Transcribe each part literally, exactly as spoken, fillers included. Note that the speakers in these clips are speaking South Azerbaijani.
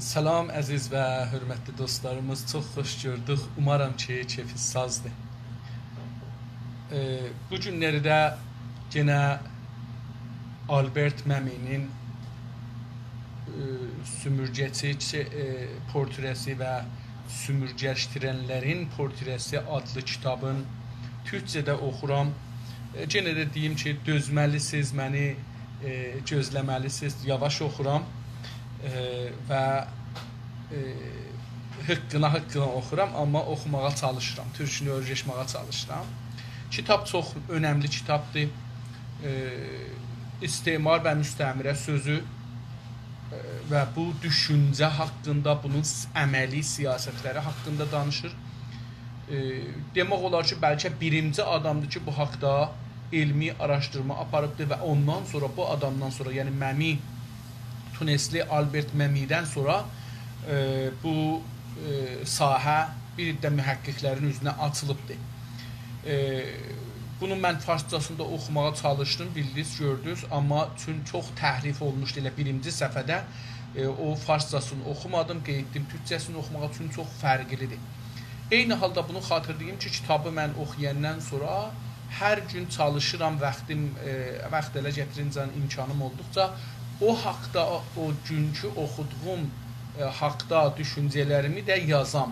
سلام، عزیز و حؤرمتلی دوستلاریمیز. چوخ خوش گؤردوک. اومارام کی، کئفینیز سازدیر. ائ، بو گونلری ده یئنه آلبرت مئمی‌نین، ائ، سومورگه‌چی، ائ، پورتره‌سی و سومورگه‌لشدیرنلرین پورتره‌سی آدلی کیتابین تورکجه‌ده اوخورام. ائ، یئنه ده دئییم کی، دؤزمه‌لی‌سینیز، منی، ائ، گؤزله‌مه‌لی‌سینیز، یاواش اوخورام. ائ، و، ائ، حیققینا، حیققینا اوخورام، آمما اوخوماغا چالیشیرام، تورکونو اؤیرشمه‌یه چالیشیرام. کیتاب چوخ اؤنملی کیتابدیر. ائ، استعمار و مستعمره سؤزو، ائ، و بو دوشونجه حاقیندا، بونون س-، عملی سیاستلری حاقیندا دانیشیر. ائ، دئمک اولار کی، بلکه بیرینجی آدامدیر کی، بو حاقدا علمی آراشدیرما آپاریبدیر و اوندان سونرا، بو آدامدان سونرا، یعنی مئمی، تونسلی آلبرت مئمی‌دن سونرا، ائ، بو، ائ، ساحه بیر ده محققلرین اوزونه آچیلیبدیر. ائ، بونو من فارسجاسینی دا اوخوماغا چالیشدیم، بیلدینیز، گؤردونوز، آمما چون چوخ تحریف اولموشدو ائله بیرینجی صفحه‌ده، ائ، او فارسجاسینی اوخومادیم، قاییتدیم تورکجه‌سینی اوخوماغا، چون چوخ فرقلی‌دیر. عینی حالدا بونو خاطیرلاییم کی، کیتابی من اوخویاندان سونرا هر گون چالیشیرام، واختیم، ائ، واخت اله گتیرینجه، امکانیم اولدوقجا او حاقدا، او گونکو اوخودوغوم، ائ، حاقدا دوشونجه‌لریمی ده یازام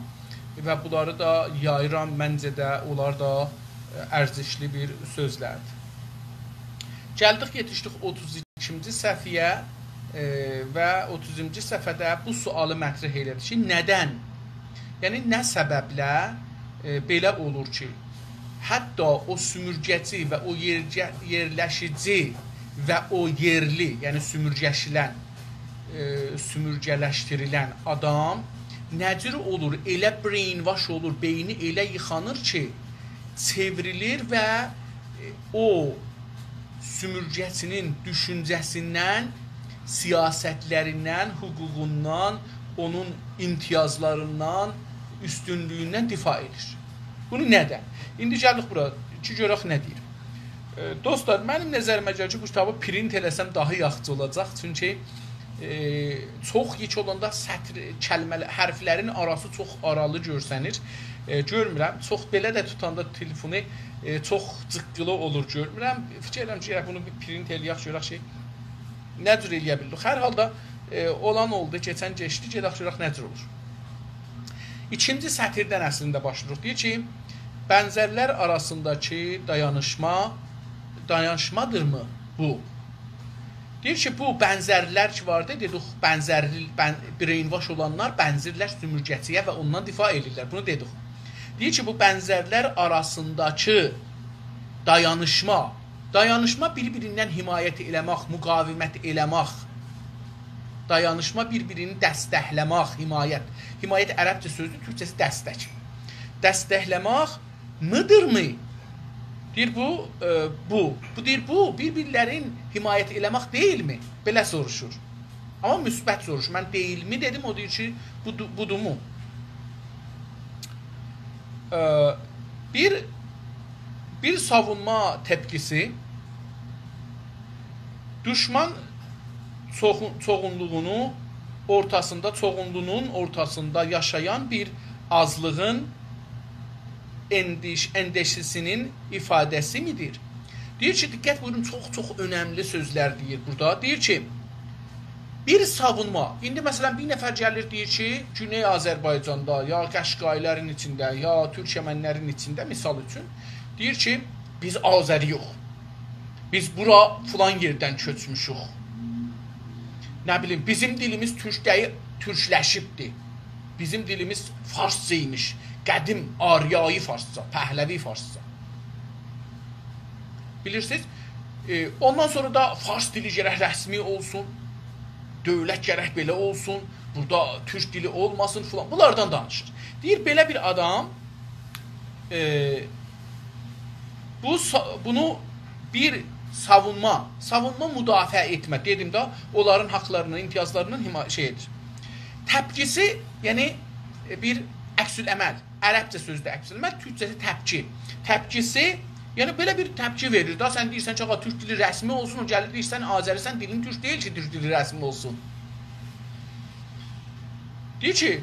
و بونلاری دا یاییرام. منجه ده اونلار دا، ائ، ارزشلی بیر سؤزلردیر. گلدیک، یئتیشدیک اوتوز ایکینجی صفحه‌یه، ائ، و اوتوزونجو صفحه‌ده بو سؤالی مطرح ائله‌دی کی، ندن؟ یعنی، نه سببله، ائ، بئله اولور کی، حتی او سومورگه‌چی و او یئرگه-، یئرلشیجی و او یئرلی، یعنی سومورگه‌شیلن، ائ، سومورگه‌لشدیریلن آدام نه جور اولور، ائله brainwash اولور، بئینی ائله ییخانیر کی، چئوریلیر و، ائ، او سومورگه‌چی‌نین دوشونجه‌سیندن، سیاستلریندن، حقوقوندان، اونون امتیازلاریندان، اوستونلویوندن دفاع ائدیر. بونو ندن؟ ایندی گلیریک بورا کی، گؤرک نه دئییر. ائ، دوستلار، منیم نظریمه گلیر کی، بو کیتابی پرینت ائله‌سم داها یاخشی اولاجاق. چونکی، ائ، چوخ یئکه اولاندا سطر، کلمه‌لر، حرفلرین آراسی چوخ آرالی گؤرسنیر. ائ، گؤرمورم. چوخ بئله ده توتاندا تلفونو، ائ، چوخ جیققیلی اولور، گؤرمورم. فیکیر ائدیرم کی، گرک بونو بیر پرینت ائله‌یک، گؤرک کی، نه جور ائله‌یه بیلیریک. هر حالدا، ائ، اولان اولدو، کئچن کئچدی، گئدک گؤرک نه جور اولور. ایکینجی سطیردن اصلینده باشلاییریق. دئییر کی، بنزرلر آراسینداکی دایانیشما، دایانیشمادیرمی بو؟ دئییر کی، بو بنزرلر کی واردی، دئدیک، بنزرلی، بن-، brainwash اولانلار بنزیرلر سومورگه‌چی‌یه و اوندان دفاع ائدیرلر. بونو دئدیک. دئییر کی، بو بنزرلر آراسینداکی دایانیشما، دایانیشما بیر-بیریندن حمایت ائله‌مک، مقاومت ائله‌مک، دایانیشما بیر-بیرینی دستکله‌مک، حمایت. حمایت عربجه سؤزدور، تورکجه‌سی دستک. دستکله‌مک می‌دیرمی؟ دئییر بو، ائ، بو. بو دئییر، بو بیر-بیرلرین حمایت ائله‌مک دئییلمی؟ بئله سوروشور. آمما مثبت سوروشور. من دئییلمی دئدیم، او دئییر کی، بودو-، بودورمو؟ ائ، بیر، بیر ساوونما تپکیسی، دوشمان چوخو-، چوغونلوغونو اورتاسیندا، چوغونلوغونون اورتاسیندا یاشایان بیر آزلیغین اندیش-، اندیشه‌سی‌نین ایفاده‌سی می‌دیر؟ دئییر کی، دقت بویورون، چوخ-چوخ اؤنملی سؤزلر دئییر بورادا. دئییر کی، بیر ساوونما، ایندی مثلا، بیر نفر گلیر، دئییر کی، گونئی آذربایجاندا، یا قشقایی‌لارین ایچینده، یا تورکمن‌لرین ایچینده، مثال اوچون، دئییر کی، بیز آذری‌یوخ. بیز بورا فلان یئردن کؤچموشوک. نه بیلیم، بیزیم دیلیمیز تورک دئییل، تورکلشیبدیر. بیزیم دیلیمیز فارسجا ایمیش. قدیم آریایی فارسجا، پهلوی فارسجا. بیلیرسینیز؟ ائ، اوندان سونرا دا فارس دیلی گرک رسمی اولسون، دؤولت گرک بئله اولسون، بورادا تورک دیلی اولماسین فلان. بونلاردان دانیشیر. دئییر، بئله بیر آدام، ائ، بو سا-، بونو بیر ساوونما، ساوونما، مدافعه ائتمه، دئدیم ده، اونلارین حاقلاریندان، امتیازلاریندان حما-، شئی ائدیر. تپکیسی، یعنی، ائ، بیر عکس‌العمل. عربجه سؤزدور عکس‌العمل، تورکجه‌سی تپکی. تپکیسی، یعنی بئله بیر تپکی وئریر دا، سن دئییرسن کی، آغا، تورک دیلی رسمی اولسون، او گلیر دئییر، سن آذری‌سن، دیلین تورک دئییل کی، تورک دیلی رسمی اولسون. دئییر کی،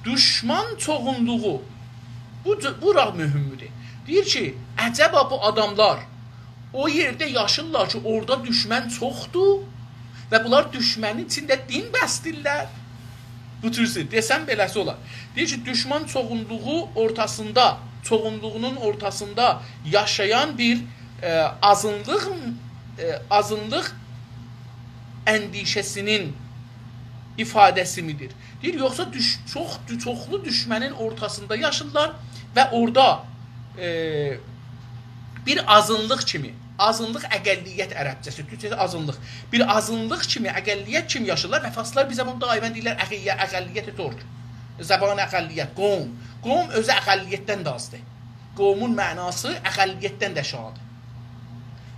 دوشمان چوغونلوغو، بو، بورا مهمدور. دئییر کی، عجبا بو آداملار او یئرده یاشیرلار کی، اورادا دوشمن چوخدور و بونلار دوشمنین ایچینده دین بسله‌ییرلر. بو جور سؤز، دئسم بئله‌سی اولار. دئییر کی، دوشمان چوغونلوغو اورتاسیندا، چوغونلوغونون اورتاسیندا یاشایان بیر، ائ، آزینلیق، ائ، آزینلیق اندیشه‌سینین ایفاده‌سی میدیر؟ دئییر، یوخسا دوش-، چوخ-، چوخلو دوشمنین اورتاسیندا یاشیرلار و اورادا، ائ، بیر آزینلیق کیمی، آزینلیق اقلیت عربجه‌سی، تورکجه‌سی آزینلیق. بیر آزینلیق کیمی، اقلیت کیمی یاشیرلار و فارسلار بیزه بونو دائما دئییرلر، اقی-، اقلیت تورک. زبان اقلیت، قوم. قوم اؤزو اقلیتدن ده آزدیر. قومون معناسی اقلیتدن ده آشاغیدیر.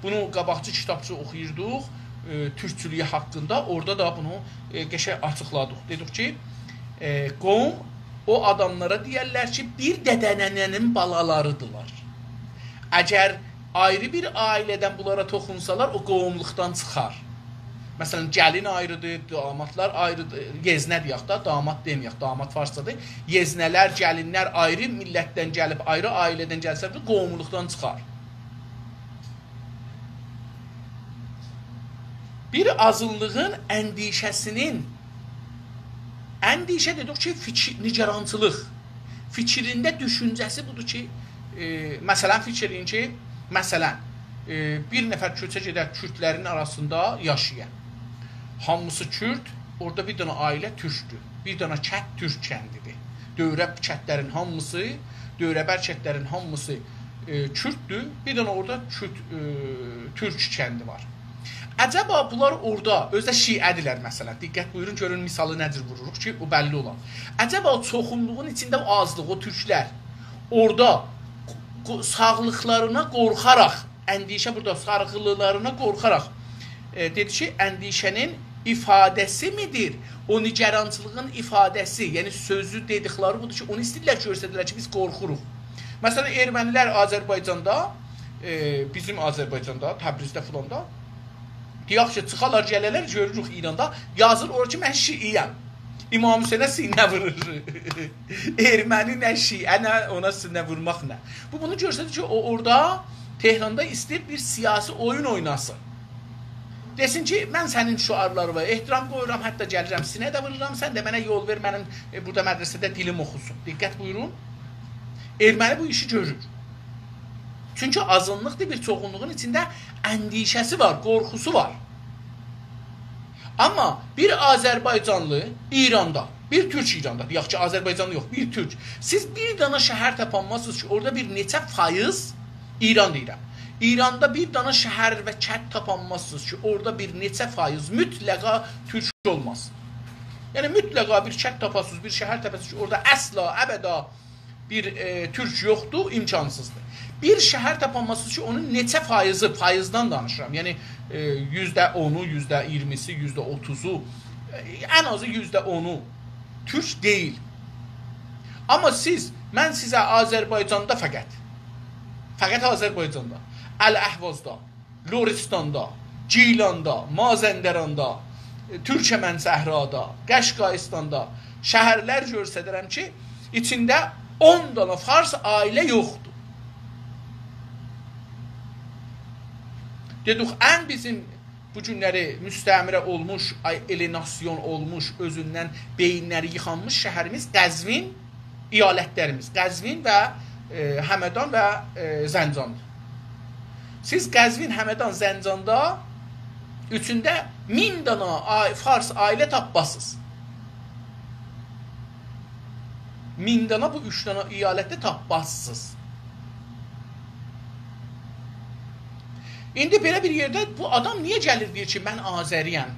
بونو قاباقکی کیتابچی اوخویوردوق، ائ، تورکچولویو حاقیندا، اورادا دا بونو، ائ، قشنگ آچیقلادیق. دئدیک کی، ائ، قوم او آداملارا دئیرلر کی، بیر دده‌ننه‌نین بالالاریدیرلار. اگر آیری بیر عائله‌دن بونلارا توخونسالار، او قوملوقدان چیخار. مثلا، گلین آیریدیر، دامادلار آیریدیر، یئزنه دئیک ده، داماد دئمه‌یک، داماد فارسجادیر. یئزنه‌لر، گلینلر آیری میللتدن گلیب، آیری عائله‌دن گلسه، بیر قوملوقدان چیخار. بیر آزینلیغین اندیشه‌سینین، اندیشه دئدیک کی، فیکیر، نگرانچیلیق. فیکرینده، دوشونجه‌سی بودور کی، ائ، مثلا، فیکیر ائله‌یین کی، مثلا، ائ، بیر نفر کؤچه گئدر کوردلرین آراسیندا یاشایا. هامیسی کورد، اورادا بیر دنه عائله تورکدور. بیر دنه کند تورک کندیدیر. دؤوره‌بر کندلرین هامیسی، دؤوره‌بر کندلرین هامیسی، ائ، کورددور. بیر دنه اورادا کورد، ائ، تورک کندی وار. عجبا بونلار اورادا، اؤزو ده شیعه‌دیرلر مثلا. دقت بویورون، گؤرون مثالی نه جور ووروروق کی، او بللی اولا. عجبا او چوخونلوغون ایچینده او آزلیق، او تورکلر اورادا قو-، قو-، ساغلیقلارینا قورخاراق، اندیشه بورادا، ساغلیقلارینا قورخاراق، ائ، دئدی کی، اندیشه‌نین ایفاده‌سی میدیر؟ او نگرانچیلیغین ایفاده‌سی، یعنی سؤزو دئدیکلری بودور کی، اونو ایسته‌ییرلر گؤستره‌لر کی، بیز قورخوروق. مثلا، ارمنی‌لر آذربایجاندا، ائ، بیزیم آذربایجاندا، تبریزده فلاندا، دئیک کی، چیخالار، گله‌لر، گؤروروک ایراندا، یازیر اورا کی، من شیعه‌یم. امام حسینه سینه وورور. ارمنی نه شیعه، نه اونا سینه وورماق نه. بو بونو گؤستریر کی، او اورادا تهراندا ایسته‌ییر بیر سیاسی اویون اویناسین. دئسین کی، من سنین شعارلاریوا احترام قویورام، حتی گلیرم سینه ده وورورام، سن ده منه یول وئر، منیم، ائ، بورادا مدرسه‌ده دیلیم اوخوسون. دقت بویورون. ارمنی بو ایشی گؤرور. چونکی آزینلیقدیر، بیر چوخونلوغون ایچینده اندیشه‌سی وار، قورخوسو وار. آمما بیر آذربایجانلی ایراندا، بیر تورک ایراندا، دئیک کی، آذربایجانلی یوخ، بیر تورک. سیز بیر دانا شهر تاپانمازسینیز کی، اورادا بیر نئچه فایز، ایران دئییرم، ایراندا بیر دانا شهر و کند تاپانمازسینیز کی، اورادا بیر نئچه فایز مطلقا تورک اولماز. یعنی، مطلقا بیر کند تاپاسینیز، بیر شهر تاپاسینیز کی، اورادا اصلا، ابدا بیر، ائ، تورک یوخدور، امکانسیزدیر. بیر شهر تاپانماسینیز کی، اونون نئچه فایزی، فایزدان دانیشیرام، یعنی، ائ، یوزده اونو، یوزده اییرمیسی، یوزده اوتوزو، ائ، ان آزی یوزده اونو تورک دئییل. آمما سیز، من سیزه آذربایجاندا فقط، فقط آذربایجاندا، الاحوازدا، لرستاندا، گیلاندا، مازندراندا، ائ، تورکمن صحرادا، قشقاییستاندا شهرلر گؤستررم کی، ایچینده اون دانا فارس عائله یوخدور. دئدیک، ان بیزیم بو گونلری مستعمره اولموش، آی-، الیناسیون اولموش، اؤزوندن بئیینلری ییخانمیش شهریمیز قزوین، ایالتلریمیز قزوین و، ائ، همدان و، ائ، زنجاندیر. سیز قزوین، همدان، زنجاندا اوچونده مین دانا آی-، فارس عائله تاپمازسینیز. مین دانا بو اوچ دانا ایالتده تاپمازسینیز. ایندی بئله بیر یئرده بو آدام نییه گلیر دئییر کی، من آذری‌یم؟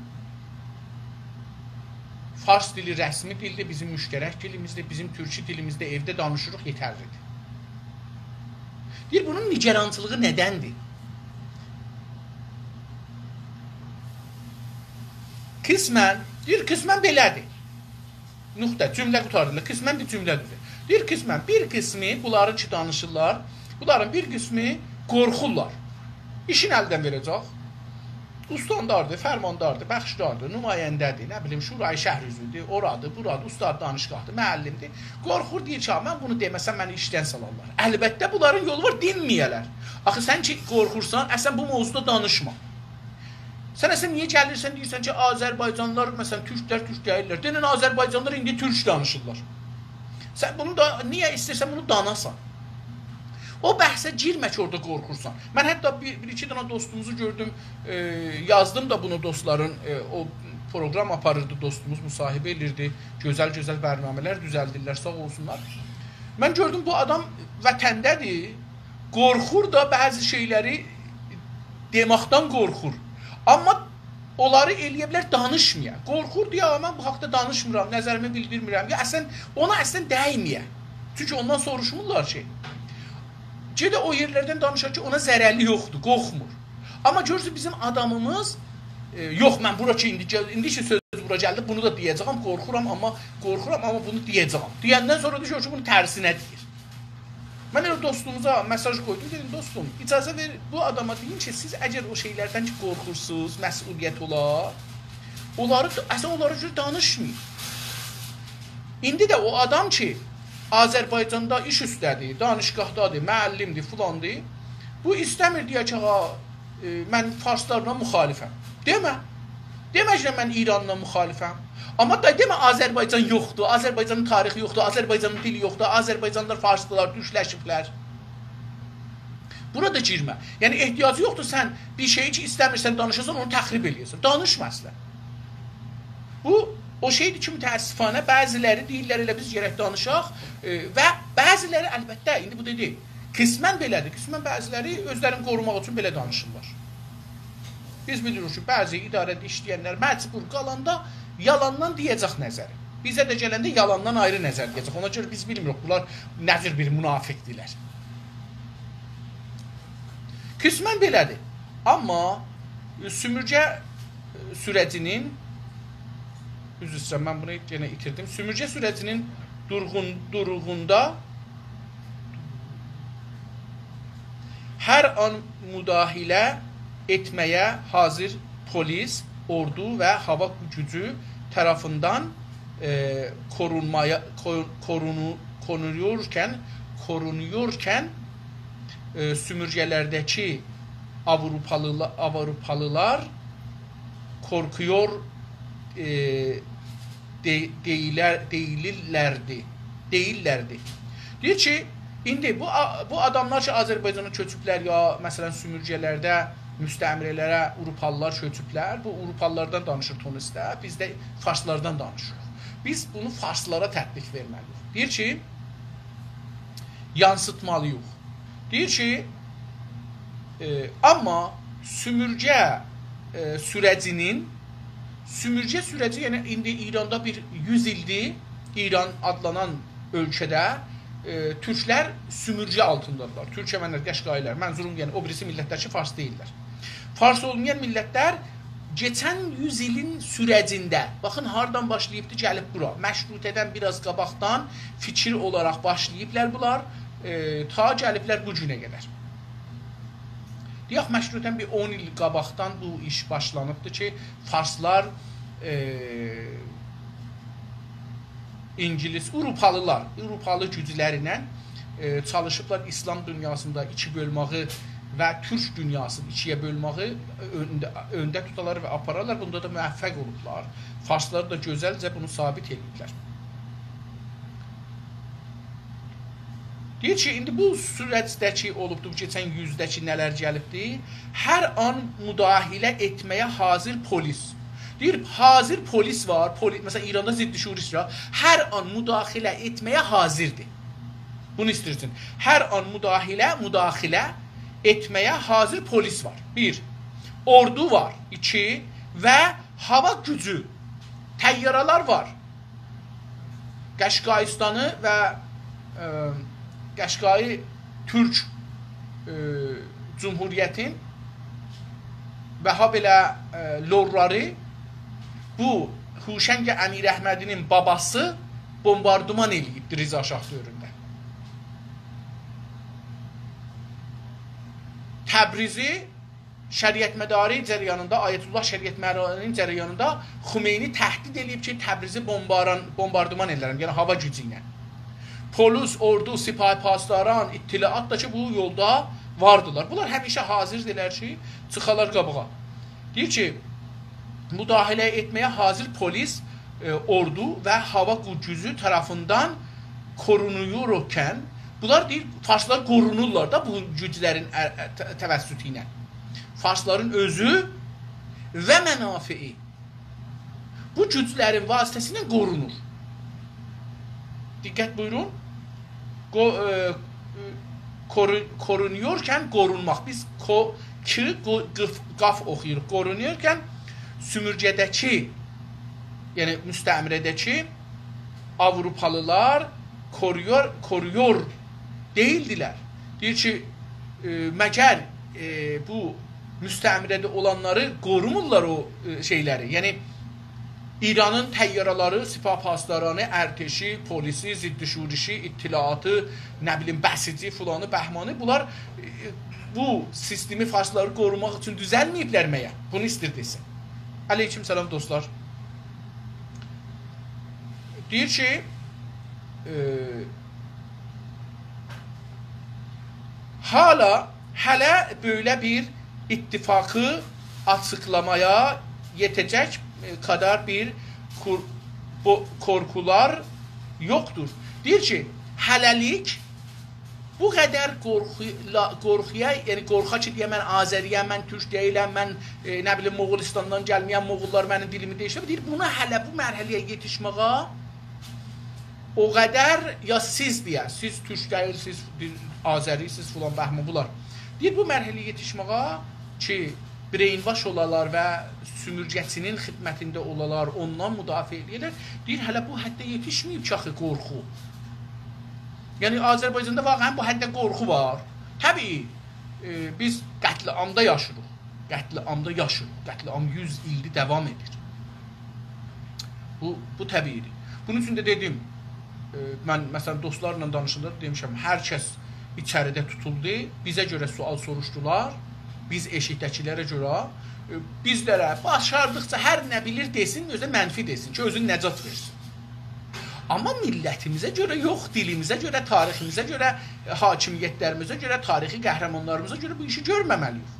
فارس دیلی رسمی دیلدیر، بیزیم مشترک دیلیمیزدیر، بیزیم تورکی دیلیمیزده ائوده دانیشیریق، یئترلیدیر. دئییر، بونون نگرانچیلیغی نه‌دندیر؟ قسماً، دئییر، قسماً بئله‌دیر. نقطه، جمله قوتاردیلار. قسماً بیر جمله دوزور. دئییر، قسماً بیر قسمی، بونلارین کی دانیشیرلار، بونلارین بیر قسمی قورخورلار. ایشین الدن وئره‌جک. استانداردیر، فرمانداردیر، بخشداردیر، نماینده‌دیر، نه بیلیم، شورای شهر عضوودور، اورادیر، بورادیر، استاد دانشگاهدیر، معلم‌دیر. قورخور، دئییر کی، «من بونو دئمه‌سم، منی ایشدن سالارلار.» البته، بونلارین یولو وار، دینمه‌یه‌لر. آخی سن کی قورخورسان، اصلاً بو موضوعدا دانیشما. سن اصلاً نییه گلیرسن، دئییرسن کی، آذربایجانلیلار، مثلاً، تورکلر تورک دئییللر؟ دئنن آذربایجانلیلار ایندی تورک دانیشیرلار. سن بونو دا، نییه ایسته‌ییرسن بونو داناسان؟ او بحثه گیرمه کی، اورادا قورخورسان. من حتی بیر، بیر ایکی دنه دوستوموزو گؤردوم، ائ، یازدیم دا بونو دوستلارین، ائ، او پروگرام آپاریردی دوستوموز، مصاحبه ائدیردی. گؤزل-گؤزل برنامه‌لر دوزلدیرلر، ساغ اولسونلار. من گؤردوم، بو آدام وطنده‌دیر، قورخور دا بعضی شئیلری دئمکدن قورخور. آمما اونلاری ائلیه بیلر دانیشمایا. قورخور دئیه، «آ، من بو حاقدا دانیشمیرام، نظریمی بیلدیرمیرم.» یا اصلاً، اونا اصلاً دیمه‌یه. چونکی اوندان سوروشمورلار کی. گئده او یئرلردن دانیشا کی، اونا ضرری یوخدور، قورخمور. آمما گؤرورسن، بیزیم آدامیمیز، ائ، «یوخ، من بورا کی، ایندی گل-، ایندی کی سؤز بورا گلدی، بونو دا دئیه‌جه‌یم، قورخورام، آمما قورخورام، آمما بونو دئیه‌جه‌یم.» دئیندن سونرا دا گؤرور کی، بونون ترسینه دئییر. من ائله دوستوموزا مساژ قویدوم، دئدیم، «دوستوم، اجازه وئر، بو آداما دئیین کی، سیز اگر او شئیلردن کی قورخورسوز، مسئولیت اولار، اونلاری، اصلاً اونلارا گؤره دانیشمایین.» ایندی ده او آدام کی، آذربایجاندا ایش اوسته‌دیر، دانشگاهدادیر، معلم‌دیر، فلاندیر، بو ایسته‌میر دئیه کی، «آغا، ائ، من فارسلارلا مخالفم.» دئمه. دئمه کی، «من ایرانلا مخالفم.» آمما دا دئمه، «آذربایجان یوخدور، آذربایجانین تاریخی یوخدور، آذربایجانین دیلی یوخدور، آذربایجانلیلار فارسدیلار، تورکلشیبلر.» بورا دا گیرمه. یعنی، احتیاجی یوخدور سن بیر شئیی کی، ایسته‌میرسن دانیشاسان، اونو تخریب ائله‌یه‌سن. دانیشما اصلاً. بو، او شئیدیر کی، متأسفانه بعضی‌لری دئییرلر، «ائله بیز گرک دانیشاق»، ائ، و بعضی‌لری، البته، ایندی بو دئدی، قسماً بئله‌دیر. قسماً بعضی‌لری اؤزلرینی قوروماق اوچون بئله دانیشیرلار. بیز بیلیریک کی، بعضی اداره‌ده ایشله‌ینلر مجبور قالاندا یالاندان دئیه‌جک نظری. بیزه ده گلنده یالاندان آیری نظر دئیه‌جک. اونا گؤره بیز بیلمیریک، بونلار نه جور بیر منافق‌دیرلر. قسماً بئله‌دیر. آمما، ائ، سومورگه، ائ، سوره‌جینین، عذر ایسته‌ییرم، من بونو یئنه ایتیردیم. سومورگه سوره‌جینین دورغون-، دوروغوندا هر آن مداخله ائتمه‌یه حاضر پلیس، اوردو و هاوا گوجو طرفیندن، ائ، کورونمایا، کو-، کورونو-، کورونویورکن، کورونویورکن، ائ، سومورگه‌لرده‌کی آوروپالیلا-، آوروپالیلار قورخویور، ائ، دئ-، دئییلر-، دئییللردی. دئییللردی. دئییر کی، ایندی بو آ-، بو آداملار کی، آذربایجانا کؤچوبلر، یا، مثلاً، سومورگه‌لرده مستعمره‌لره آوروپالیلار کؤچوبلر. بو آوروپالیلاردان دانیشیر تونسده، بیز ده فارسلاردان دانیشیریق. بیز بونو فارسلارا تطبیق وئرمه‌لی‌ییک. دئییر کی، یانسیتمالی‌ییق. دئییر کی، ائ، آمما سومورگه، ائ، سوره‌جینین، سومورگه سوره‌جی، یعنی ایندی ایراندا بیر یوز ایلدیر، ایران آدلانان اؤلکه‌ده، ائ، تورکلر سومورگه آلتیندادیلار. تورکمنلر، قشقاییلار، منظوروم، یعنی او بیریسی میللتلر کی، فارس دئییللر. فارس اولمایان میللتلر کئچن یوز ایلین سوره‌جینده، باخین، هاردان باشلاییبدی، گلیب بورا. مشروطه‌دن بیر آز قاباقدان فیکیر اولاراق باشلاییبلار بونلار، ائ، تا گلیبلر بو گونه قدر. دئیک، مشروطه‌دن بیر اون ایل قاباقدان بو ایش باشلانیبدی کی، فارسلار، ائ، اینگیلیس، آوروپالیلار، آوروپالی گوجلرله، ائ، چالیشیبلار ایسلام دونیاسیندا ایکی بؤلمه‌یی و تورک دونیاسینی ایکی‌یه بؤلمه‌یی اؤنده، اؤنده توتالار و آپارارلار. بوندا دا موفق اولوبلار. فارسلار دا گؤزلجه بونو ثابت ائدیبلر. دئییر کی، ایندی بو سورجده کی اولوبدو، بو کئچن یوزده کی نه‌لر گلیبدی، هر آن مداخله ائتمه‌یه حاضر پلیس. دئییر، حاضر پلیس وار، پلی-، مثلا، ایراندا ضد شورش وار، هر آن مداخله ائتمه‌یه حاضردیر. بونو ایسته‌ییرسین. هر آن مداخله، مداخله ائتمه‌یه حاضر پلیس وار. بیر. اوردو وار. ایکی. و هاوا گوجو، طیاره‌لر وار. قشقاییستانی و، ائ، قشقایی تورک، ائ، جمهوریتین و هابئله، ائ، لورلاری بو هوشنگ امیراحمدی‌نین باباسی بومباردمان ائله‌ییبدی رضا شاه دؤورونده. تبریزی شریعتمداری جریانیندا، آیت‌الله شریعتمداری‌نین جریانیندا خمینی تهدید ائله‌ییب کی، تبریزی بمباران، بمباردمان ائلرم، یعنی هاوا گوجو ایله. پلیس، اوردو، سپاه پاسداران، اطلاعات دا کی، بو یولدا واردیلار. بونلار همیشه حاضردیلار کی، چیخالار قاباغا. دئییر کی، مداخله ائتمه‌یه حاضر پلیس، ائ، اوردو و هاوا گو-، گوجو طرفیندن قورونورکن، بونلار دئییر، فارسلار قورونورلار دا بو گوجلرین ا-، ا-، ت-، توسطو ایله. فارسلارین اؤزو و منافعی بو گوجلرین واسطه‌سیله قورونور. دقت بویورون. قو-، ائ، قورو-، قورونورکن قورونماق. بیز کو-، کی، قو-، قیف-، قاف اوخویوروق. قورونورکن سؤمورگه‌ده‌کی، یعنی مستعمره‌ده‌کی آوروپالیلار قورویور، قورویور دئییلدیلر. دئییر کی، ائ، مگر، ائ، بو مستعمره‌ده اولانلاری قورومورلار او، ائ، شئیلری. یعنی ایرانین طیاره‌لری، سپاه پاسدارانی، ارتشی، پلیسی، ضد شورشی، اطلاعاتی، نه بیلیم، بسیجی، فلانی، بهمانی، بونلار، ائ، بو سیستمی فارسلاری قوروماق اوچون دوزلمه‌ییبلر مگر؟ بونو ایستیر دئسین. علیکم سلام دوستلار. دئییر کی، ائ، هالا، هله بئله بیر اتفاقی آچیقلامایا یئته‌جک، ائ، قدر بیر قور-، بو-، قورخولار یوخدور. دئییر کی، هله‌لیک بو قدر قورخو-، لا-، قورخویا، یعنی قورخا کی، دئیه، «من آذری‌یم، من تورک دئییلم، من، ائ، نه بیلیم، موغولستاندان گلمیه‌م، موغوللار منیم دیلیمی دئییشدیریب.» دئییر، بونا هله بو مرحله‌یه یئتیشمه‌یه او قدر، یا سیز دئیه، سیز تورک دئییلسیز، بیر آذری‌سیز، فلان بهمان بونلار. دئییر، بو مرحله‌یه یئتیشمه‌یه کی، brainwash اولالار و سؤمورگه‌چی‌نین خدمتینده اولالار، اوندان مدافعه ائله‌یه‌لر. دئییر، هله بو حده یئتیشمه‌ییب کی، آخی قورخو. یعنی، آذربایجاندا واقعاً بو حده قورخو وار. طبیعی، ائ، بیز قتل‌عامدا یاشیریق. قتل‌عامدا یاشیریق. قتل‌عام یوز ایلدیر داوام ائدیر. بو، بو طبیعی‌دیر. بونون اوچون ده دئدیم، ائ، من، مثلاً، دوستلارلا دانیشاندا دا دئمیشم، هر کس ایچریده توتولدو، بیزه گؤره سؤال سوروشدولار، بیز ائشیکده‌کی‌لره گؤره، ائ، بیزلره باشاردیقجا هر نه بیلیر دئسین، اؤزو ده منفی دئسین کی، اؤزونو نجات وئرسین. آمما میللتیمیزه گؤره یوخ، دیلیمیزه گؤره، تاریخیمیزه گؤره، حاکمیت‌لریمیزه گؤره، تاریخی قهرمانلاریمیزا گؤره بو ایشی گؤرمه‌مه‌لی‌ییک.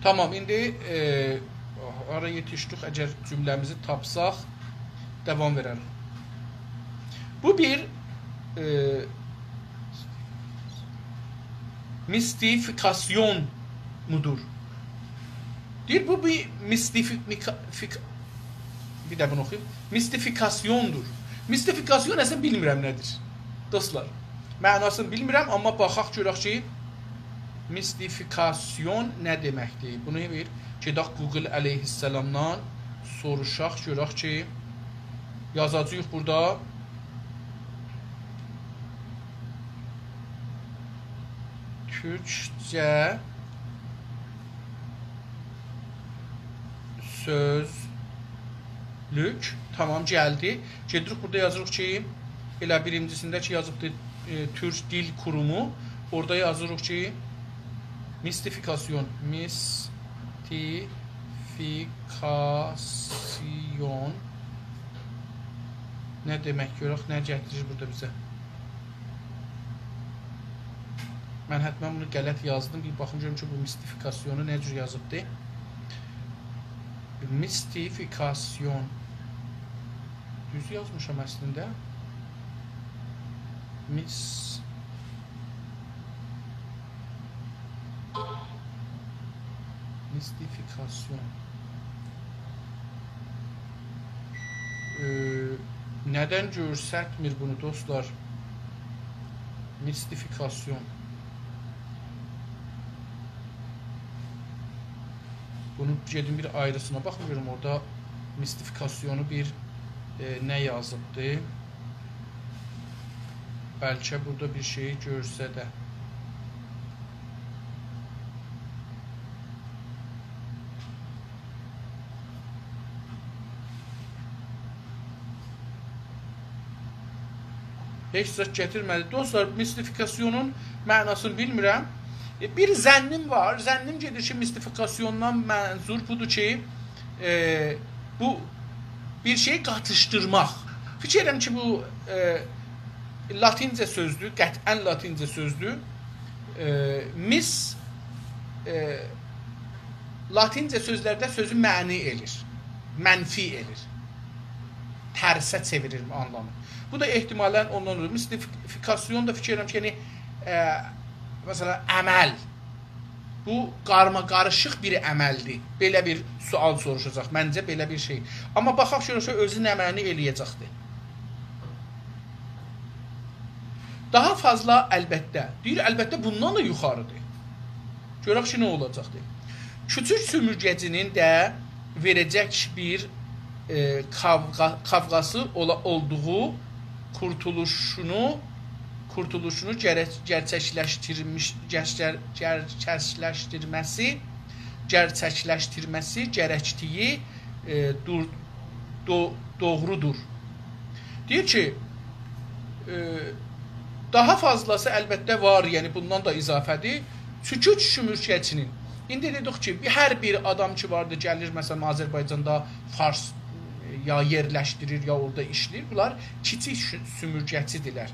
تامام، ایندی، ائ، هارا یئتیشدیک؟ اگر جمله‌میزی تاپساق، داوام وئرریک. بو بیر، ائ، میستیفیکاسیون مودور؟ دئییر، بو بیر میستیفی-، میکا-، فیک-، بیر ده بونو اوخویوم. میستیفیکاسیوندور. میستیفیکاسیون اصلاً بیلمیرم نه‌دیر. دوستلار، معناسینی بیلمیرم، آمما باخاق گؤرک کی، میستیفیکاسیون نه دئمکدیر؟ بونو بیر گئدک گوگل علیه‌السلامدان سوروشاق، گؤرک کی، یازاجاغیق بورادا. تورکجه سؤزلوک. تامام، گلدی. گئدیریک، بورادا یازیریق کی، ائله بیرینجی‌سینده کی یازیبدی، ائ، تورک دیل قورومو. اورادا یازیریق کی، میستیفیکاسیون، میستیفیکاسیون نه دئمک؟ گؤرک، نه گتیریر بورادا بیزه. من حتماً بونو غلط یازدیم. بیر باخیم گؤروم کی، بو میستیفیکاسیونو نه جور یازیبدی. میستیفیکاسیون. دوز یازمیشام اصلینده. میس-، میستیفیکاسیون. ائ، ندن گؤرستمیر بونو، دوستلار؟ میستیفیکاسیون. بونو گئدیم بیر آیریسینا باخیم، گؤروم اورادا میستیفیکاسیونو بیر، ائ، نه یازیبدی. بلکه بورادا بیر شئیی گؤرسده. هئچ زاد گتیرمه‌دی. دوستلار، میستیفیکاسیونون معناسینی بیلمیرم. ائ، بیر ظنّیم وار. ظنّیم گئدیر کی، میستیفیکاسیوندان منظور بودور کی، ائ، بو بیر شئیی قاتیشدیرماق. فیکیر ائدیرم کی، بو، ائ، لاتینجه سؤزدور، قطعاً لاتینجه سؤزدور. ائ، میس، ائ، لاتینجه سؤزلرده سؤزو معنی ائلیر، منفی ائلیر. ترسه چئویریر آنلامی. بو دا احتمالاً اوندان اولور. میستیفیکاسیون دا فیکیر ائدیرم کی، یعنی، ائ، مثلاً، عمل. بو قارما-قاریشیق بیر عملدیر. بئله بیر سؤال سوروشاجاق. منجه بئله بیر شئی. آمما باخاق گؤرک کی، اؤزو نه معنی ائله‌یه‌جکدیر. داها فاضلا البته. دئییر، البته بوندان دا یوخاریدیر. گؤرک کی، نه اولاجاقدیر. کوچوک سومورگه‌چی‌نین ده وئره‌جک بیر، ائ، قاوغا-، قاوغاسی اولا-، اولدوغو قورتولوشونو، قورتولوشونو گره-، گئرچکلشدیرمیش-، گئرچ-، گئرچکلشدیرمه‌سی، گئرچکلشدیرمه‌سی گرکدیگی، ائ، دور-، دو-، دوغرودور. دئییر کی، ائ، داها فاضلاسی البته وار، یعنی بوندان دا اضافه‌دیر. کوچوک سومورگه‌چی‌نین. ایندی دئدیک کی، بیر، هر بیر آدام کی واردی، گلیر، مثلاً، آذربایجاندا فارس، ائ، یا یئرلشدیریر، یا اورادا ایشله‌ییر. بونلار کیچیک شو-، سومورگه‌چی‌دیرلر.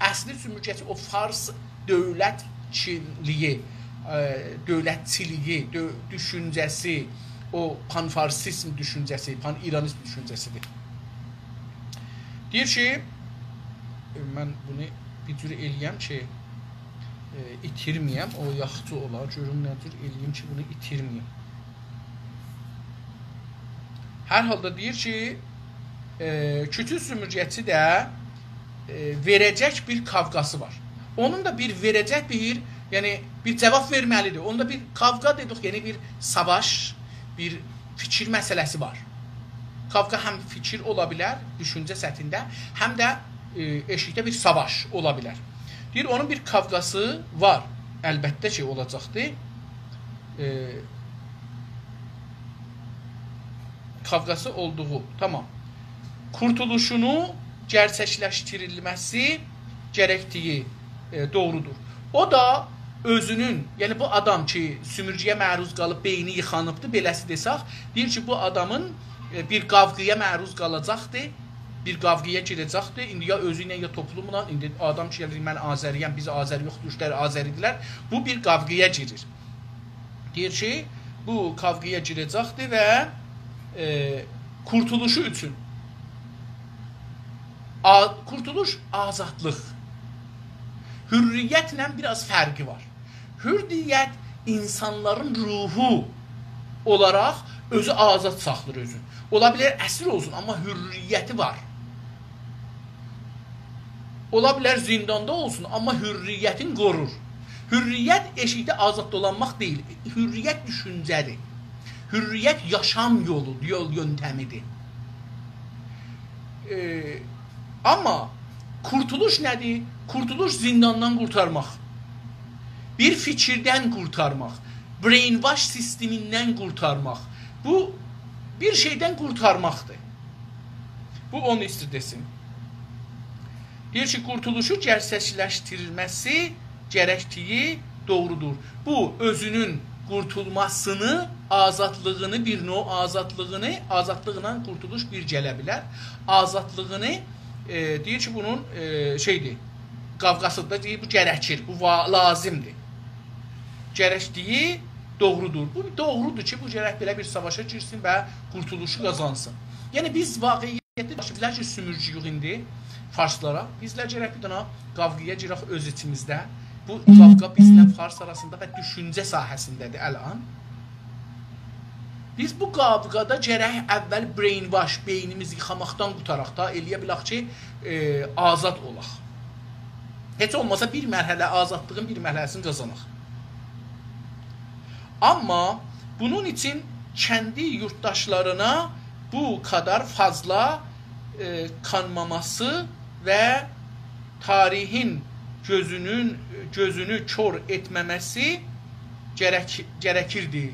اصلی سومورگه‌چی او فارس دؤولتچیلیگی، ائ، دؤولتچیلیگی، دؤ-، دوشونجه‌سی، او پان‌فارسیزم دوشونجه‌سی، پان‌ایرانیزم دوشونجه‌سی‌دیر. دئییر کی، ائ، من بونو بیر جور ائله‌یم کی، ائ، ایتیرمه‌یم، او یاخشی اولار. گؤروم نه جور ائله‌ییم کی، بونو ایتیرمه‌یم. هر حالدا دئییر کی، ائ، کوچوک سومورگه‌چی ده، ائ، وئره‌جک بیر قاوغاسی وار. اونون دا بیر وئره‌جک بیر، یعنی بیر جاواب وئرمه‌لی‌دیر. اوندا بیر قاوغا دئدیک، یعنی بیر ساواش، بیر فیکیر مسئله‌سی وار. قاوغا هم فیکیر اولا بیلر، دوشونجه سطحینده، هم ده، ائ، ائشیکده بیر ساواش اولا بیلر. دئییر، اونون بیر قاوغاسی وار. البته کی، اولاجاقدیر. ائ، قاوغاسی اولدوغو، تامام. قورتولوشونو گئرچکلشدیریلمه‌سی گرکدیگی، ائ، دوغرودور. او دا اؤزونون، یعنی بو آدام کی، سومورگه‌یه معروض قالیب بئینی ییخانیبدی، بئله‌سی دئسک، دئییر کی، بو آدامین، ائ، بیر قاوغایا معروض قالاجاقدی، بیر قاوغایا گیره‌جکدی. ایندی یا اؤزو ایله، یا توپلوملا، ایندی آدام کی، گلیر، «من آذری‌یم، بیز آذری‌یوخ، تورکلر آذری‌دیرلر»، بو بیر قاوغایا گیریر. دئییر کی، بو قاوغایا گیره‌جکدی و، ائ، قورتولوشو اوچون. آ-، قورتولوش، آزادلیق. حریتله بیر آز فرقی وار. حریت اینسانلارین روحو اولاراق اؤزو آزاد ساخلیر اؤزون. اولا بیلر اسیر اولسون، آمما حریتی وار. اولا بیلر زینداندا اولسون، آمما حریتین قورور. حریت ائشیکده آزاد دولانماق دئییل. حریت دوشونجه‌دیر. حریت یاشام یولو، یول یؤنتمی‌دیر. ائ، آمما قورتولوش نه‌دیر؟ قورتولوش زینداندان قورتارماق. بیر فیکیردن قورتارماق. Brainwash سیستمیندن قورتارماق. بو بیر شئیدن قورتارماقدیر. بو اونو ایستیر دئسین. دئییر کی، قورتولوشو گئرچکلشدیریلمه‌سی گرکدیگی دوغرودور. بو، اؤزونون قورتولماسینی، آزادلیغینی، بیر نوع آزادلیغینی، آزادلیقلا قورتولوش بیر گله بیلر. آزادلیغینی، ائ، دئییر کی، بونون، ائ، شئیدیر، قاوغاسیدیر، دئییر، بو گرکیر، بو وا-، لازیمدیر. گرکدیگی دوغرودور. بو دوغرودور کی، بو گرک بئله بیر ساواشا گیرسین و قورتولوشو قازانسین. یعنی، بیز واقعیتده، بیزلر کی، سومورگویوک ایندی فارسلارا، بیزلر گرک بیر دنه قاوغایا گیرک اؤز ایچیمیزده. بو قاوغا بیزله فارس آراسیندا و دوشونجه ساحه‌سینده‌دیر الان. بیز بو قاوغادا گرک اول brainwash، بئینیمیزی ییخاماقدان قوتاراق دا، ائلیه بیلک کی، ائ، آزاد اولاق. هئچ اولماسا بیر مرحله، آزادلیغین بیر مرحله‌سینی قازاناق. آمما بونون اوچون کندی یورتداشلارینا بو قدر فاضلا، ائ، قانماماسی و تاریخین گؤزونون، گؤزونو کور ائتمه‌مه‌سی گرک-، گرکیردی.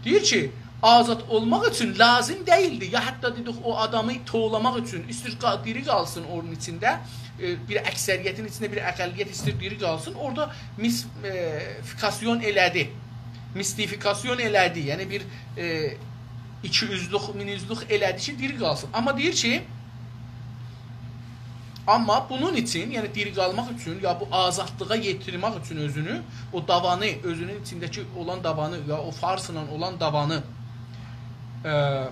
دئییر کی، آزاد اولماق اوچون لازیم دئییلدی. یا حتی دئدیک، او آدامی توولاماق اوچون، ایستیر قا-، دیری قالسین اونون ایچینده، ائ، بیر اکثریتین ایچینده بیر اقلیت ایستیر دیری قالسین، اورادا میس-، ائ، فیکاسیون ائله‌دی. میستیفیکاسیون ائله‌دی. یعنی بیر، ائ، ایکی اوزلوک، مین اوزلوک ائله‌دی کی، دیری قالسین. آمما دئییر کی، آمما بونون اوچون، یعنی دیری قالماق اوچون، یا بو آزادلیغا یئتیرمک اوچون اؤزونو، او داوانی، اؤزونون ایچینده‌کی اولان داوانی، یا او فارسلا اولان داوانی، ائ،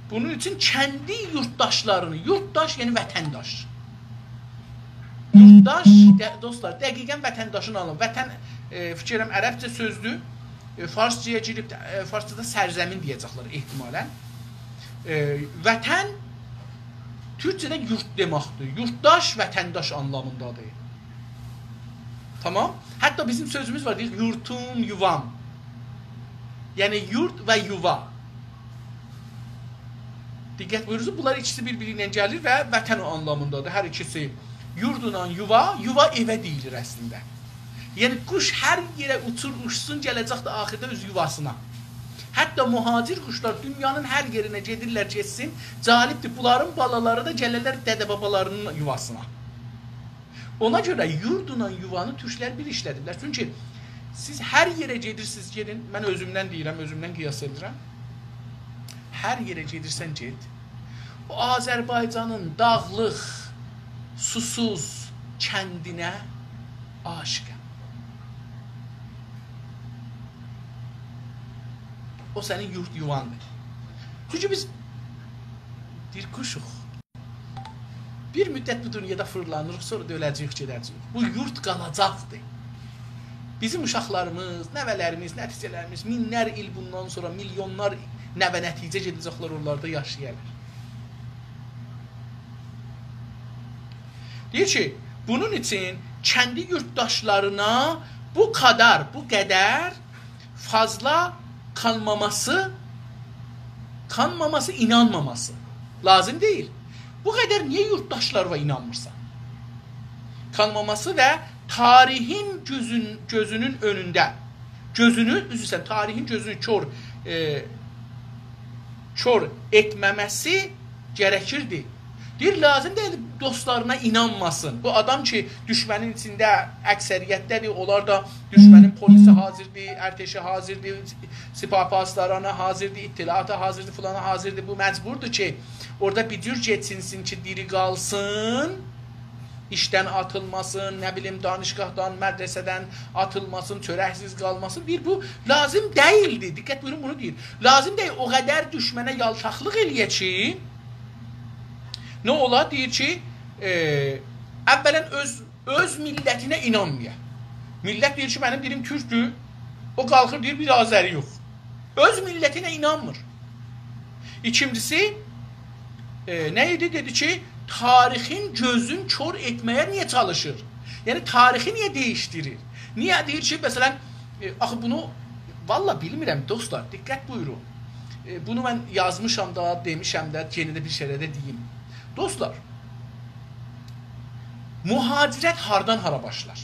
بونون اوچون کندی یورتداشلارینی، یورتداش، یعنی وطنداش. یورتداش، ده-، دوستلار، دقیقاً وطنداشین آلین. وطن، ائ، فیکر ائلیرم، عربجه سؤزدور. ائ، فارسجایا گیریب، ائ، فارسجادا سرزمین دئیه‌جکلر احتمالاً. ائ، وطن تورکجه‌ده یورت دئمکدیر. یورتداش، وطنداش آنلامیندادیر. تامام؟ حتی بیزیم سؤزوموز وار، دئییر، یورتوم، یووام. یعنی یورت و یووا. دقت بویورورسونوز، بونلار ایکیسی بیر-بیری ایله گلیر و وطن او آنلامیندادیر. هر ایکیسی یوردلا یووا، یووا ائوه دئییلیر اصلینده. یعنی قوش هر یئره اوچور، اوچسون، گله‌جکدیر آخیردا اؤز یوواسینا. حتی مهاجر قوشلار دونیانین هر یئرینه گئدیرلر، گئتسین. جالبدیر، بونلارین بالالاری دا گلیرلر دده-بابالارینین یوواسینا. اونا گؤره یوردلا یووانی تورکلر بیر ایشله‌دیبلر. چونکی سیز هر یئره گئدیرسینیز، گئدین، من اؤزومدن دئییرم، اؤزومدن قیاس ائدیرم. هر یئره گئدیرسن، گئت. او آذربایجانین داغلیق، سوسوز کندینه عاشیقم. او سنین یورد یوواندیر. چونکی بیز بیر قوشوق. بیر مدت بو دونیادا فیرلانیریق، سونرا دا اؤله‌جه‌ییک، گئده‌جه‌ییک. بو یورد قالاجاقدیر. بیزیم اوشاقلاریمیز، نوه‌لریمیز، نتیجه‌لریمیز مینلر ایل بوندان سونرا، میلیونلار نوه نتیجه گئده‌جکلر، اورالاردا یاشایارلار. دئییر کی، بونون اوچون کندی یورتداشلارینا بو قدر، بو قدر فاضلا قانماماسی، قانماماسی، اینانماماسی لازیم دئییل. بو قدر نییه یورتداشلارا اینانمیرسان؟ قانماماسی و تاریخین گؤزون-، گؤزونون اؤنونده، گؤزونو، عذر ایسته‌ییرم، تاریخین گؤزونو کور، ائ، کور ائتمه‌مه‌سی گرکیردی. دئییر، لازیم دئییل دوستلارینا اینانماسین. بو آدام کی، دوشمنین ایچینده اکثریتده‌دیر، اونلار دا دوشمنین پلیسی حاضردیر، ارتشی حاضردیر، سپاه پاسدارانی حاضردیر، اطلاعاتی حاضردیر، فلانی حاضردیر. بو مجبوردور کی، اورادا بیر جور گئچینسین کی، دیری قالسین، ایشدن آتیلماسین، نه بیلیم، دانشگاهدان، مدرسه‌دن آتیلماسین، چؤرکسیز قالماسین. دئییر، بو لازیم دئییلدی. دقت بویورون، بونو دئییر. لازیم دئییل او قدر دوشمنه یالتاقلیق ائله‌یه کی، نه اولا؟ دئییر کی، ائ، اولاً اؤز، اؤز میللتینه اینانمایا. میللت دئییر کی، منیم دیلیم تورکدور. او قالخیر، دئییر، بیر آذری یوخ. اؤز میللتینه اینانمیر. ایکینجیسی، ائ، نه ایدی؟ دئدی کی، تاریخین گؤزون کور ائتمه‌یه نییه چالیشیر؟ یعنی، تاریخی نییه دییشدیریر؟ نییه دئییر کی، مثلاً، ائ، آخی بونو، والله بیلمیرم، دوستلار، دقت بویورون. ائ، بونو من یازمیشام دا، دئمیشم ده، یئنه ده بیر شئیلر ده دئییم. دوستلار، مهاجرت هاردان هارا باشلار؟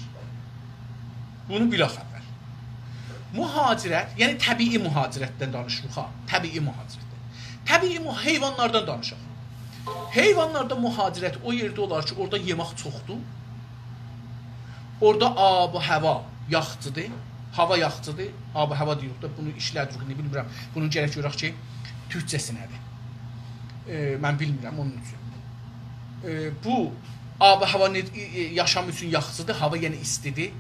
بونو بیلک اول. مهاجرت، یعنی طبیعی مهاجرتدن دانیشیریق ها. طبیعی مهاجرتدن. طبیعی مه-، حیوانلاردان دانیشاق. حیوانلاردا مهاجرت او یئرده اولار کی، اورادا یئمک چوخدور. اورادا آب و هاوا یاخچیدیر. هاوا یاخچیدیر. آب و هاوا دئییریک ده، بونو ایشله‌دیریک، ایندی بیلمیرم. بونو گرک گؤرک کی، تورکجه‌سی نه‌دیر؟ ائ، من بیلمیرم، اونون اوچون. ائ، بو آب و هاوا نه-، ائ، ائ، یاشام اوچون یاخشیدیر، هاوا یئنه ایستیدیر.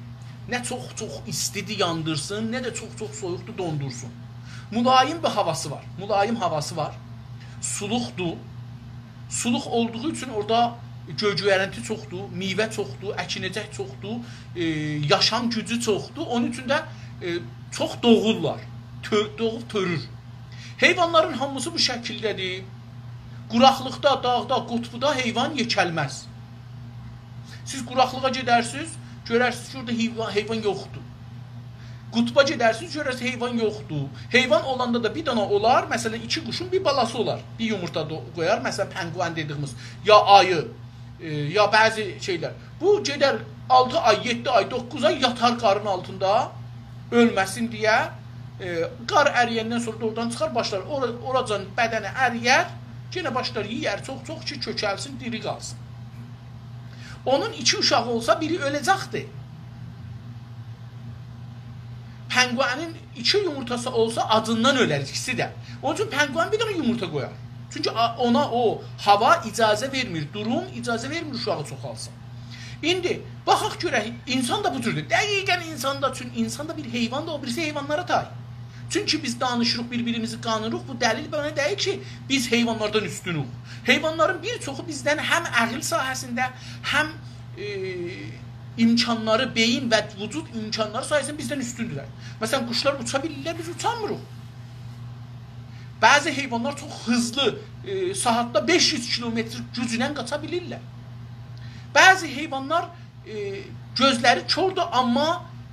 نه چوخ-چوخ ایستیدیر، یاندیرسین، نه ده چوخ-چوخ سویوقدور، دوندورسون. ملایم بیر هاواسی وار، ملایم هاواسی وار. سولوقدور. سولوق اولدوغو اوچون اورادا گؤی‌گؤیرنتی چوخدور، میوه چوخدور، اکینه‌جک چوخدور، ائ، یاشام گوجو چوخدور. اونون اوچون ده، ائ، چوخ دوغورلار، تؤ-، دوغوب تؤرور. حیوانلارین هامیسی بو شکیلده‌دیر. قوراقلیقدا، داغدا، قطبدا حیوان یئکه‌لمز. سیز قوراقلیغا گئدرسینیز، گؤررسینیز کی، اورادا حیوان، حیوان یوخدور. قطبا گئدرسینیز، گؤررسینیز حیوان یوخدور. حیوان اولاندا دا بیر دانا اولار، مثلا، ایکی قوشون بیر بالاسی اولار. بیر یومورتا دو-، قویار، مثلا، پنگوئن دئدیگیمیز، یا آیی، ائ، یا بعضی شئیلر. بو گئدر آلتی آی، یئددی آی، دوققوز آی یاتار قارین آلتیندا، اؤلمه‌سین دئیه. ائ، قار ارییندن سونرا دا اورادان چیخار، باشلار. اورا-، اوراجان بدنی ارییر، یئنه باشلار یئیر، چوخ-چوخ کی، کؤکلسین، دیری قالسین. اونون ایکی اوشاغی اولسا، بیری اؤله‌جکدی. پنگوئنین ایکی یومورتاسی اولسا، آجیندان اؤلر ایکیسی ده. اونون اوچون پنگوئن بیر دنه یومورتا قویار. چونکی آ-، اونا او هاوا اجازه وئرمیر، دوروم اجازه وئرمیر اوشاغی چوخالسین. ایندی باخاق گؤرک، اینسان دا بو جوردور. دقیقاً اینسان دا، چون اینسان دا بیر حیواندیر، او بیریسی حیوانلارا تای. چونکی بیز دانیشیریق، بیر-بیریمیزی قانیریق، بو دلیل بونا دئییل کی، بیز حیوانلاردان اوستونوک. حیوانلارین بیر چوخو بیزدن هم عقل ساحه‌سینده، هم، ائ، امکانلاری، بئیین و وجود امکانلاری سایه‌سینده بیزدن اوستوندورلر. مثلاً، قوشلار اوچا بیلیرلر، بیز اوچامیریق. بعضی حیوانلار چوخ هیزلی، ائ، ساعاتدا بئش یوز کیلومتر گوجونن قاچا بیلیرلر. بعضی حیوانلار، ائ، گؤزلری کوردور، آمما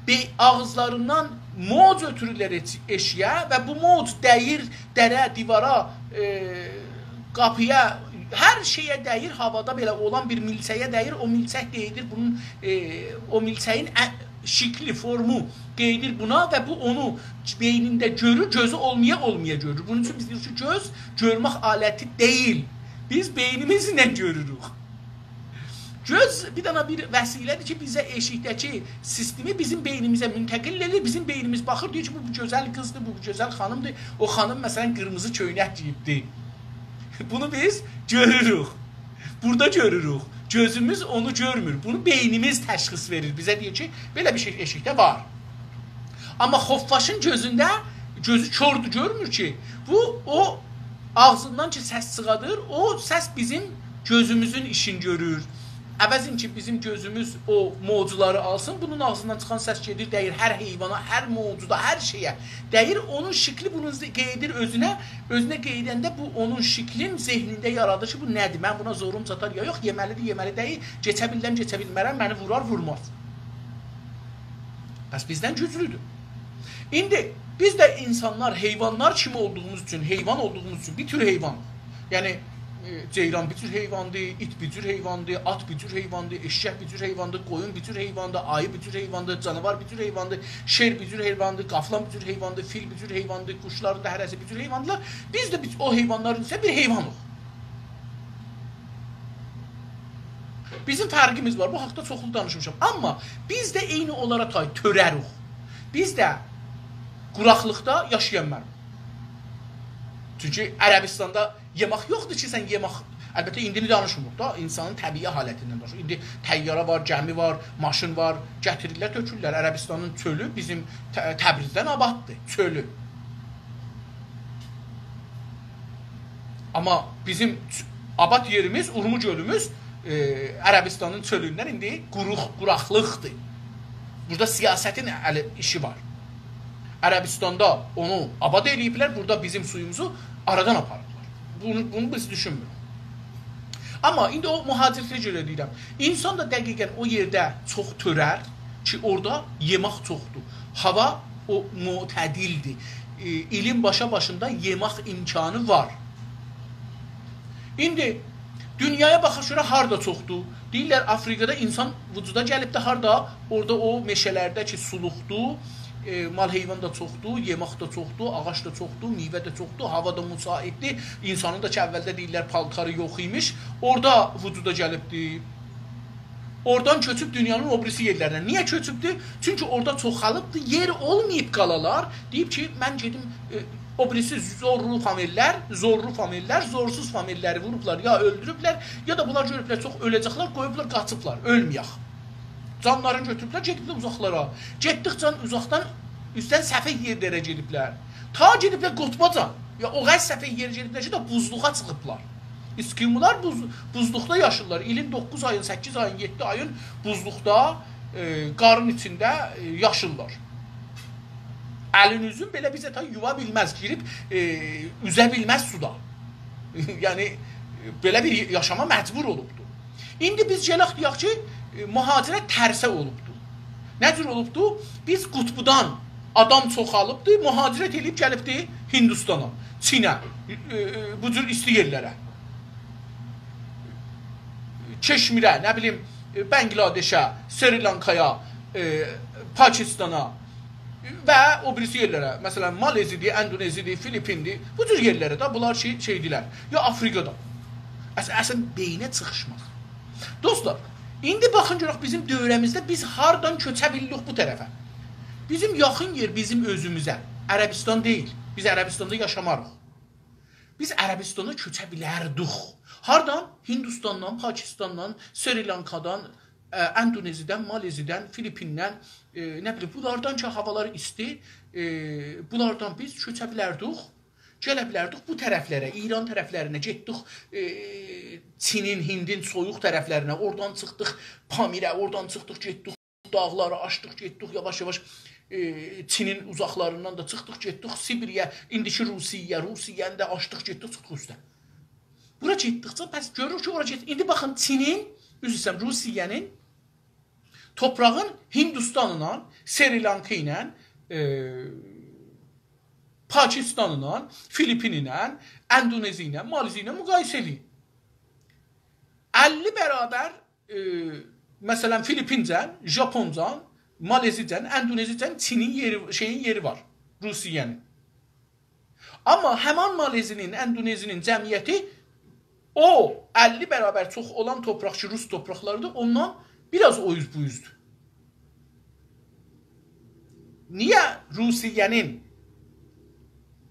بئ-، آغیزلاریندان موج اؤتورورلر ائچ-، ائشییه و بو موج دَییر دره، دیوارا، ائ، قاپییا، هر شئیه دَییر، هاوادا بئله اولان بیر میلچه‌یه دَییر، او میلچک قئییدیر بونون، ائ، او میلچه‌یین ا-، شکلی، فورمو قئییدیر بونا و بو اونو بئینینده گؤرور، گؤزو اولمایا اولمایا گؤرور. بونون اوچون بیز دئییریک کی، گؤز گؤرمک آلتی دئییل. بیز بئینیمیزله گؤروروک. گؤز بیر دنه بیر وسیله‌دیر کی، بیزه ائشیکده‌کی سیستمی بیزیم بئینیمیزه منتقل ائدیر. بیزیم بئینیمیز باخیر، دئییر کی، بو، بو گؤزل قیزدیر، بو، بو گؤزل خانیمدیر. او خانیم، مثلاً، قیرمیزی کؤینک گئییبدی. بونو بیز گؤروروک. بورادا گؤروروک. گؤزوموز اونو گؤرمور. بونو بئینیمیز تشخیص وئریر. بیزه دئییر کی، بئله بیر شئی ائشیکده وار. آمما خفاشین گؤزونده، گؤزو کوردور، گؤرمور کی، بو، او آغزیندان کی سس چیخادیر، او سس بیزیم گؤزوموزون ایشین گؤرور. عوضین کی، بیزیم گؤزوموز او موجلاری آلسین، بونون آغزیندان چیخان سس گئدیر، دَییر هر حیوانا، هر موجودا، هر شئیه. دَییر، اونون شکلی بونون ز-، قئییدیر اؤزونه، اؤزونه قئییدنده بو اونون شکلین ذهنینده یارادیر کی، بو نه‌دیر؟ من بونا زوروم چاتار یا یوخ، یئمه‌لی‌دیر، یئمه‌لی دئییل، کئچه بیلیرم، کئچه بیلمه‌رم، منی وورار، وورماز. پس بیزدن گوجلودور. ایندی بیز ده اینسانلار، حیوانلار کیمی اولدوغوموز اوچون، حیوان اولدوغوموز اوچون، بیر تور حیوان. یعنی، ائ، جئیران بیر جور حیواندیر، ایت بیر جور حیواندیر، آت بیر جور حیواندیر، ائششک بیر جور حیواندیر، قویون بیر جور حیواندیر، آیی بیر جور حیواندیر، جاناوار بیر جور حیواندیر، شیر بیر جور حیواندیر، قافلان بیر جور حیواندیر، فیل بیر جور حیواندیر، قوشلارین دا هره‌سی بیر جور حیواندیرلار. بیز ده بیز او حیوانلارین ایچینده بیر حیوانیق. بیزیم فرقیمیز وار. بو حاقدا چوخلو دانیشمیشام. آمما بیز ده عینی اونلارا تای تؤره‌روخ. بیز ده قوراقلیقدا یاشایانلاریق. چونکی عربستاندا یئمک یوخدور کی، سن یئمک، البته، ایندی دانیشمیریق دا، اینسانین طبیعی حالتیندن دانیشیریق. ایندی طیاره وار، گمی وار، ماشین وار، گتیریرلر، تؤکورلر. عربستانین چؤلو بیزیم ت-، تبریزدن آباددیر، چؤلو. آمما بیزیم چ-، آباد یئریمیز، اورمو گؤلوموز، ائ، عربستانین چؤلوندن ایندی قوروق، قوراقلیقدیر. بورادا سیاستین الی، ایشی وار. عربستاندا اونو آباد ائله‌ییبلر، بورادا بیزیم سویوموزو آرادان آپاریبلار. بونو، بونو بیز دوشونموروک. آمما ایندی او مهاجرته گؤره دئییرم. اینسان دا دقیقاً او یئرده چوخ تؤرر کی، اورادا یئمک چوخدور. هاوا او معتدلدیر. ائ، ایلین باشا باشیندا یئمک امکانی وار. ایندی دونیایا باخاق گؤرک هاردا چوخدور. دئییرلر، آفریقادا اینسان وجودا گلیبدی، هاردا؟ اورادا او مئشه‌لرده کی، سولوقدور، ائ، مال حیوان دا چوخدور، یئمک ده چوخدور، آغاج دا چوخدور، میوه ده چوخدور، هاوا دا مساعددیر. اینسانین دا کی، اولده دئییرلر، پالتاری یوخ ایمیش، اورادا وجودا گلیبدی. اورادان کؤچوب دونیانین او بیریسی یئرلرینه. نییه کؤچوبدو؟ چونکی اورادا چوخالیبدی، یئر اولماییب قالالار. دئییب کی، من گئدیم، ائ، او بیریسی زورلو فامیللر، زورلو فامیللر، زورسوز فامیللری ووروبلار، یا اؤلدوروبلر، یا دا بونلار گؤروبلر، چوخ اؤله‌جکلر، قویوبلار، قاچیبلار، اؤلمه‌یک. جانلارینی گؤتوروبلر، گئدیبلر اوزاقلارا. گئتدیکجه اوزاقدان، اوستدن سفئه یئرلره گئدیبلر. تا گئدیبلر قطباجان. یا او قدر سفئه یئره گئدیبلر کی، دا بوزلوغا چیخیبلار. اسکیمولار بوز-، بوزلوقدا یاشیرلار. ایلین دوققوز آیین، سککیز آیین، یئددی آیین بوزلوقدا، ائ، قارین ایچینده، ائ، یاشیرلار. الین اوزون بئله بیزه تا یووا بیلمز، گیریب، ائ، اوزه بیلمز سودا. یعنی، ائ، بئله بیر یاشاما مجبور اولوبدور. ایندی بیز گلک دئیک کی، ائ، مهاجرت ترسه اولوبدور. نه جور اولوبدور؟ بیز قطبدان آدام چوخالیبدی، مهاجرت ائله‌ییب گلیبدی هندوستانا، چینه، ائ، ائ، بو جور ایستی یئرلره. کشمیره، نه بیلیم، ائ، بنگلادشه، سریلانکایا، ائ، پاکستانا، و او بیریسی یئرلره، مثلا، مالزی‌دیر، اندونزی‌دیر، فیلیپین‌دیر. بو جور یئرلره ده بونلار شئی، شئی‌دیرلر. یا آفریقادا. اص-، اصلا بئینه سیخیشماز. دوستلار، ایندی باخین گؤرک بیزیم دؤوره‌میزده بیز هاردان کؤچه بیلدیک بو طرفه. بیزیم یاخین یئر بیزیم اؤزوموزه عربستان دئییل. بیز عربستاندا یاشاماریق. بیز عربستانا کؤچه بیلردیک. هاردان؟ هیندوستاندان، پاکستاندان، سری‌لانکادان، ا، اندونزی‌دن، مالزی‌دن، فیلیپین‌دن، ائ، نه بیلیم، بونلاردان کی، هاوالاری ایستی، ائ، بونلاردان بیز کؤچه بیلردیک، گله بیلردیک بو طرفلره، ایران طرفلرینه گئتدیک، ائ، چینین، هیندین سویوق طرفلرینه، اورادان چیخدیق پامیره، اورادان چیخدیق، گئتدیک داغلاری آشدیق، گئتدیک یاواش-یاواش، ائ، چینین اوزاقلاریندان دا چیخدیق، گئتدیک سیبیره، ایندیکی روسیه، روسیه‌نی ده آشدیق، گئتدیک، چیخدیق اوسته. بورا گئتدیکجه، پس گؤروروک کی، اورا گئت-، ایندی باخین، چینین، عذر ایسته‌ییرم، روسیه‌نین توپراغین هیندوستانلا، سری‌لانکا ایله، ائ، پاکستانلا، فیلیپین ایله، اندونزی ایله، مالزی ایله مقایسه ائله‌یین. اللی برابر، ائ، مثلا، فیلیپینجن، ژاپونجان، مالزیجن، اندونزیجن چینین یئری، شئیین یئری وار، روسیه‌نین. آمما همان مالزی‌نین، اندونزی‌نین جمعیتی او اللی برابر چوخ اولان توپراق کی، روس توپراقلاریدیر، اوندان بیر آز او اوز بو اوزدور. نییه روسیه‌نین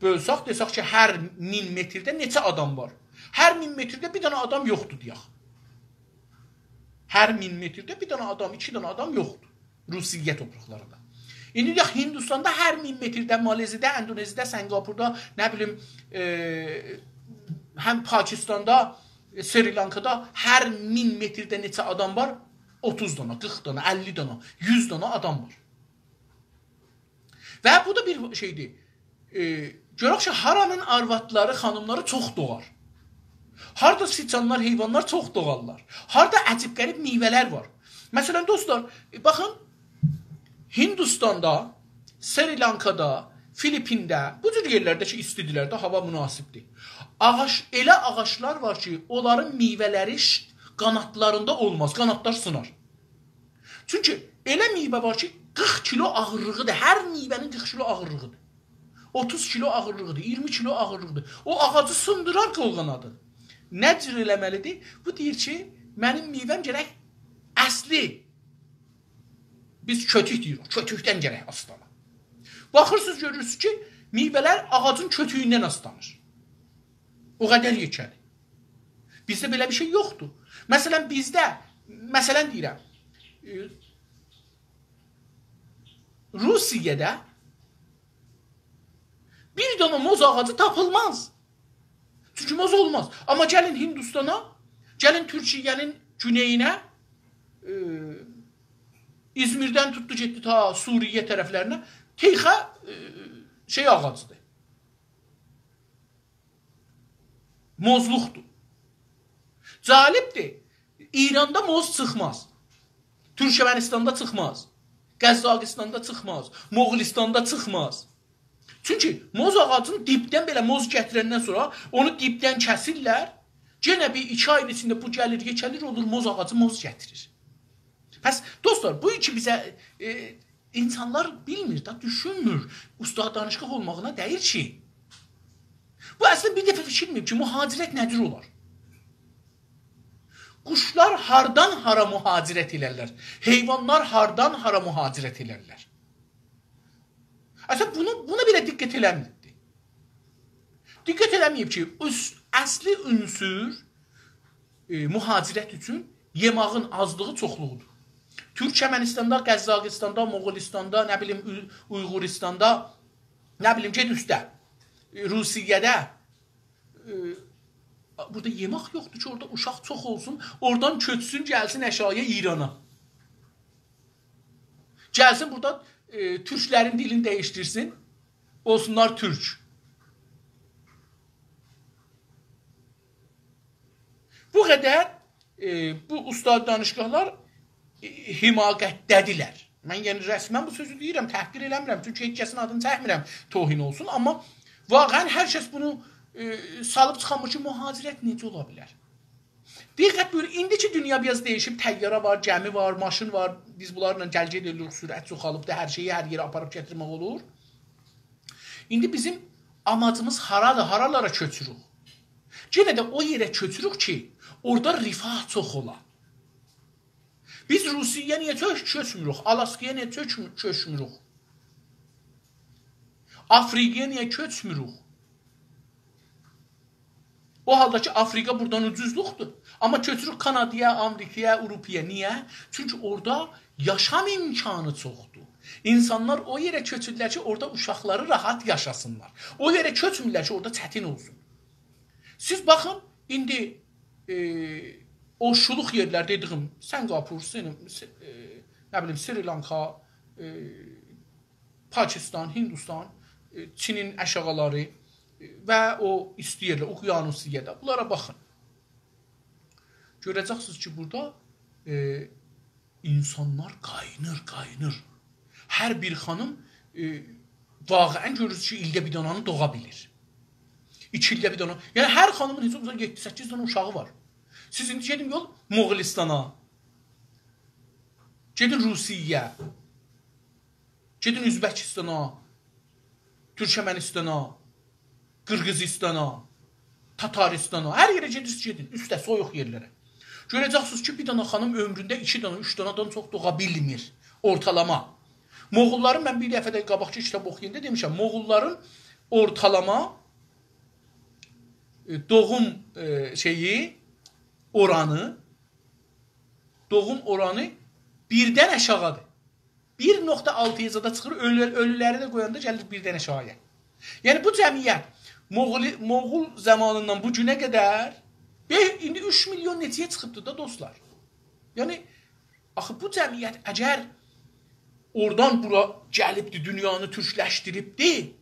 بؤلسک، دئسک کی، هر مین مترده نئچه آدام وار؟ هر مین مترده بیر دنه آدام یوخدور، دئیک. هر مین مترده بیر دنه آدام، ایکی دنه آدام یوخدور روسیه توپراقلاریندا. ایندی دئیک، هیندوستاندا هر مین مترده، مالزی‌ده، اندونزی‌ده، سنگاپوردا، نه بیلیم، ائ، هم پاکستاندا، ائ، سری‌لانکادا هر مین مترده نئچه آدام وار؟ اوتوز دانا، قیرخ دانا، اللی دانا، یوز دانا آدام وار. و بو دا بیر شئی‌دیر. ائ، گؤرک کی، هارانین آروادلاری، خانیملاری چوخ دوغار. هاردا سیچانلار، حیوانلار چوخ دوغارلار. هاردا عجیب غریب میوه‌لر وار. مثلا، دوستلار، ائ، باخین، هیندوستاندا، سری‌لانکادا، فیلیپین‌ده، بو جور یئرلرده کی، ایستی‌دیرلر ده، هاوا مناسبدیر. آغاج، ائله آغاجلار وار کی، اونلارین میوه‌لری ش-، قانادلاریندا اولماز، قانادلار سینار. چونکی ائله میوه وار کی، قیرخ کیلو آغیرلیغیدیر. هر میوه‌نین قیرخ کیلو آغیرلیغیدیر. اوتوز کیلو آغیرلیغیدیر، اییرمی کیلو آغیرلیغیدیر. او آغاجی سیندیرار قول قانادی. نه جور ائله‌مه‌لیدیر؟ بو دئییر کی، منیم میوه‌م گرک اصلی، بیز کؤتوک دئییریک، کؤتوکدن گرک آسلانا. باخیرسینیز، گؤرورسونوز کی، میوه‌لر آغاجین کؤتویوندن آسلانیر. او قدر یئکه‌دیر. بیزده بئله بیر شئی یوخدور. مثلا، بیزده، مثلا دئییرم، ائ، روسیه‌ده بیر دنه موز آغاجی تاپیلماز. چونکی موز اولماز. آمما گلین هیندوستانا، گلین تورکیه‌نین گونئیینه، ائ، ایزمیردن توتدو گئتدی تا سوریه طرفلرینه. تئیخه، ائ، شئی آغاجیدیر. موزلوقدور. جالبدیر. ایراندا موز چیخماز. تورکمنیستاندا چیخماز. قزاقیستاندا چیخماز. مغولیستاندا چیخماز. چونکی موز آغاجینی دیبدن، بئله موز گتیرندن سونرا اونو دیبدن کسیرلر. یئنه بیر ایکی آیین ایچینده بو گلیر، یئکه‌لیر، اولور موز آغاجی، موز گتیریر. پس، دوستلار، بو کی بیزه، ائ، اینسانلار بیلمیر دا، دوشونمور. اوستاد دانشگاه اولماغینا دئییل کی. بو اصلینده بیر دفعه فیکیر ائله‌مه‌ییب کی، مهاجرت نه جور اولار؟ قوشلار هاردان هارا مهاجرت ائلرلر؟ حیوانلار هاردان هارا مهاجرت ائلرلر؟ اصلینده بونو، بونا بئله دقت ائله‌مه‌ییبدی. دقت ائله‌مه‌ییب کی، اوس-، اصلی عنصر، ائ، مهاجرت اوچون یئماغین آزلیغی، چوخلوغودور. تورکمنیستاندا، قزاقیستاندا، مغولیستاندا، نه بیلیم، اوی-، اویغوریستاندا، نه بیلیم، گئت اوسته، ائ، روسیه‌ده، ائ، بورادا یئمک یوخدور کی، اورادا اوشاق چوخ اولسون، اورادان کؤچسون، گلسین آشاغییا ایرانا. گلسین بورادا، ائ، تورکلرین دیلینی دییشدیرسین، اولسونلار تورک. بو قدر، ائ، بو اوستاد دانشگاهلار، ائ، حماقتده‌دیرلر. من، یعنی، رسما بو سؤزو دئییرم، تحقیر ائله‌میرم. چونکی هئچ کسین آدینی چکمیرم، توهین اولسون. آمما واقعا هر کس بونو، ائ، سالیب چیخانمیر کی، مهاجرت نئجه اولا بیلر؟ دقت بویورون، ایندی کی دونیا بیر آز دییشیب، طیاره وار، گمی وار، ماشین وار، بیز بونلارلا گل-گئت ائدیریک، سرعت چوخالیبدیر، هر شئیی هر یئره آپاریب گتیرمک اولور. ایندی بیزیم آماجیمیز هارادیر، هارالارا کؤچوروک؟ یئنه ده او یئره کؤچوروک کی، اورادا رفاه چوخ اولا. بیز روسیه‌یه نییه چؤ-، کؤچموروک؟ آلاسکایا نییه چؤچمو-، کؤچموروک؟ آفریقایا نییه کؤچموروک؟ او حالدا کی، آفریقا بورادان اوجوزلوقدور. آمما کؤچوروک کانادایا، آمریکایا، آوروپایا. نییه؟ چونکی اورادا یاشام امکانی چوخدور. اینسانلار او یئره کؤچورلر کی، اورادا اوشاقلاری راحت یاشاسینلار. او یئره کؤچمورلر کی، اورادا چتین اولسون. سیز باخین، ایندی، ائ، او شولوق یئرلر دئدیییم، سنگاپور، سن-، س-، ائ، نه بیلیم، سریلانکا، ائ، پاکستان، هندوستان، ائ، چینین آشاغیلاری، ائ، و او ایستی یئرلر، اقیانوسیه‌ده. بونلارا باخین. گؤره‌جکسینیز کی، بورادا، ائ، اینسانلار قاینیر، قاینیر. هر بیر خانیم، ائ، واقعاً گؤرورسونوز کی، ایلده بیر دانانی دوغا بیلیر. ایکی ایلده بیر دانا. یعنی، هر خانیمین هئچ اولماسا یئددی-سککیز دانا اوشاغی وار. سیز ایندی گئدین یول مغولستانا. گئدین روسیه‌یه. گئدین اؤزبکستانا، تورکمنستانا، قیرغیزستانا، تاتارستانا، هر یئره گئدیرسینیز، گئدین، اوسته، سویوق یئرلره. گؤره‌جکسینیز کی، بیر دانا خانیم عؤمرونده ایکی دانا، اوچ دانادان چوخ دوغا بیلمیر، اورتالاما. موغوللارین، من بیر دفعه ده قاباقکی کیتاب اوخویاندا دئمیشم، موغوللارین اورتالاما، ائ، دوغوم، ائ، شئیی، اورانی، دوغوم اورانی بیردن آشاغیدیر. بیر نقطه آلتی‌یاجان دا چیخیر، اؤلو-، اؤلولری ده قویاندا گلیر بیردن آشاغییا. یعنی، بو جمعیت موغولی-، موغول زامانیندان بو گونه قدر، به-، ایندی اوچ میلیون نئچه‌یه چیخیبدیر دا، دوستلار؟ یعنی، آخی بو جمعیت اگر اورادان بورا گلیبدی، دونیانی تورکلشدیریبدی،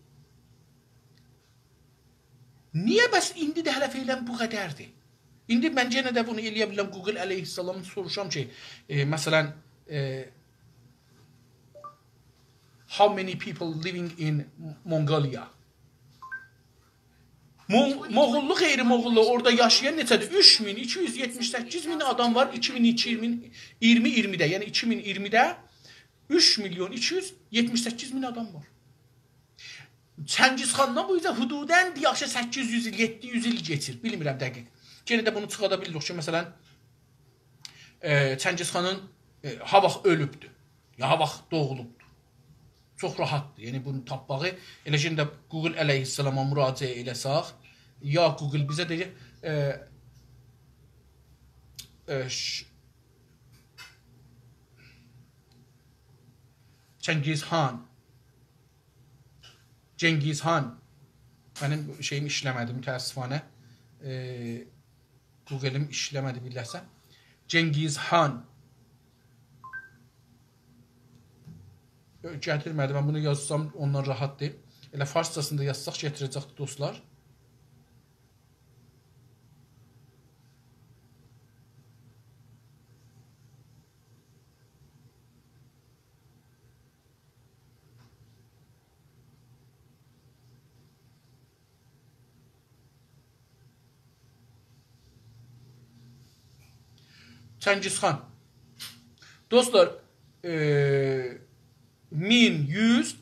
نییه بس ایندی ده هله فعلاً بو قدردیر؟ ایندی من یئنه ده بونو ائلیه بیلرم، گوگل علیه‌السلام سوروشام کی، ائ، مثلاً، ائ، how many people living in Mongolia? مو-، موغوللو، غیر موغوللو اورادا یاشایان نئچه‌دیر؟ اوچ مین ایکی یوز یئتمیش سککیز مین آدام وار، ایکی مین ایگیرمی، ایگیرمی ایگیرمیده، یعنی ایکی مین ایگیرمیده اوچ میلیون ایکی یوز یئتمیش سککیز مین آدام وار. چنگیز خاندان بو اوزه حدوداً، یاخشی، سککیز یوز ایل، یئددی یوز ایل کئچیر. بیلمیرم دقیق. یئنه ده بونو چیخادا بیلیریک کی، مثلاً، ائ، چنگیز خانین، ائ، ها واخت اؤلوبدور، یا ها واخت دوغولوبدور. چوخ راحتدیر. یعنی، بونو تاپماغی، ائله کی، ایندی گوگل علیه‌السلاما مراجعه ائله‌سک، یا گوگل بیزه دئییر، ائ، ائ، ش-، چنگیز خان. جنگیز خان. منیم شئییم ایشله‌مه‌دی، متأسفانه. ائ، گوگلیم ایشله‌مه‌دی، بیله‌سن. جنگیز خان. ائ، گتیرمه‌دی، من بونو یازسام اوندان راحتدیر. ائله فارسجاسینی دا یازساق گتیره‌جکدیر، دوستلار. چنگیز خان. دوستلار، ائ، مین یوز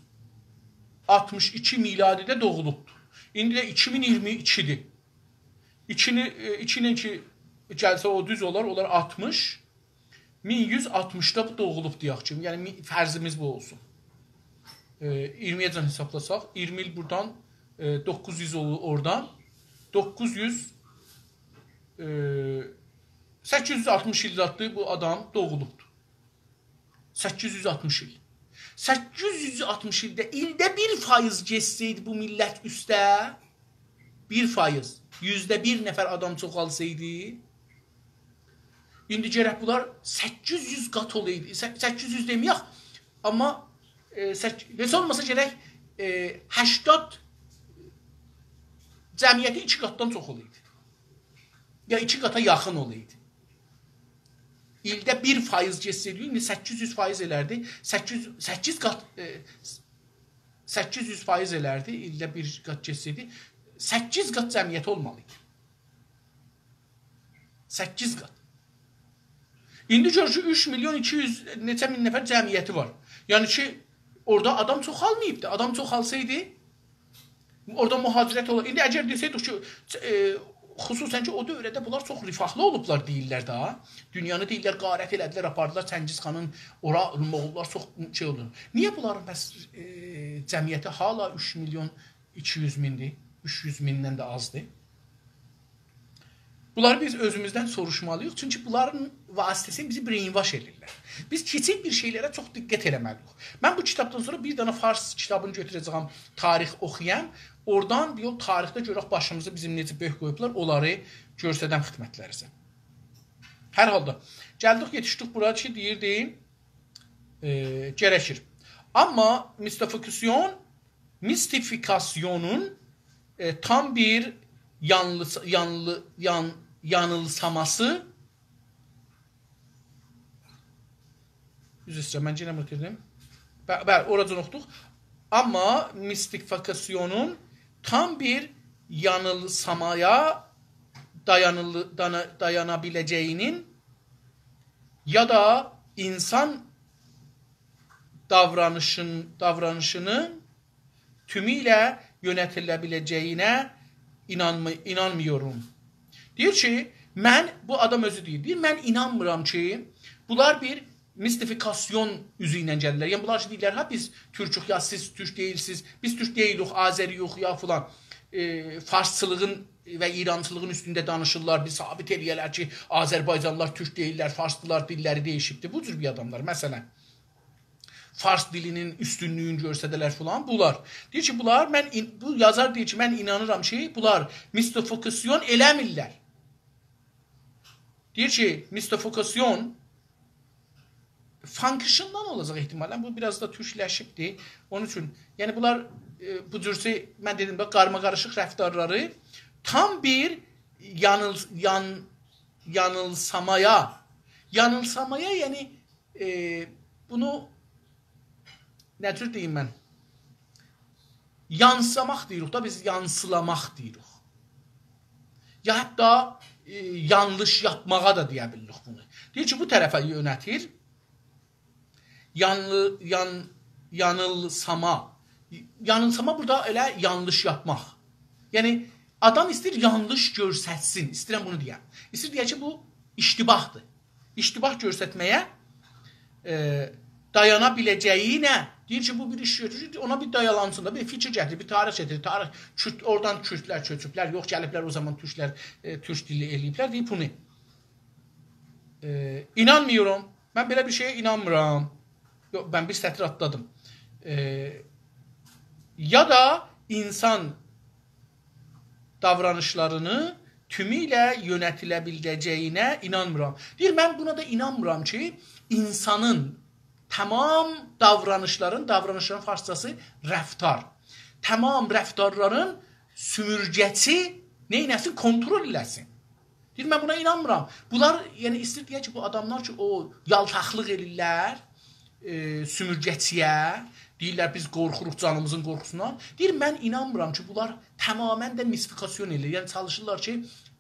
آلتمیش ایکی میلادیده دوغولوبدور. ایندی ده ایکی مین ایگیرمی ایکی‌دیر. ایکینی، ائ، ایکی ایله کی گلسه، او دوز اولار، اولار آلتمیش. مین یوز آلتمیشدا بو دوغولوب دئیک کی، یعنی می-، فرضیمیز بو اولسون. ائ، ایگیرمی‌یه‌جن حسابلاساق، ایگیرمی ایل بورادان، ائ، دوققوز یوز اولور اورادان. دوققوز یوز، ائ، سککیز یوز آلتمیش ایل زاددیر بو آدام دوغولوبدور. سککیز یوز آلتمیش ایل. سککیز یوز آلتمیش ایلده، ایلده بیر فایز گئتسه‌یدی بو میللت اوسته، بیر فایز، یوزده بیر نفر آدام چوخالسایدی، ایندی گرک بونلار سککیز یوز قات اولایدی. سه-، سککیز یوز دئمه‌یک، آمما، ائ، سک-، هئچ اولماسا گرک، ائ، هشتاد، جمعیتی ایکی قاتدان چوخ اولایدی. یا ایکی قاتا یاخین اولایدی. ایلده بیر فایز گئتسه‌یدی، ایندی سککیز یوز فایز ائلردی. سککیز، سککیز قات، ائ، سککیز یوز فایز ائلردی، ایلده بیر قات گئتسه‌یدی. سککیز قات جمعیت اولمالی ایدی. سککیز قات. ایندی گؤر کی، اوچ میلیون ایکی یوز نئچه مین نفر جمعیتی وار. یعنی کی، اورادا آدام چوخالماییبدی. آدام چوخالسایدی، اورادا مهاجرت اولار. ایندی اگر دئسه‌یدیک کی، ائ، خصوصاً کی، او دؤورده بونلار چوخ رفاهلی اولوبلار دئییرلر ده. دونیانی دئییرلر، غارت ائله‌دیلر، آپاردیلار چنگیز خانین اورا، موغوللار چوخ شئی اولدو. نییه بونلارین بس، ائ، جمعیتی حالا اوچ میلیون ایکی یوز میندیر؟ اوچ یوز میندن ده آزدیر. بونلاری بیز اؤزوموزدن سوروشمالی‌ییق، چونکی بونلارین واسطه‌سیله بیزی brainwash ائدیرلر. بیز کیچیک بیر شئیلره چوخ دقت ائله‌مه‌لی‌ییک. من بو کیتابدان سونرا بیر دنه فارس کیتابینی گؤتوره‌جه‌یم، تاریخ اوخویام. اورادان بیر یول تاریخده گؤرک باشیمیزی بیزیم نئجه بؤرک قویوبلار، اونلاری گؤسترم خدمتلرینیزه. هر حالدا، گلدیک، یئتیشدیک بورا کی، دئییردی، ائ، گرکیر. آمما میستیفیکاسیون، میستیفیکاسیونون، ائ، تام بیر یانلی-، یانلی-، یان-، یانیلساماسی، عذر ایسته‌ییرم، من یئنه بونو دئدیم. به-، بلی، اوراجان اوخودوق. آمما میستیفیکاسیونون تام بیر یانیلسامایا دایانیل-، دانا-، دایانا بیله‌جه‌یینین یا دا اینسان داورانیشین-، داورانیشینین تومو ایله یؤنه‌تیله بیله‌جه‌یینه اینانمی-، اینانمییورام. دئییر کی، من، بو آدام اؤزو دئییر، دئییر، من اینانمیرام کی، بونلار بیر میستیفیکاسیون اوزو ایله گلیرلر. یعنی، بونلار کی، دئییرلر، «ها، بیز تورکوک، یا سیز تورک دئییلسینیز، بیز تورک دئییلیک، آذری‌یوخ، یا فلان.» ائ، فارسچیلیغین و ایرانچیلیغین اوستونده دانیشیرلار، بیر ثابت ائله‌یه‌لر کی، آذربایجانلیلار تورک دئییللر، فارسدیلار، دیللری دییشیبدیر. بو جور بیر آداملار، مثلا، فارس دیلینین اوستونلویونو گؤستره‌لر فلان، بونلار. دئییر کی، بونلار، من این-، بو یازار دئییر کی، من اینانیرام کی، بونلار میستیفیکاسیون ائله‌میرلر. دئییر کی، میستیفیکاسیون فانکشندان اولاجاق احتمالا. بو بیر آز دا تورکلشیبدیر. اونون اوچون، یعنی بونلار، ائ، بو جور شئی، من دئدیم ده، قارماقاریشیق رفتارلاری تام بیر یانیل-، یان-، یانیلسامایا، یانیلسامایا، یعنی، ائ، بونو نه جور دئییم من؟ یانسیلاماق دئییریک دا، بیز یانسیلاماق دئییریک. یا حتی، ائ، یانلیش یاپماغا دا دئیه بیلیریک بونو. دئییر کی، بو طرفه یؤنه‌تیر. یانلی-، یان-، یانیلساما. یانیلساما بورادا ائله یانلیش یاپماق. یعنی، آدام ایسته‌ییر یانلیش گؤرستسین. ایسته‌ییرم بونو دئیم. ایسته‌ییر دئیه کی، بو اشتباهدیر. اشتباه گؤرستمه‌یه، ائ، دایانا بیله‌جه‌یینه. دئییر کی، بو بیر ایش گؤتورور، اونا بیر دایانسین دا، بیر فیکیر گتیریر، بیر تاریخ گتیریر. تاریخ، کورد، اورادان کوردلر کؤچوبلر، یوخ، گلیبلر او زامان تورکلر، ائ، تورک دیلی ائله‌ییبلر، دئییب بونو. ائ، اینانمییورام. من بئله بیر شئیه اینانمیرام. یوخ، من بیر سطیر آتلادیم. ائ، یا دا اینسان داورانیشلارینی تومو ایله یؤنه‌تیله بیله‌جه‌یینه اینانمیرام. دئییر، من بونا دا اینانمیرام کی، اینسانین تمام داورانیشلارین، داورانیشلارین فارسجاسی رفتار، تمام رفتارلارین سومورگه‌چی نئینه‌سین، کنترل ائله‌سین. دئییر، من بونا اینانمیرام. بونلار، یعنی، ایسته‌ییر دئیه کی، بو آداملار کی، او یالتاقلیق ائله‌ییرلر، ائ، سومورگه‌چی‌یه، دئییرلر، «بیز قورخوروق جانیمیزین قورخوسوندان.» دئییر، من اینانمیرام کی، بونلار تمامیله ده میستیفیکاسیون ائله‌ییر. یعنی، چالیشیرلار کی،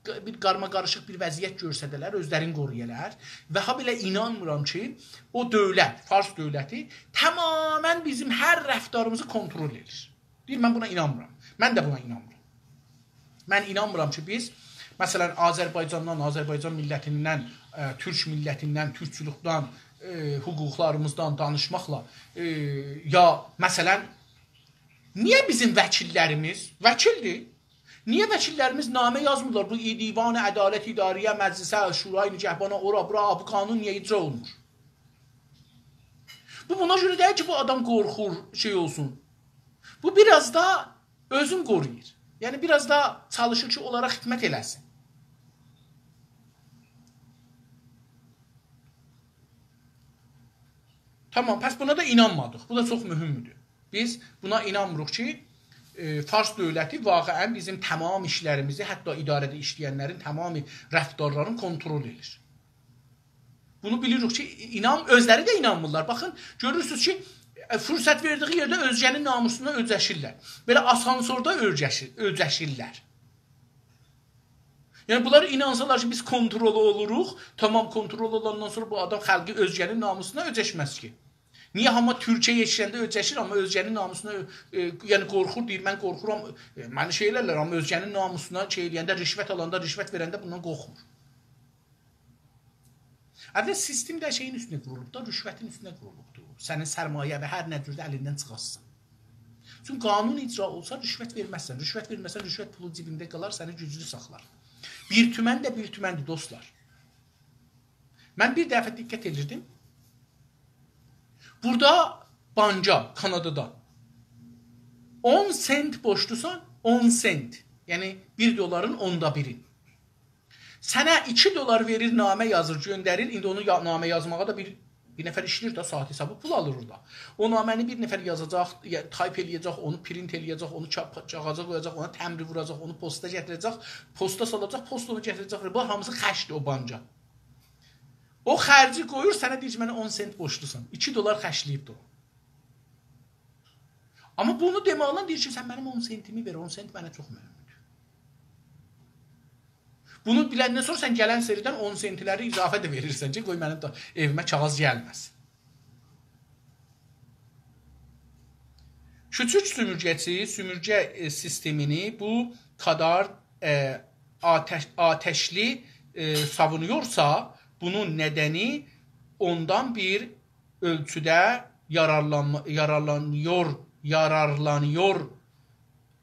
ق-، بیر قارماقاریشیق بیر وضعیت گؤرسده‌لر، اؤزلرینی قورویالار. و هابئله اینانمیرام کی، او دؤولت، فارس دؤولتی تمامیله بیزیم هر رفتاریمیزی کنترل ائدیر. دئییر، من بونا اینانمیرام. من ده بونا اینانمیرام. من اینانمیرام کی، بیز، مثلا، آذربایجاندان، آذربایجان میللتیندن، ائ، تورک میللتیندن، تورکچولوکدن، ائ، حقوقلاریمیزدان دانیشماقلا، ائ، یا، مثلا، نییه بیزیم وکیللریمیز، وکیلدیر، نییه وکیللریمیز نامه یازمیرلار بو دیوان عدالت اداری‌یه، مجلسه، شورای نگهبانا، اورا، بورا، بو قانون نییه اجرا اولمور؟ بو بونا گؤره دئییل کی، بو آدام قورخور، شئی اولسون. بو بیر آز دا اؤزون قورویور. یعنی، بیر آز دا چالیشیر کی، اونلارا خدمت ائله‌سین. تامام، پس بونا دا اینانمادیق. بو دا چوخ مهمدور. بیز بونا اینانمیریق کی، ائ، فارس دؤولتی واقعا بیزیم تمام ایشلریمیزی، حتی اداره‌ده ایشله‌ینلرین تمامی رفتارلارینی کنترل ائدیر. بونو بیلیریک کی، اینان-، اؤزلری ده اینانمیرلار. باخین، گؤرورسونوز کی، ائ، فرصت وئردیگی یئرده اؤزگه‌نین ناموسونا اؤجشیرلر. بئله آسانسوردا اؤجشیر-، اؤجشیرلر. یعنی، بونلار اینانسالار کی، بیز کنترل اولوروق، تامام، کنترل اولاندان سونرا بو آدام خالقی اؤزگه‌نین ناموسونا اؤلچمز کی. نییه هامی تورکیه‌یه یئتیشنده اؤلچر، آمما اؤزگه‌نین ناموسونا، ائ، یعنی قورخور، دئییر، «من قورخورام»، ائ، منی شئی ائلرلر، آمما اؤزگه‌نین ناموسونا شئی ائله‌ینده، رشوت آلاندا، رشوت وئرنده بوندان قورخمور. البته، سیستم ده شئیین اوستونه قورولوب دا، رشوتین اوستونه قورولوبدور. سنین سرمایه‌وی هر نه جور ده الیندن چیخارسین. چونکی قانون اجرا اولسا، رشوت وئرمزسن. رشوت وئرمه‌سن، رشوت پولو جیبینده قالار، سنی گوجلو ساخلار. بیر تومن ده بیر تومندیر، دوستلار. من بیر دفعه دقت ائدیردیم. بورادا بانکا، کانادادا اون سنت بورجلوسان، اون سنت. یعنی، بیر دلارین اوندا بیری. سنه ایکی دلار وئریر، نامه یازیر، گؤندریر. ایندی اونو یا-، نامه یازماغا دا بیر، بیر نفر ایشله‌ییر ده، ساعت حسابی پول آلیر اورادا. او نامه‌نی بیر نفر یازاجاق، یا-، تایپ ائله‌یه‌جک، اونو پرینت ائله‌یه‌جک، اونو کاغ-، کاغاذا قویاجاق، اونا تمبر ووراجاق، اونو پستا گتیره‌جک، پستا سالاجاق، پست اونو گتیره‌جک. بو هامیسی خرجدیر او بانکا. او خرجی قویور، سنه دئییر کی، «منه اون سنت بورجلوسان.» ایکی دلار خرجله‌ییبدیر او. آمما بونو دئمکله دئییر کی، «سن منیم اون سنتیمی وئر، اون سنت منه چوخ مهمدور.» بونو بیلندن سونرا سن گلن سریدن اون سنتلری اضافه ده وئریرسن کی، «قوی منیم ده ائویمه کاغیذ گلمه‌سین.» کوچوک سومورگه‌چی سومورگه، ائ، سیستمینی بو قدر، ائ، آتش-، آتشلی، ائ، ساوونویورسا، بونون ندنی اوندان بیر اؤلچوده یارارلانما-، یارارلانیور، یارارلانیور،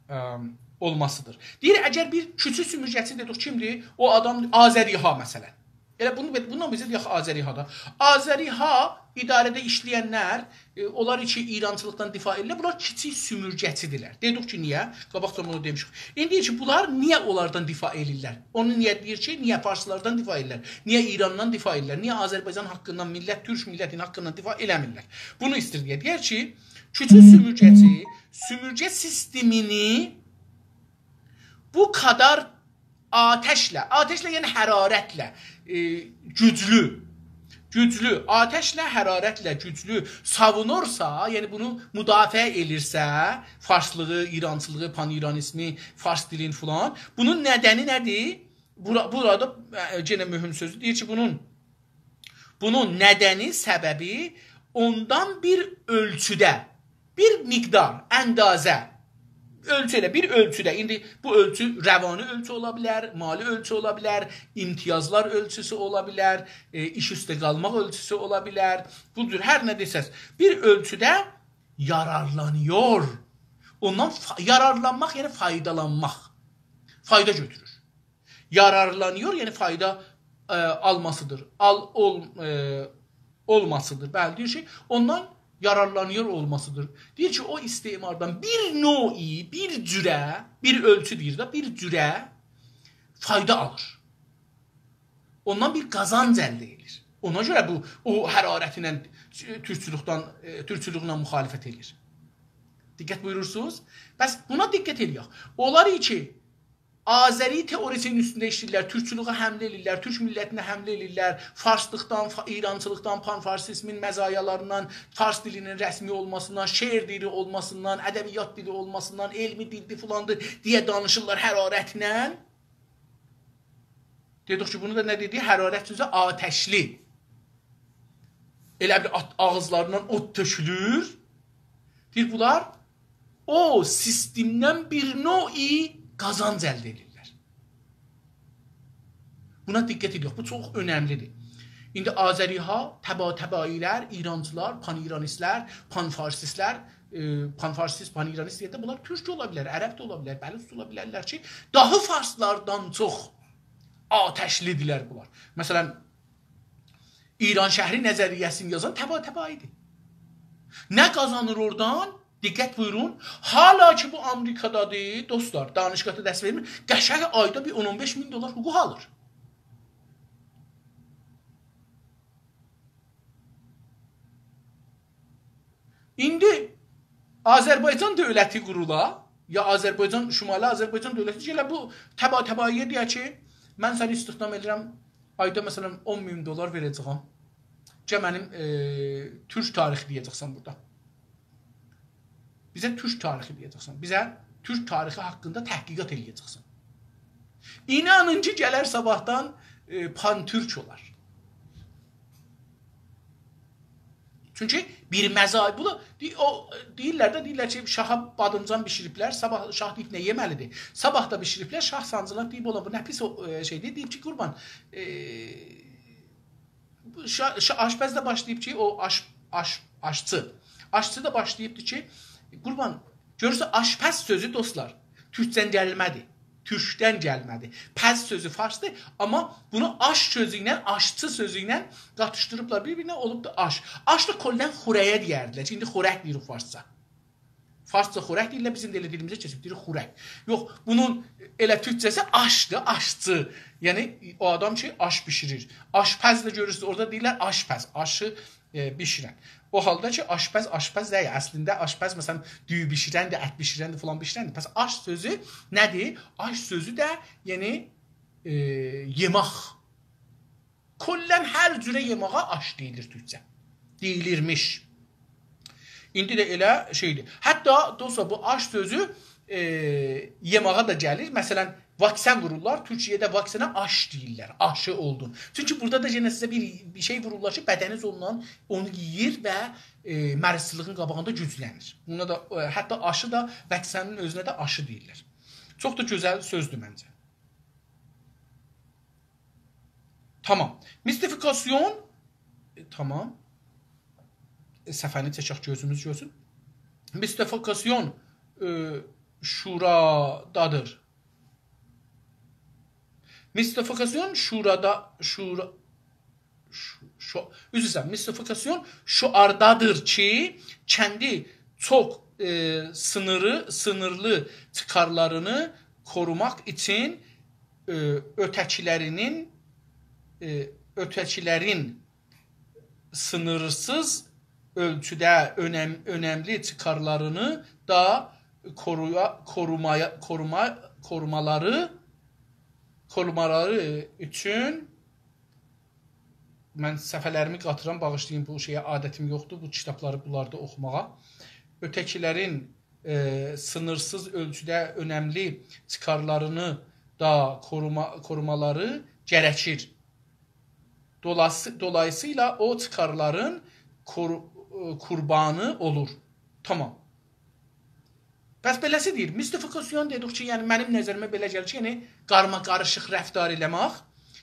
ام، اولماسیدیر. دئییر، اگر بیر کوچوک سومورگه‌چی دئدیک، کیمدیر؟ او آدام آذری‌ها، مثلا. ائله بونو، بوندان بیزه دئیک آذری‌ها دا. آذری‌ها اداره‌ده ایشله‌ینلر، ائ، اونلار کی ایرانچیلیقدان دفاع ائدیرلر، بونلار کیچیک سومورگه‌چی‌دیرلر. دئدیک کی، نییه؟ قاباقجادان اونو دئمیشیک. ایندی کی، بونلار نییه اونلاردان دفاع ائدیرلر؟ اونو نییه دئییر کی، نییه فارسلاردان دفاع ائدیرلر؟ نییه ایراندان دفاع ائدیرلر؟ نییه آذربایجان حاققیندان، میللت، تورک میللتین حاققیندان دفاع ائله‌میرلر؟ بونو ایسته‌ییر دئیه. دئیر کی، کوچوک سومورگه‌چی سومورگه سیستمینی بو قدر آتشله، آتشله یعنی حرارتله، ائ، گوجلو، گوجلو آتشله، حرارتله گوجلو ساوونورسا، یعنی بونو مدافعه ائلیرسه، فارسلیغی، ایرانچیلیغی، پان‌ایرانیزمی، فارس دیلین فلان، بونون ندنی نه‌دیر؟ بورا-، بورادا، ائ، یئنه مهم سؤزدور. دئییر کی، بونون بونون ندنی، سببی اوندان بیر اؤلچوده، بیر مقدار، اندازه، اؤلچو ائله بیر اؤلچوده، ایندی بو اؤلچو روانی اؤلچو اولا بیلر، مالی اؤلچو اولا بیلر، امتیازلار اؤلچوسو اولا بیلر، ائ، ایش اوسته قالماق اؤلچوسو اولا بیلر. بو جور هر نه دئسز، بیر اؤلچوده یارارلانیور. اوندان فا-، یارارلانماق، یعنی فایدالانماق. فایدا گؤتورور. یارارلانیور، یعنی فایدا، ائ، آلماسیدیر. آل، اول، ائ، اولماسیدیر. بلی، دئییر کی، اوندان یارارلانیور اولماسیدیر. دئییر کی، او استعماردان بیر نوعی، بیر جوره، بیر اؤلچو دئییر ده، بیر جوره فایدا آلیر. اوندان بیر قازانج الده ائدیر. اونا گؤره بو، او حرارتینن تورکچولوکدن، ائ، تورکچولوگونه مخالفت ائدیر. دقت بویورورسونوز؟ بس بونا دقت ائله‌یک. اونلار کی، آذری تئوریسینین اوستونده ایشله‌ییرلر، تورکچولوگه حمله ائله‌ییرلر، تورک میللتینه حمله ائله‌ییرلر، فارسلیقدان، فا-، ایرانچیلیقدان، پان‌فارسیزمین مزایالاریندان، فارس دیلینین رسمی اولماسیندان، شعر دیلی اولماسیندان، ادبیات دیلی اولماسیندان، علمی دیلدیر، فلاندیر دئیه دانیشیرلار حرارتله. دئدیک کی، بونو دا نه دئدی؟ حرارت سؤزو آتشلی. ائله بیر آت-، آغیزلاریندان اوت تؤکولور. دئییر، بونلار او سیستمدن بیر نوعی قازانج الده ائدیرلر. بونا دقت ائدیک، بو چوخ اؤنملی‌دیر. ایندی آذری‌ها، طباطبایی‌لر، ایرانچیلار، پان‌ایرانیستلر، پان‌فارسیستلر، ائ، پان‌فارسیست، پان‌ایرانیست دئینده بونلار تورک اولا بیلر، عرب ده اولا بیلر، بلوچ دا اولا بیلرلر کی، داها فارسلاردان چوخ آتشلی‌دیرلر بونلار. مثلا، ایرانشهری نظریه‌سینی یازان طباطبایی‌دیر. نه قازانیر اورادان؟ دقت بویورون. حالا کی، بو آمریکادادیر، دوستلار، دانشگاهدا درس وئرمیر، قشنگ آیدا بیر اون اون بئش مین دلار حقوق آلیر. ایندی آذربایجان دؤولتی قورولا، یا آذربایجان، شمالی آذربایجان دؤولتی گله بو طباطبایی‌یه دئیه کی، «من سنی استخدام ائدیرم، آیدا، مثلا، اون مین دلار وئره‌جه‌یم. گل منیم، ائ، تورک تاریخی دئیه‌جکسن بورادا. بیزه تورک تاریخی دئیه‌جکسن. بیزه تورک تاریخی حاققیندا تحقیقات ائله‌یه‌جکسن.» اینانین کی، گلر صاباحدان، ائ، پان‌تورک اولار. چونکی بیر مزا-، بونو دئ-، او، دئییرلر ده، دئییرلر کی، شاها بادیمجان بیشیریبلر، صاباح شاه دئییب نه یئمه‌لیدیر؟ صاباح دا بیشیریبلر، شاه سانجیلار، دئییب، «اولا، بو نه پیس او، ائ، شئیدیر؟» دئییب کی، «قوربان، ائ، بو شا-، شا-، آشپز ده باشلاییب کی، او آش-، آش-، آشچی. آشچی دا باشلاییبدی کی، قوربان، گؤرورسن، آشپز سؤزو، دوستلار، تورکدن گلمه‌دی. تورکدن گلمه‌دی. پز سؤزو فارسدیر، آمما بونو آش سؤزو ایله، آشچی سؤزو ایله قاتیشدیریبلار بیر-بیرینه، اولوبدو آش. آش دا کلاً خوره‌یه دئیردیلر کی، ایندی خورک دئییریک فارسجا. فارسجا خورک دئییرلر، بیزیم ده ائله دیلیمیزه کئچیب، دئییریک خورک. یوخ، بونون ائله تورکجه‌سی آشدیر، آشچی. یعنی، او آدام کی، آش بیشیریر. آشپز ده گؤرورسونوز، اورادا دئییرلر آشپز، آشی، ائ، بیشیرن. او حالدا کی، آشپز، آشپز دئییل. اصلینده آشپز، مثلاً، دویو بیشیرندیر، ات بیشیرندیر، فلان بیشیرندیر. پس آش سؤزو نه‌دیر؟ آش سؤزو ده، یعنی، ائ، یئمک. کلاً هر جوره یئماغا آش دئییلیر تورکجه. دئییلیرمیش. ایندی ده ائله شئیدیر. حتی، دوستلار، بو آش سؤزو، ائ، یئماغا دا گلیر. مثلاً، واکسن وورورلار. تورکیه‌ده واکسنه آش دئییرلر. آشی اولدون. چونکی بورادا دا یئنه سیزه بیر، بیر شئی وورورلار کی، بدنینیز اوندان، اونو یئییر و، ائ، مریضچیلیغین قاباغیندا گوجلنیر. بونا دا، ائ، حتی آشی دا، واکسنین اؤزونه ده آشی دئییرلر. چوخ دا گؤزل سؤزدور منجه. تامام. میستیفیکاسیون. ائ، تامام. ائ، صفحه‌نی چکک، گؤزوموز گؤرسون. میستیفیکاسیون، ائ، شورادادیر. میستیفیکاسیون شورادا، شورا، شو، شو، عذر ایسته‌ییرم، میستیفیکاسیون شعاردادیر کی، کندی چوخ، ائ، سینیری، سینیرلی چیخارلارینی کوروماق اوچون، ائ، اؤته‌کیلرینین، ائ، اؤته‌کیلرین سینیرسیز اؤلچوده اؤنم، اؤنملی چیخارلارینی دا کورویا، کورومایا، کوروما، کورومالاری، کورومالاری اوچون من صفحه‌لریمی قاتیرام، باغیشلایین، بو شئیه عادتیم یوخدور، بو کیتابلاری بونلاردا اوخوماغا. اؤته‌کیلرین، ائ، سینیرسیز اؤلچوده اؤنملی چیخارلارینی دا کوروما، کورومالاری گره‌کیر. دولاسی، دولاییسییلا او چیخارلارین کور، ائ، قوربانی اولور. تامام. پس بئله‌سی دئییر، میستیفیکاسیون دئدیک کی، یعنی منیم نظریمه بئله گلیر کی، یعنی قارما-قاریشیق رفتار ائله‌مک،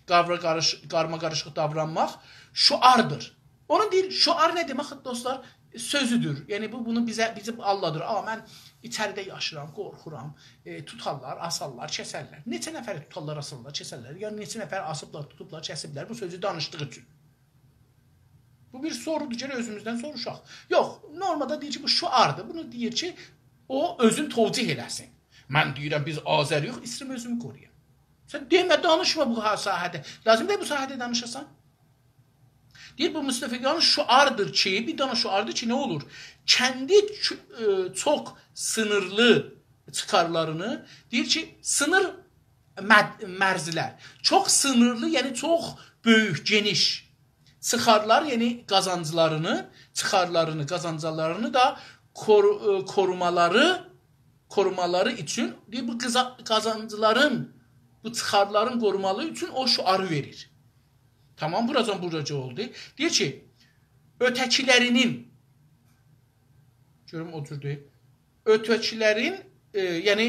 قارما-قاریش، قارما-قاریشیق داورانماق شعاردیر. اونون دئییر، شعار نه دئمک، دوستلار؟ سؤزودور. یعنی بو، بونو بیزه، بیزی آللادیر. «آ، من ایچریده یاشیرام، قورخورام، ائ، توتارلار، آسارلار، کسرلر.» نئچه نفری توتارلار، آسارلار، کسرلر؟ یا نئچه نفری آسیبلار، توتوبلار، کسیبلر بو سؤزو دانیشدیغی اوچون؟ بو بیر سورودور، گرک اؤزوموزدن سوروشاق. یوخ، نورمالدا دئییر کی، بو شعاردیر. بونو دئییر کی، او اؤزون توجیه ائله‌سین. من دئییرم، بیز آذری‌یوخ، ایسته‌ییرم اؤزومو قورویام. سن دئمه، دانیشما بو ها، ساحه‌ده. لازیم دئییل بو ساحه‌ده دانیشاسان. دئییر، بو میستیفیکاسیون شعاردیر کی، بیر دنه شعاردیر کی، نه اولور؟ کندی چو، ائ، چوخ سینیرلی چیخارلارینی، دئییر کی، سینیر مد، مرزلر. چوخ سینیرلی، یعنی چوخ بؤیوک، گئنیش. چیخارلار، یعنی قازانجلارینی، چیخارلارینی، قازانجلارینی دا کور، ائ، کورومالاری، کورومالاری اوچون، دئییر، بو قیزا، قازانجلارین، بو چیخارلارین قورومالیغی اوچون او شعاری وئریر. تامام، بوراجان بوراجا اولدو. دئییر کی، اؤته‌کیلرینین، گؤروم او جوردور. اؤته‌کیلرین، ائ، یعنی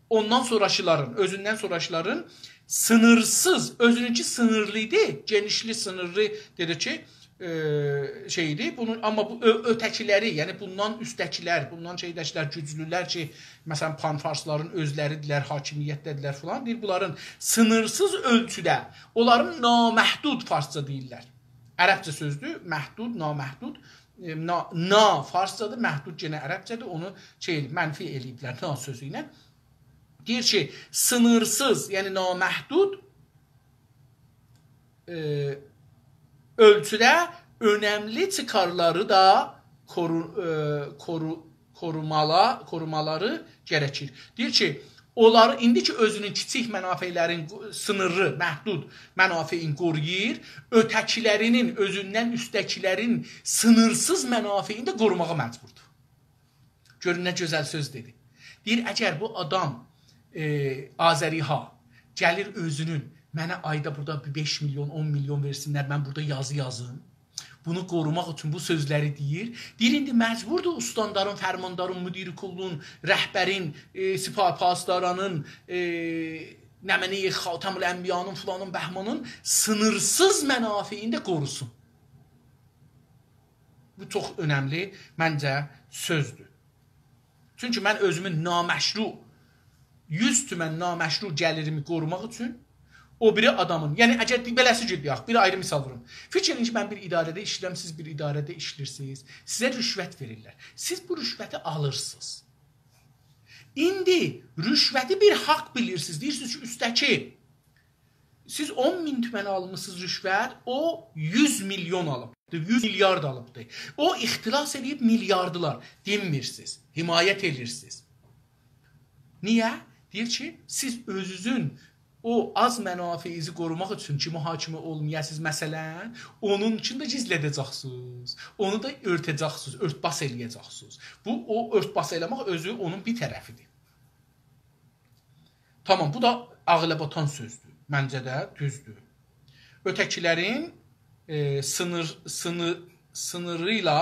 اوندان سونراکیلارین، اؤزوندن سونراکیلارین سینیرسیز، اؤزونونکی سینیرلی ایدی، گئنیشلی، سینیرلی، دئدی کی، ائ، شئی ایدی. بونون، آمما بو اؤ، اؤته‌کیلری، یعنی بوندان اوسته‌کیلر، بوندان شئیده‌کیلر، گوجلولر کی، مثلا، پان‌فارسلارین اؤزلریدیرلر، حاکمیتده‌دیرلر فلان، دئییر، بونلارین سینیرسیز اؤلچوده، اونلارین نامحدود، فارسجا دئییرلر. عربجه سؤزدور، محدود، نامحدود. ائ، نا، نا فارسجادیر، محدود یئنه عربجه‌دیر، اونو شئی ائله‌ییب، منفی ائله‌ییبلر نا سؤزو ایله. دئییر کی، سینیرسیز، یعنی نامحدود، ائ، اؤلچوده اؤنملی چیخارلاری دا کورو، ائ، کورو، کورومالا، کورومالاری گره‌کیر. دئییر کی، اونلاری ایندی کی، اؤزونون کیچیک منافعلرین، سینیرلی، محدود منافعین قورویور، اؤته‌کیلرینین، اؤزوندن اوسته‌کیلرین سینیرسیز منافعینی ده قوروماغا مجبوردور. گؤرون نه گؤزل سؤز دئدی. دئییر، اگر بو آدام، ائ، آذری‌ها گلیر اؤزونون، «منه آیدا بورادا بیر بئش میلیون، اون میلیون وئرسینلر، من بورادا یازی یازیم.» بونو قوروماق اوچون بو سؤزلری دئییر. دئییر، ایندی مجبوردور استاندارین، فرماندارین، مدیر کلون، رهبرین، ائ، سپاه پاسدارانین، ائ، نمنه خاتم‌الانبیانین، فلانین، بهمانین سینیرسیز منافعینی ده قوروسون. بو چوخ اؤنملی، منجه، سؤزدور. چونکی من اؤزومون نامشروع، یوز تومن نامشروع گلیریمی قوروماق اوچون او بیری آدامین، یعنی اگر بیر بئله‌سی کی، دئیک، بیر آیری مثال ووروم. فیکیر ائدین کی، من بیر اداره‌ده ایشله‌ییرم، سیز بیر اداره‌ده ایشله‌ییرسینیز، سیزه رشوت وئریرلر. سیز بو رشوتی آلیرسینیز. ایندی رشوتی بیر حاق بیلیرسینیز. دئییرسینیز کی، اوستده‌کی سیز اون مین تومن آلمیسینیز رشوت، او یوز میلیون آلیبدی، یوز میلیارد آلیبدی. او اختلاس ائله‌ییب میلیاردلار. دینمیرسینیز، حمایت ائدیرسینیز. نییه؟ دئییر کی، سیز اؤزونوزون او آز منافعینیزی قوروماق اوچون کی، محاکمه اولمایاسینیز، مثلا، اونون اوچون ده گیزلده‌جکسینیز. اونو دا اؤرته‌جکسینیز، اؤرت‌باس ائله‌یه‌جکسینیز. بو، او اؤرت‌باس ائله‌مک اؤزو اونون بیر طرفیدیر. تامام، بو دا عاغیلا باتان سؤزدور. منجه ده دوزدور. اؤته‌کیلرین، ائ، سینیر، سینیر، سینیری ایله،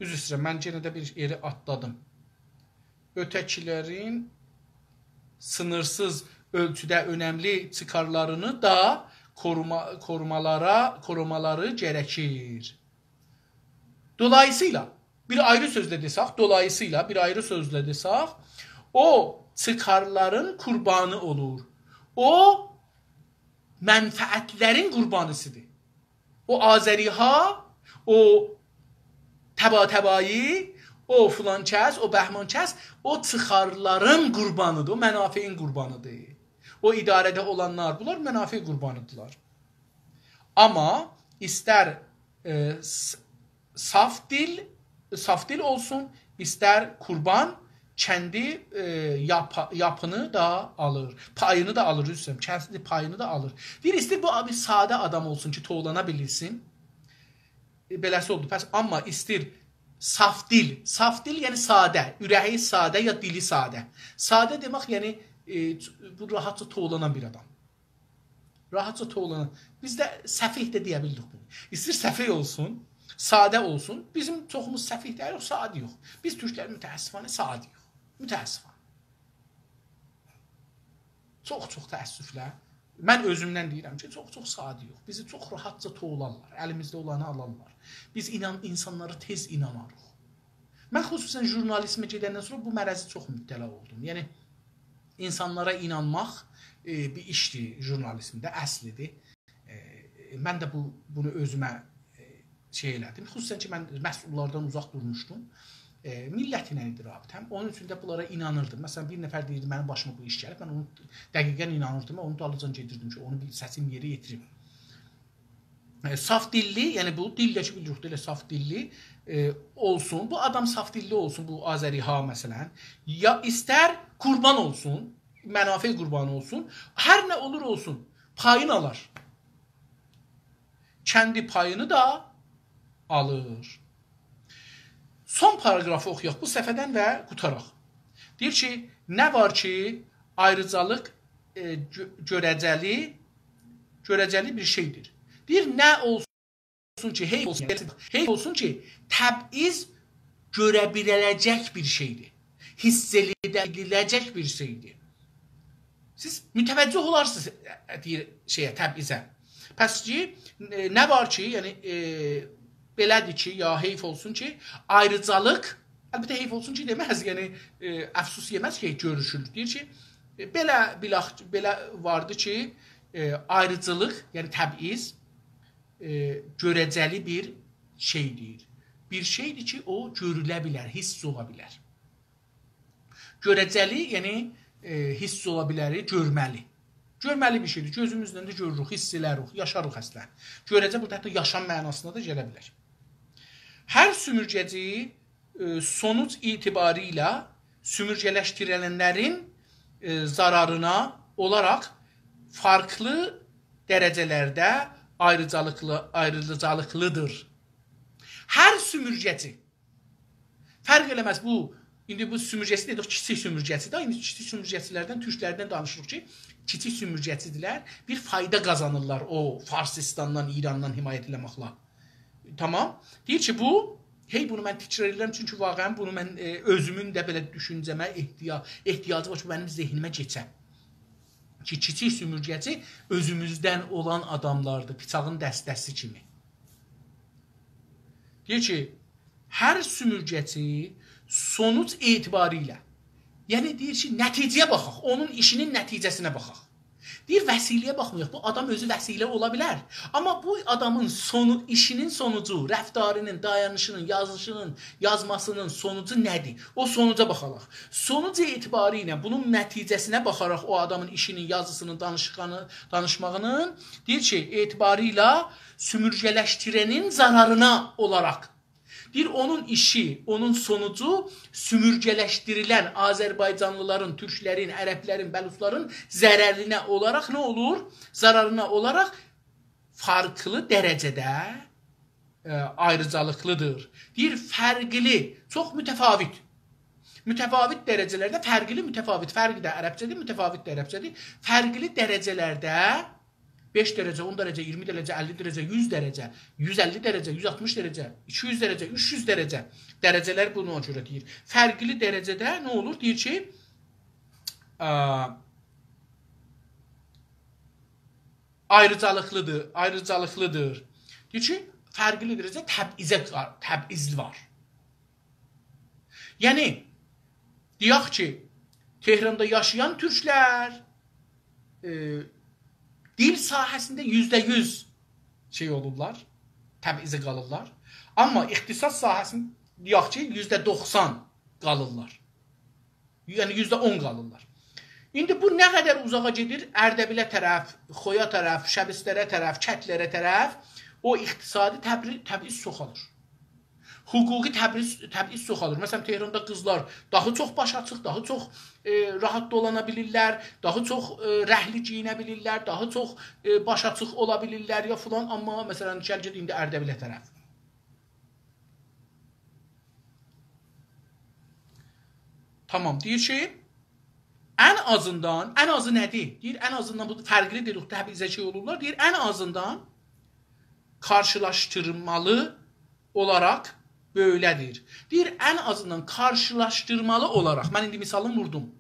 عذر ایسته‌ییرم، من یئنه ده بیر یئری آتلادیم. اؤته‌کیلرین سینیرسیز اؤلچوده اؤنملی چیخارلارینی دا قوروما، قورومالارا، قورومالاری گره‌کیر. دولاییسییلا، بیر آیری سؤزله دئسک، دولاییسییلا، بیر آیری سؤزله دئسک، او چیخارلارین قوربانی اولور. او منفعتلرین قوربانیسیدیر. او آذری‌ها، او طباطبایی، او فلان کس، او بهمان کس، او چیخارلارین قوربانیدیر، او منافعین قوربانیدیر. او اداره‌ده اولانلار، بونلار منافع قوربانیدیرلار. آمما ایستر، ائ، س-، صاف دیل، صاف دیل اولسون، ایستر قوربان، کندی، ائ، یاپا، یاپینی دا آلیر، پایینی دا آلیر، عذر ایسته‌ییرم، کندی پایینی دا آلیر. دئییر، ایسته‌ییر بو بیر ساده آدام اولسون کی، توولانا بیلسین. ائ، بئله‌سی اولدو. پس، آمما ایسته‌ییر صاف دیل، صاف دیل، یعنی ساده، اوره‌یی ساده یا دیلی ساده. ساده دئمک، یعنی، ائ، بو راحتجا توولانا بیر آدام. راحتجا توولانا. بیز ده سفیه ده دئیه بیلیریک بونو. ایسته‌ییر سفیه اولسون، ساده اولسون. بیزیم چوخوموز سفیه دئییریک، ساده‌یوخ. بیز تورکلر متأسفانه ساده‌یوخ. متأسفانه. چوخ-چوخ تأسفله. من اؤزومدن دئییرم کی، چوخ-چوخ ساده‌یوخ. بیزی چوخ راحتجا توولارلار. الیمیزده اولانی آلارلار. بیز اینان، اینسانلارا تئز ایناناریق. من خصوصا ژورنالیزمه گئدندن سونرا بو مرضه چوخ مبتلا اولدوم. یعنی، اینسانلارا اینانماق، ائ، بیر ایشدیر ژورنالیزمده، اصلیدیر. ائ، من ده بو، بونو اؤزومه، ائ، شئی ائله‌دیم. خصوصا کی، من مسئوللاردان اوزاق دورموشدوم. ائ، میللت ایله ایدی رابطه‌م. اونون اوچون ده بونلارا اینانیردیم. مثلا، بیر نفر دئییردی، «منیم باشیما بو ایش گلیب.» من اونو دقیقا اینانیردیم و اونون دالیجان گئدیردیم کی، اونو بیر سسیم یئری یئتیریم. ائ، صاف دیللی، یعنی بو دیل ده کی، بیلیریک، ائله صاف دیللی، ائ، اولسون. بو آدام صاف دیللی اولسون، بو آذری‌ها، مثلا. یا ایستر قوربان اولسون، منافع قوربانی اولسون. هر نه اولور اولسون، پایینی آلار. کندی پایینی دا آلیر. سون پاراگرافی اوخویاق بو صفحه‌دن و قوتاراق. دئییر کی، نه وار کی، آیریجالیق، ائ، گؤ-، گؤره‌جه‌لی، گؤره‌جه‌لی بیر شئیدیر. دئییر، نه اولسون کی، حیف اولسون، حیف اولسون کی، تبعیض گؤره بیله‌جک بیر شئیدیر. حیس ائدیله‌جک بیر شئیدیر. سیز متوجه اولارسینیز، ائ، دئییر، شئیه، تبعیضه. پس کی، ائ، نه وار کی، یعنی، ائ، بئله‌دیر کی، یا حیف اولسون کی، آیریجالیق، البته حیف اولسون کی دئمز، یعنی، ائ، افسوس یئمز کی، گؤروشولور. دئییر کی، ائ، بئله، بئله، بئله واردی کی، ائ، آیریجالیق، یعنی تبعیض، ائ، گؤره‌جه‌لی بیر شئیدیر. بیر شئیدیر کی، او گؤروله بیلر، حیس اولا بیلر. گؤره‌جه‌لی، یعنی، ائ، حیس اولا بیلری، گؤرمه‌لی. گؤرمه‌لی بیر شئیدیر. گؤزوموزله ده گؤروروک، حیس ائله‌ریک، یاشاریق اصلا. گؤره‌جه بورادا حتی یاشام معناسینا دا گله بیلر. هر سومورگه‌جی، ائ، سونوج اعتباری ایله سومورگه‌لشدیریلنلرین، ائ، ضرارینا اولاراق فارکلی درجه‌لرده آیریجالیقلی، آیریجالیقلیدیر. هر سومورگه‌جی فرق ائله‌مز، بو ایندی بو سومورگه‌چی دئدیک، کیچیک سومورگه‌چی ده، ایندی کیچیک سومورگه‌چی‌لردن، تورک‌لردن دانیشیریق کی، کیچیک سومورگه‌چی‌دیرلر، بیر فایدا قازانیرلار او فارسیستاندان، ایراندان حمایت ائله‌مکله. تامام. دئییر کی، بو، هئی، بونو من تکرار ائدیرم، چونکی واقعاً بونو من، ائ، اؤزومون ده بئله دوشونجه‌مه احتیا-، احتیاجی وار کی، منیم ذهنیمه کئچه. کی، کیچیک سومورگه‌چی اؤزوموزدن اولان آداملاردیر، بیچاغین دسته‌سی کیمی. دئییر کی، هر سومورگه‌چی سونوج اعتباری ایله، یعنی دئییر کی، نتیجه‌یه باخاق، اونون ایشینین نتیجه‌سینه باخاق. دئییر، وسیله‌یه باخمایاق. بو آدام اؤزو وسیله اولا بیلر. آمما بو آدامین سونو-، ایشینین سونوجو، رفتاری‌نین، دایانیشی‌نین، یازیشی‌نین، یازماسی‌نین سونوجو نه‌دیر؟ او سونوجا باخاراق. سونوج اعتباری ایله بونون نتیجه‌سینه باخاراق او آدامین ایشی‌نین، یازیسی‌نین، دانیشیغانی-، دانیشماغی‌نین، دئییر کی، اعتباری ایله سومورگه‌لشدیره‌نین ضرارینا اولاراق. دئییر، اونون ایشی، اونون سونوجو سومورگه‌لشدیریلن آذربایجانلی‌لارین، تورکلرین، عربلرین، بلوچلارین ضررینه اولاراق نه اولور؟ ضرارینا اولاراق فارکلی درجه‌ده، ائ، آیریجالیقلی‌دیر. دئییر، فرقلی، چوخ متفاوت. متفاوت درجه‌لرده فرقلی، متفاوت. فرق ده عربجه‌دیر، متفاوت ده عربجه‌دیر. فرقلی درجه‌لرده بئش درجه، اون درجه، اییرمی درجه، اللی درجه، یوز درجه، یوز اللی درجه، یوز آلتمیش درجه، ایکی یوز درجه، اوچ یوز درجه. درجه‌لر بونا گؤره دئییر. فرقلی درجه‌ده نه اولور؟ دئییر کی، ا، آیریجالیقلی‌دیر، آیریجالیقلی‌دیر. دئییر کی، فرقلی درجه‌ده تبعیضه، تبعیض وار. یعنی، دئیک کی، تهراندا یاشایان تورکلر، ائ، دیل ساحه‌سینده یوزده یوز شئی اولورلار، تبعیضه قالیرلار. آمما اقتصاد ساحه‌سینده، دئیک کی، یوزده دوخسان قالیرلار. یعنی، یوزده اون قالیرلار. ایندی بو نه قدر اوزاغا گئدیر، اردبیله طرف، خویا طرف، شبستره طرف، کتلره طرف، او اقتصادی تبری-، تبعیض چوخالیر. حقوقی تبعیض، تبعیض چوخالیر. مثلا، تهراندا قیزلار داها چوخ باش آچیق، داها چوخ، ائ، راحت دولانا بیلیرلر، داها چوخ، ائ، رنگلی گئیینه بیلیرلر، داها چوخ، ائ، باش آچیق اولا بیلیرلر یا فلان. آمما، مثلا، گل گئت ایندی اردبیله طرف. تامام، دئییر کی، ان آزیندان، ان آزی نه‌دیر؟ دئییر، ان آزیندان بو فرقلی دئدیک، تبعیضه شئی اولورلار. دئییر، ان آزیندان قارشیلاشدیرمالی اولاراق بؤیله‌دیر. دئییر، ان آزیندان قارشیلاشدیرمالی اولاراق، من ایندی مثالینی ووردوم.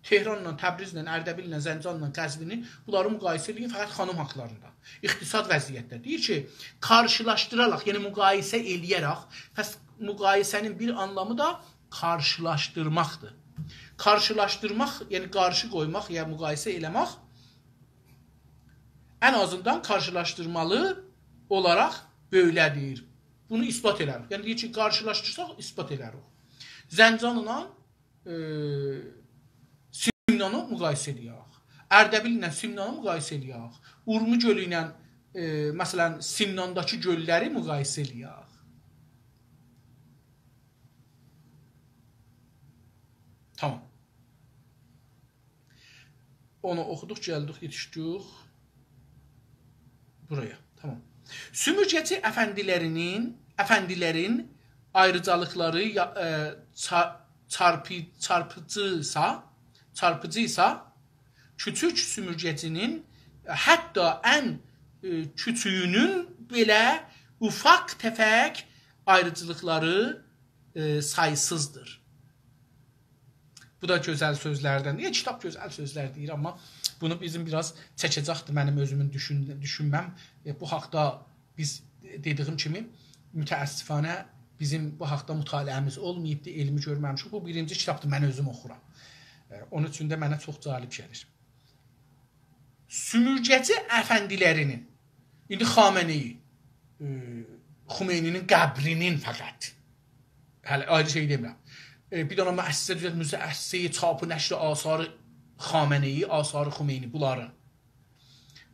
تهرانلا، تبریزله، اردبیلله، زنجانلا، قزوینی، بونلاری مقایسه ائله‌یین، فقط خانیم حاقلاریندا. اقتصاد وضعیتده. دئییر کی، قارشیلاشدیراراق، یعنی مقایسه ائله‌یه‌رک، پس مقایسه‌نین بیر آنلامی دا قارشیلاشدیرماقدیر. قارشیلاشدیرماق، یعنی قارشی قویماق یا مقایسه ائله‌مک، ان آزیندان قارشیلاشدیرمالی اولاراق بؤیله‌دیر. بونو اثبات ائله‌ریک. یعنی دئییر کی، قارشیلاشدیرساق، اثبات ائله‌ریک. زنجانلا، ائ، سمنانی مقایسه ائله‌یک. اردبیل ایله سمنانی مقایسه ائله‌یک. اورمو گؤلو ایله، ائ، مثلا، سمنانداکی گؤللری مقایسه ائله‌یک. تامام. اونو اوخودوق، گلدیک، یئتیشدیک بورایا. تامام. سومورگه‌چی افندیلری‌نین، افندیلرین آیریجالیقلاری یا، ائ، چا-، چارپی-، چارپیجی‌سا، چارپیجی‌سا، کوچوک سومورگه‌چی‌نین، ائ، حتی ان، ائ، کوچویونون بئله اوفاق تفک آیریجالیقلاری، ائ، سایسیزدیر. بو دا گؤزل سؤزلردن. نییه کیتاب گؤزل سؤزلر دئییر، آمما بونو بیزیم بیر آز چکه‌جکدیر منیم اؤزومون دوشون-، دوشونمه‌م. ائ، بو حاقدا بیز، دئدیییم کیمی، متأسفانه بیزیم بو حاقدا مطالعه‌میز اولماییبدی، علمی گؤرمه‌میشیک. بو بیرینجی کیتابدیر، من اؤزوم اوخورام. ائ، اونون اوچون ده منه چوخ جالب گلیر. سومورگه‌چی افندیلری‌نین، ایندی خامنه‌ای، ائ، خمینی‌نین قبری‌نین فقط، هله آیری شئی دئمیرم. ائ، بیر دنه مؤسسه دوزلت، مؤسسه‌ی چاپ و نشر آثار خامنه‌ای، آثار خمینی، بونلارین.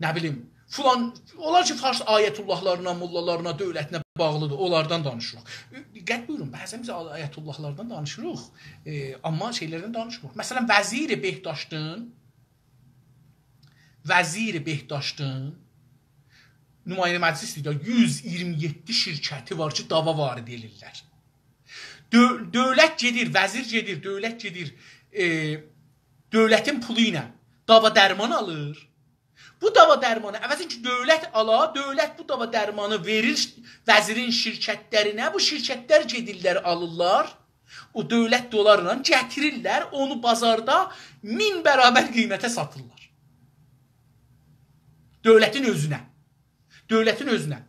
نه بیلیم، فلان، اولار کی، فارس آیت‌الله‌لارینا، موللالارینا، دؤولتینه باغلیدیر، اونلاردان دانیشیریق. ائ، دقت بویورون، بعضا بیز آیت‌الله‌لاردان دانیشیریق، ائ، آمما شئیلردن دانیشمیریق. مثلا، وزیر بهداشتین، وزیر بهداشتین، نماینده مجلسدیر ده، یوز اییرمی یئددی شرکتی وار کی، دعوا وارد ائله‌ییرلر. دؤ-، دؤولت گئدیر، وزیر گئدیر، دؤولت گئدیر، ائ، دؤولتین پولو ایله داوا درمان آلیر. بو داوا درمانی، عوضین کی دؤولت آلا، دؤولت بو داوا درمانی وئریر وزیرین شرکتلرینه، بو شرکتلر گئدیرلر، آلیرلار. او دؤولت دلارلا گتیریرلر، اونو بازاردا مین برابر قیمته ساتیرلار. دؤولتین اؤزونه. دؤولتین اؤزونه.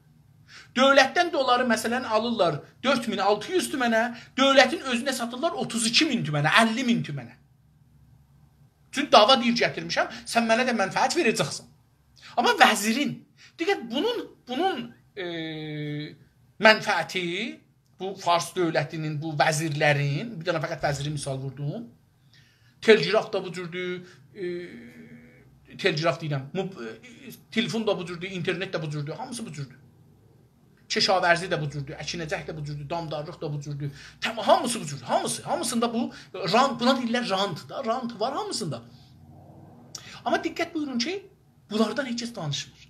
دؤولتدن دلاری، مثلا، آلیرلار دؤرد مین آلتی یوز تومنه، دؤولتین اؤزونه ساتیرلار اوتوز ایکی مین تومنه، اللی مین تومنه. چونکی داوا دئییر گتیرمیشم، سن منه ده منفعت وئره‌جکسن. آمما وزیرین، دقت، بونون، بونون، ائ، منفعتی، بو فارس دؤولتینین، بو وزیرلرین، بیر دنه فقط وزیری مثال ووردوم. تلگراف دا بو جوردور، ائ، تلگراف دئییرم، موب-، ائ، تلفون دا بو جوردور، اینترنت ده بو جوردور، هامیسی بو جوردور. کشاورزی ده بو جوردور، اکینه‌جک ده بو جوردور، دامدارلیق دا بو جوردور. تام-، هامیسی بو جوردور، هامیسی، هامیسیندا بو رانت، بونا دئییرلر رانت دا، رانت وار هامیسیندا. آمما دقت بویورون کی، بونلاردان هئچ کس دانیشمیر.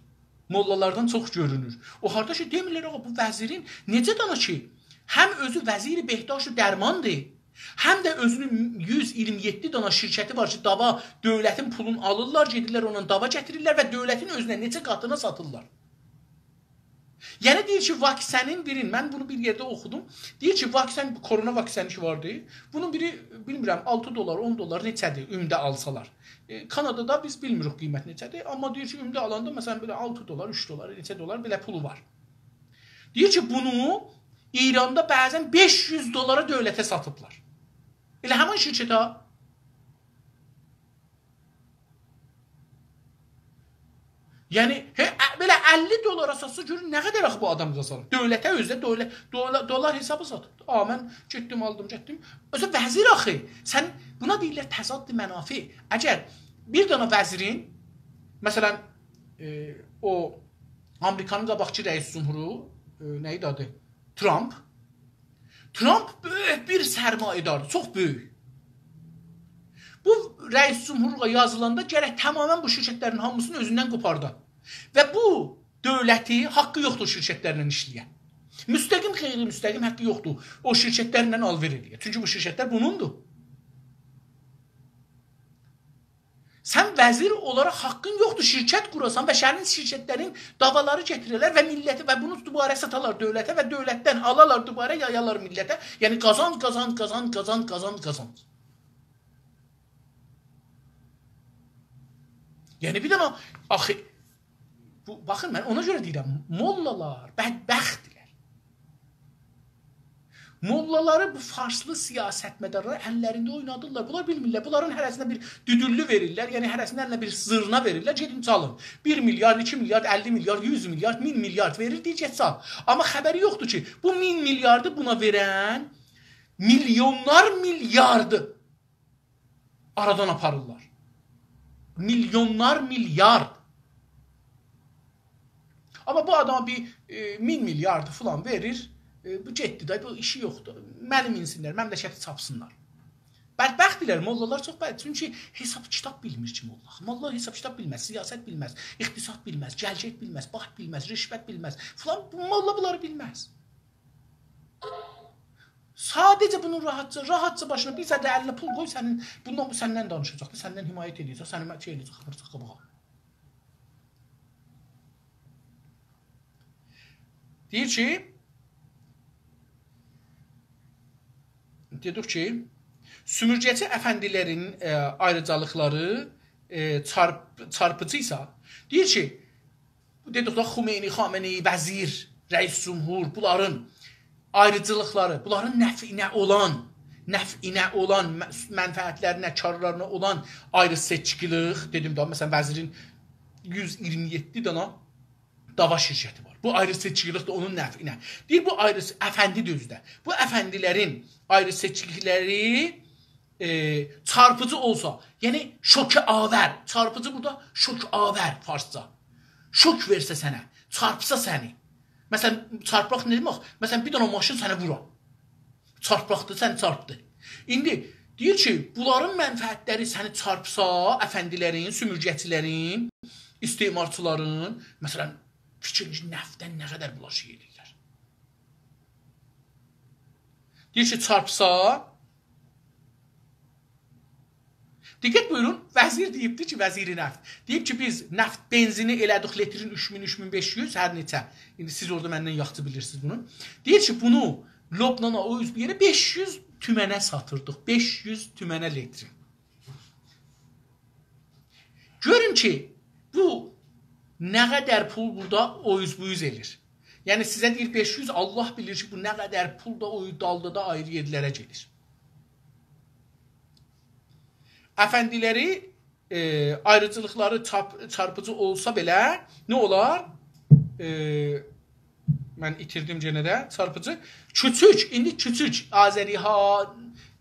موللالاردان چوخ گؤرونور. او هاردا کی، دئمیرلر، آغا، بو وزیرین نئچه دانا کی، هم اؤزو وزیر بهداشت و درماندیر، هم ده اؤزونون یوز ایگیرمی یئددی دانا شرکتی وار کی، داوا، دؤولتین پولونو آلیرلار، گئدیرلر اوننان داوا گتیریرلر و دؤولتین اؤزونه نئچه قاتینا ساتیرلار. یعنی دئییر کی، واکسنین بیرین، من بونو بیر یئرده اوخودوم. دئییر کی، واکسن، کرونا واکسنی کی واردی، بونون بیری، بیلمیرم، آلتی دلار، اون دلار نئچه‌دیر، عمده آلسالار. ائ، کانادادا بیز بیلمیریک قیمت نئچه‌دیر، آمما دئییر کی، عمده آلاندا، مثلا، بئله آلتی دلار، اوچ دلار، نئچه دلار بئله پولو وار. دئییر کی، بونو ایراندا بعضا بئش یوز دلارا دؤولته ساتیبلار. ائله همین شرکته. یعنی، هه، ا-، بئله اللی دلارا ساتسا، گؤرون نه قدر آخی بو آدام قازانیر. دؤولته اؤزو ده دؤولت، دلار، دلار حسابی ساتیب. آ، من گئتدیم، آلدیم، گئتدیم. اؤزو وزیر آخی. سن، بونا دئییرلر تضاد منافع. اگر بیر دنه وزیرین، مثلا، ائ، او آمریکانین قاباقکی رئیس جمهورو، ائ، نه ایدی آدی؟ ترامپ. ترامپ بؤیوک بیر سرمایه‌داردیر، چوخ بؤیوک. بو رئیس جمهورلوغا یازیلاندا گرک تماما بو شرکتلرین هامیسینی اؤزوندن قوپاردا. و بو دؤولتی حاققی یوخدور شرکتلرله ایشله‌ین. مستقیم، غیر مستقیم حاققی یوخدور او شرکتلرله آلوئر ائله‌یه. چونکی بو شرکتلر بونوندور. سن وزیر اولاراق حاققین یوخدور شرکت قوراسان و سنین شرکتلرین داوالاری گتیره‌لر و میللتی و بونو دوباره ساتالار دؤولته و دؤولتدن آلالار دوباره یایالار میللته. یعنی قازانج، قازانج، قازانج، قازانج، قازانج، قازانج. یعنی بیر دنه آخی بو، باخین، من اونا گؤره دئییرم، موللالار بدبختدیرلر. موللالاری بو فارسلی سیاستمدارلار اللرینده اوینادیرلار. بونلار بیلمیرلر. بونلارین هره‌سینه بیر دودوللو وئریرلر، یعنی هره‌سینه الینه بیر زورنا وئریرلر. گئدین چالین. بیر میلیارد، ایکی میلیارد، اللی میلیارد، یوز میلیارد، مین میلیارد وئریر، دئییر، «گئت چال.» آمما خبری یوخدور کی، بو مین میلیاردی بونا وئرن میلیونلار میلیاردی آرادان آپاریرلار. میلیونلار میلیارد. آمما بو آداما بیر، ائ، مین میلیاردی فلان وئریر، ائ، بو گئتدی ده، بو ایشی یوخدور. منی مینسینلر، مملکتی چاپسینلار. بدبختدیرلر، موللالار چوخ بد-، چونکی حساب کیتاب بیلمیر کی، موللا. موللا حساب کیتاب بیلمز، سیاست بیلمز، اقتصاد بیلمز، گلگئت بیلمز، بات بیلمز، رشوت بیلمز. فلان، بو موللا بونلاری بیلمز. ساده‌جه بونون راحتجا، راحتجا باشینا بیر ذره الینه پول قوی، سنین، بوندان، بو سندن دانیشاجاقدیر، سندن حمایت ائله‌یه‌جک، سنی مه-، شئی ائله‌یه‌جک، آپاراجاق قاباغا. دئییر کی، دئدیک کی، سومورگه‌چی افندیلرین، ائ، آیریجالیقلاری، ائ، چارپ-، چارپیجی ایسه، دئییر کی، بو دئدیک ده، خمینی، خامنه‌ای، وزیر، رئیس جمهور، بونلارین آیریجالیقلاری، بونلارین نفعینه اولان، نفعینه اولان، م-، منفعتلرینه، کارلارینا اولان آیری سئچکیلیک، دئدیم ده، مثلا، وزیرین یوز ایگیرمی یئددی دانا داوا شرکتی وار. بو آیری سئچکیلیک ده اونون نفعینه. دئییر، بو آیری س-، افندی ده اؤزو ده. بو افندیلرین آیری سئچکیلیکلری ائ، چارپیجی اولسا، یعنی شوک‌آور، چارپیجی بورادا شوک‌آور فارسجا. شوک وئرسه سنه، چارپسا سنی. مثلا، چارپماق نه دئمک؟ مثلا، بیر دنه ماشین سنی وورا. چارپماقدیر، سنی چارپدی. ایندی دئییر کی، بونلارین منفعتلری سنی چارپسا، افندیلرین، سومورگه‌چیلرین، استعمارچیلارین، مثلا، فیکرین کی، نفتدن نه قدر بونلار شئی ائدیرلر. دئییر کی، چارپسا، دقت بویورون، وزیر دئییبدی کی، وزیر نفت. دئییب کی، بیز نفت بنزینی ائله‌دیک لیترین اوچ مین، اوچ مین بئش یوز، هر نئچه. ایندی سیز اورادا مندن یاخشی بیلیرسینیز بونو. دئییر کی، بونو لبنانا، او اوز بیر یئره بئش یوز تومنه ساتیردیق. بئش یوز تومنه لیتری. گؤرون کی، بو نه قدر پول بورادا او اوز بو اوز ائله‌ییر. یعنی سیزه دئییر بئش یوز، الله بیلیر کی، بو نه قدر پول دا او دالدا دا آیری یئرلره گئدیر. افندیلری، ائ، آیریجیلیقلاری چارپ-، چارپیجی اولسا بئله، نه اولار؟ ائ، من ایتیردیم یئنه ده، چارپیجی. کوچوک، ایندی کوچوک، آذری‌ها،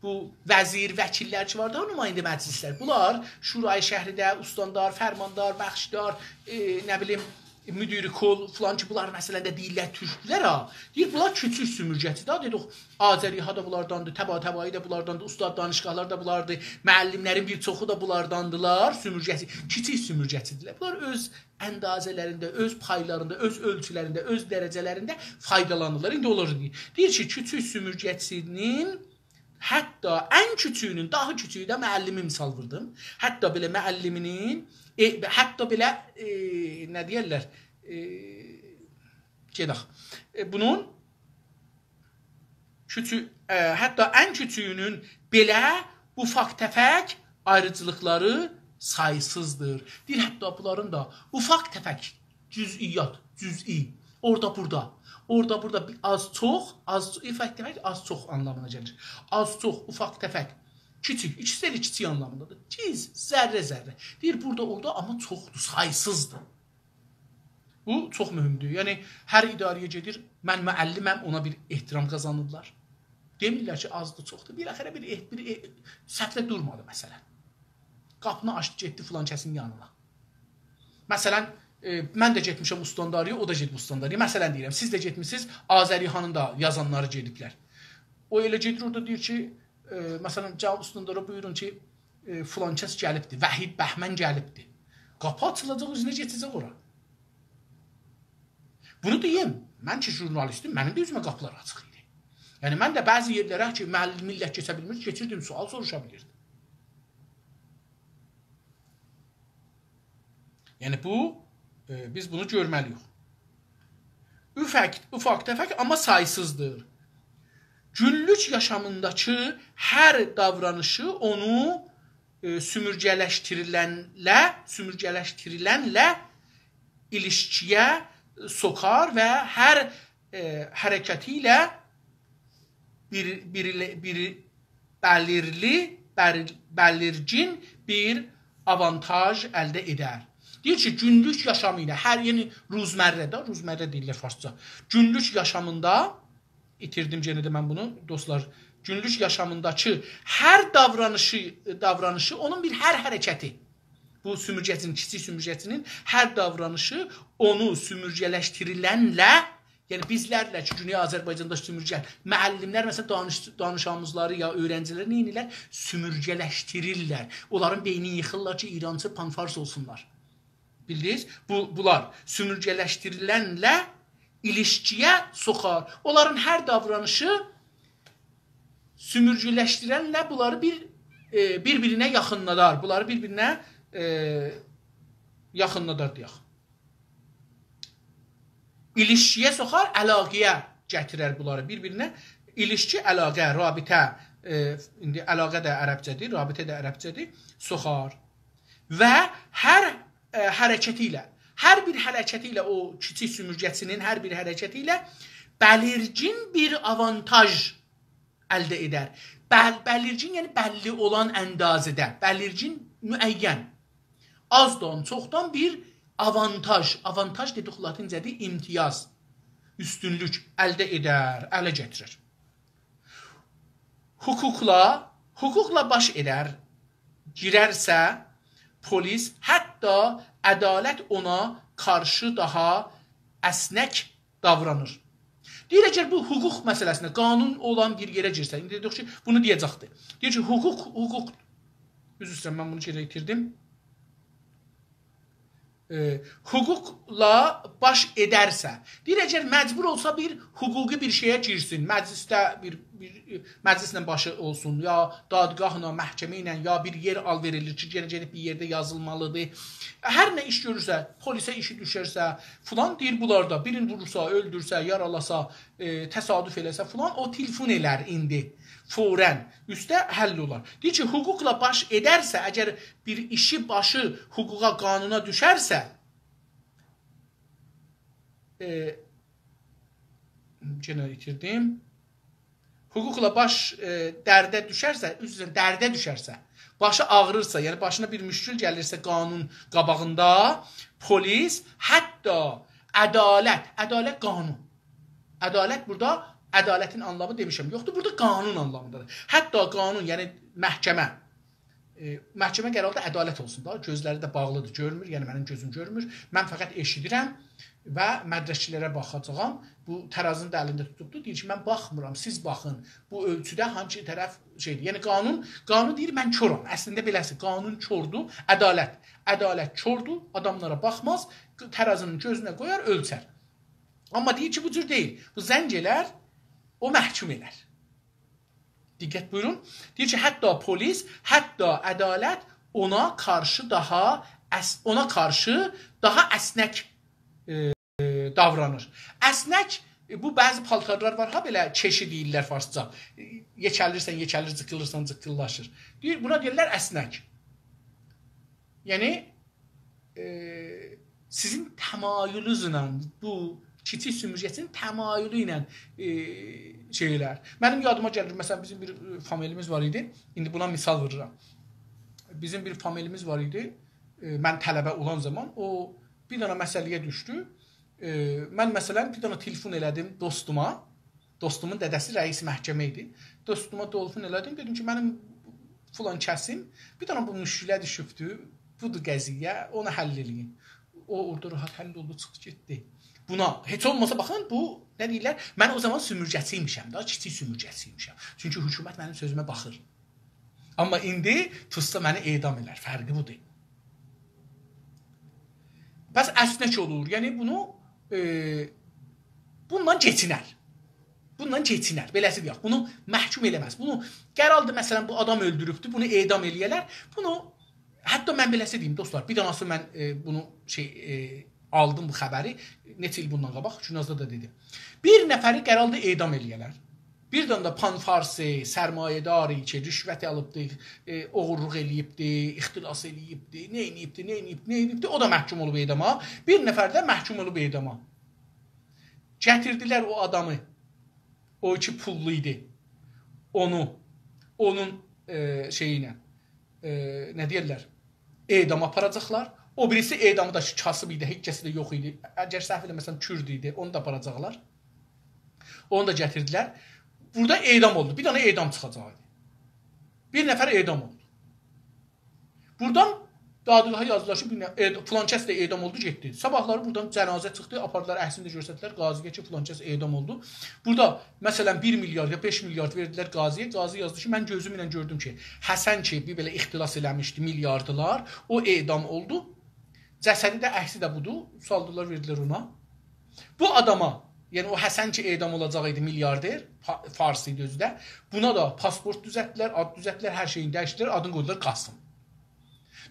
بو وزیر، وکیللر کی وار دا، نماینده مجلسلر. بونلار شورای شهریده، استاندار، فرماندار، بخشدار، ائ، نه بیلیم، مدیر کل فلان کی، بونلار مثلا ده دئییرلر تورکلر ها. دئییر، بونلار کوچوک سومورگه‌چی ده. دئدیک، آذری‌ها دا بونلارداندیر، طباطبایی دا بونلارداندیر، استاد دانشگاهلار دا بونلاردیر، معلملرین بیر چوخو دا بونلارداندیلار، سومورگه‌چی، کیچیک سومورگه‌چی‌دیرلر. بونلار اؤز اندازه‌لرینده، اؤز پایلاریندا، اؤز اؤلچولرینده، اؤز درجه‌لرینده فایدالانیرلار. ایندی اونلاری دئییر. دئییر کی، کوچوک سومورگه‌چی‌نین، حتی ان کوچویونون، داها کوچویو ده معلمی مثال ووردوم. حتی بئله معلمینین، ائ، حتی بئله، ائ، نه دئیرلر؟ ائ، گئدک. ائ، بونون کوچو-، ائ، حتی ان کوچویونون بئله اوفاق تفک آیریجیلیقلاری سایسیزدیر. دئییر، حتی بونلارین دا اوفاق تفک جزئیات، جزئی، اورادا بورادا، اورادا بورادا بیر آز چوخ، آز اوفاق تفک، آز چوخ آنلامینا گلیر. آز چوخ، اوفاق تفک، کیچیک، ایکیسی ده ائله کیچیک آنلامیندادیر. گیز، ذره ذره. دئییر، بورادا، اورادا، آمما چوخدور، سایسیزدیر. بو چوخ مهمدور. یعنی، هر اداره‌یه گئدیر، «من معلمم»، اونا بیر احترام قازانیرلار. دئمیرلر کی، آزدیر، چوخدور. بیر آخره بیر اح-، بیر اح-، صفده دورمادی، مثلا. قاپینی آچدی، گئتدی فلان کسین یانینا. مثلا، ائ، من ده گئتمیشم استانداری‌یا، او دا گئدیب استانداری‌یا. مثلا دئییرم، سیز ده گئتمیسینیز، آذری‌هانین دا یازانلاری گئدیبلر. او ائله گئدیر اورادا دئییر کی، ائ، مثلا، جواب استاندارا بویورون کی، ائ، فلان کس گلیبدی، وحید بهمن گلیبدی. قاپی آچیلاجاق، اوزونه کئچه‌جک اورا. بونو دئییم، من کی ژورنالیستیم، منیم ده اوزومه قاپیلار آچیق ایدی. یعنی، من ده بعضی یئرلره کی، مل-، میللت کئچه بیلمیر، کئچیردیم، سؤال سوروشا بیلیردیم. یعنی، بو، ائ، بیز بونو گؤرمه‌لی‌ییک. اوفاق، اوفاق تفک، آمما سایسیزدیر. گونلوک یاشامینداکی هر داورانیشی اونو، ائ، سومورگه‌لشدیریلنله، سومورگه‌لشدیریلنله ایلیشکی‌یه سوکار و هر، ائ، حرکتی ایله بیر، بیر، بیر بلیرلی، بر-، بلیرگین بیر آوانتاژ الده ائدر. دئییر کی، گونلوک یاشامی ایله، هر، یعنی روزمره ده، روزمره دئییرلر فارسجا. گونلوک یاشامیندا، ایتیردیم یئنه ده من بونو، دوستلار، گونلوک یاشامینداکی هر داورانیشی، داورانیشی، اونون بیر هر حرکتی، بو سومورگه‌چی‌نین، کیچیک سومورگه‌چی‌نین هر داورانیشی اونو سومورگه‌لشدیریلنله، یعنی بیزلرله کی، گونئی آذربایجاندا سومورگه، معلملر، مثلا، دانش-، دانش‌آموزلاری یا اؤیرنجیلری نه ائدیرلر؟ سومورگه‌لشدیریرلر. اونلارین بئینینی ییخیرلار کی، ایرانچی پان‌فارس اولسونلار. بیلدینیز؟ بو، بونلار سومورگه‌لشدیریلنله ایلیشکی‌یه سوخار. اونلارین هر داورانیشی سومورگه‌لشدیرنله بونلاری بیر، ائ، بیر-بیرینه یاخینلادار. بونلاری بیر-بیرینه، ائ، یاخینلادار دئیک. ایلیشکی‌یه سوخار، علاقه‌یه گتیرر بونلاری بیر-بیرینه. ایلیشکی، علاقه، رابطه، ائ، ایندی علاقه ده عربجه‌دیر، رابطه ده عربجه‌دیر، سوخار. و هر، ائ، حرکتی ایله، هر بیر حرکتی ایله، او کیچیک سومورگه‌چی‌نین هر بیر حرکتی ایله بلیرگین بیر آوانتاژ الده ائدر. بل-، بلیرگین، یعنی بللی اولان اندازه‌ده. بلیرگین، معین. آزدان، چوخدان بیر آوانتاژ. آوانتاژ دئدیک، لاتینجه‌دیر، امتیاز، اوستونلوک الده ائدر، اله گتیرر. حقوقلا، حقوقلا باش ائدر، گیررسه پلیس، حتی عدالت اونا قارشی داها اسنک داورانیر. دئییر، اگر بو حقوق مسئله‌سینده قانون اولان بیر یئره گیرسه، ایندی دئدیک کی، بونو دئیه‌جکدی. دئییر کی، حقوق، حقوق، عذر ایسته‌ییرم، من بونو یئره ایتیردیم. ائ، حقوقلا باش ائدرسه. دئییر، اگر مجبور اولسا بیر حقوقی بیر شئیه گیرسین، مجلسده بیر، بیر، ائ، مجلسله باشی اولسون، یا دادگاهلا، محکمه ایله، یا بیر یئر آل‌وئر ائله‌ییر کی، یئنه گئدیب بیر یئرده یازیلمالیدیر. هر نه ایش گؤرورسه، پلیسه ایشی دوشرسه، فلان دئییر، بونلار دا بیرینی وورورسا، اؤلدورسه، یارالاسا، ائ، تصادف ائله‌سه فلان، او تلفن ائلر ایندی. فوراً اوسته حل اولار. دئییر کی، حقوقلا باش ائدرسه، اگر بیر ایشی باشی حقوقا، قانونا دوشرسه، ائ، یئنه ایتیردیم. حقوقلا باش، ائ، درده دوشرسه، عذر ایسته‌ییرم، درده دوشرسه، باشی آغریرسا، یعنی باشینا بیر مشکل گلیرسه قانون قاباغیندا، پلیس، حتی عدالت، عدالت قانون. عدالت بورادا، عدالتین آنلامی دئمیشم، یوخدور. بورادا قانون آنلامیندادیر. حتی قانون، یعنی محکمه، ائ، محکمه قراردی عدالت اولسون دا، گؤزلری ده باغلیدیر، گؤرمور، یعنی منیم گؤزوم گؤرمور، من فقط ائشیدیرم و مدرکلره باخاجاغام. بو ترازینی دا الینده توتوبدور، دئییر کی، من باخمیرام، سیز باخین، بو اؤلچوده هانسی طرف شئیدیر. یعنی قانون، قانون دئییر، من کورام. اصلینده بئله‌سی، قانون کوردور، عدالت، عدالت کوردور، آداملارا باخماز، ترازینین گؤزونه قویار، اؤلچر. آمما دئییر کی، بو جور دئییل. بو زنگ ائلر، او محکوم ائلر. دقت بویورون. دئییر کی، حتی پلیس، حتی عدالت اونا قارشی داها اس-، اونا قارشی داها اسنک، ائ، ائ، داورانیر. اسنک، ائ، بو بعضی پالتارلار وار ها، بئله کشی دئییرلر فارسجا. ائ، یئکه‌لیرسن، یئکه‌لیر، جیقیلیرسان، جیققیللاشیر. دئییر، بونا دئییرلر اسنک. یعنی، ائ، سیزین تمایلونوزلا، بو کیچیک سومورگه‌چی‌نین تمایلو ایله، ائ، شئی ائلر. منیم یادیما گلیر، مثلا، بیزیم بیر، ائ، فامیلیمیز وار ایدی. ایندی بونا مثال وورورام. بیزیم بیر فامیلیمیز وار ایدی. ائ، من طلبه اولان زامان او بیر دنه مسئله‌یه دوشدو. ائ، من، مثلا، بیر دنه تلفن ائله‌دیم دوستوما. دوستومون دده‌سی رئیس محکمه ایدی. دوستوما تلفن ائله‌دیم، دئدیم کی، منیم فلان کسیم بیر دنه بو مشکله دوشوبدو، بودور قضیه، اونو حل ائله‌یین. او اورادا راحت حل اولدو، چیخدی گئتدی. بونا هئچ اولماسا، باخین، بو، نه دئییرلر، من او زامان سومورگه‌چی ایمیشم دا، کیچیک سومورگه‌چی ایمیشم. چونکی حکومت منیم سؤزومه باخیر. آمما ایندی توتسا منی اعدام ائلر، فرقی بودور. پس اسنک اولور. یعنی بونو، ائ، بوندان کئچینر. بوندان کئچینر. بئله‌سی دئیک. بونو محکوم ائله‌مز. بونو قراردی، مثلا، بو آدام اؤلدوروبدو، بونو اعدام ائله‌یه‌لر. بونو، حتی من بئله‌سی دئییم، دوستلار، بیر دنه‌سی من، ائ، بونو شئی، ائ، آلدیم بو خبری. نئچه ایل بوندان قاباق، گونازدا دا دئدیم. بیر نفری قراردی اعدام ائله‌یه‌لر. بیر دنه ده پان‌فارسی، سرمایه‌داری کی، رشوت آلیبدی، ائ، اوغورلوق ائله‌ییبدی، اختلاس ائله‌ییبدی، نه ائله‌ییبدی، نه ائله‌ییبدی، نه ائله‌ییبدی، او دا محکوم اولوب اعداما. بیر نفر ده محکوم اولوب اعداما. گتیردیلر او آدامی، او کی پوللو ایدی، اونو، اونون، ائ، شئیی ایله، ائ، نه دئیرلر، اعداما آپاراجاقلار. او بیریسی اعدامی دا کی، کاسیب ایدی، هئچ کسی ده یوخ ایدی. اگر سهو ائله‌مه‌سم، کورد ایدی، اونو دا آپاراجاقلار. اونو دا گتیردیلر. بورادا اعدام اولدو. بیر دنه اعدام چیخاجاق ایدی. بیر نفر اعدام اولدو. بورادان دادگاها یازدیلار کی، بیر نه-، اعد-، فلان کس ده اعدام اولدو، گئتدی. صاباحلاری بورادان جنازه چیخدی، آپاردیلار، عکسینی ده گؤستردیلر، قاضی‌یه کی، فلان کس اعدام اولدو. بورادا، مثلا، بیر میلیارد یا بئش میلیارد وئردیلر قاضی‌یه. قاضی یازدی کی، من گؤزومله گؤردوم کی، حسن کی، بیر بئله اختلاس ائله‌میشدی میلیاردلار، او اعدام اولدو. جسدی ده، عکسی ده بودور، سالدیلار، وئردیلر اونا. بو آداما، یعنی او حسن کی، اعدام اولاجاق ایدی، میلیاردر، پا-، فارس ایدی اؤزو ده. بونا دا پاسپورت دوزلتدیلر، آد دوزلتدیلر، هر شئیینی دییشدیردیلر، آدینی قویدولار قاسم.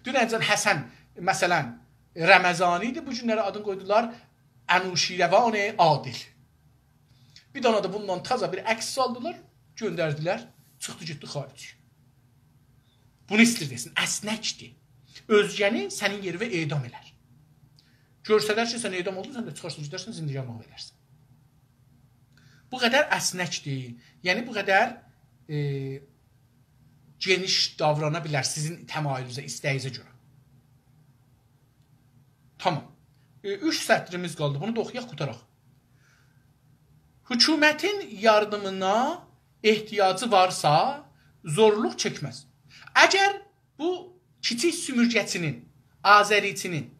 دوننجن حسن، مثلا، رمضانی ایدی، بو گونلری آدینی قویدولار انوشیروان عادل. بیر دنه ده بوندان تازا بیر عکس سالدیلار، گؤندردیلر، چیخدی گئتدی خارجه. بونو ایسته‌ییر دئسین، اسنکدیر. اؤزگه‌نی سنین یئرینه اعدام ائلر. گؤرسدر کی، سن اعدام اولدون، سن ده چیخارسان، گئدرسن، زندگانلیق ائلرسن. بو قدر اسنکدیر. یعنی، بو قدر، ائ، گئنیش داورانا بیلر سیزین تمایلونوزه، ایسته‌یینیزه گؤره. تامام. ائ، اوچ سطریمیز قالدی. بونو دا اوخویاق، قوتاراق. حکومتین یاردیمینا احتیاجی وارسا، زورلوق چکمز. اگر بو کیچیک سومورگه‌چی‌نین، آذری‌چی‌نین،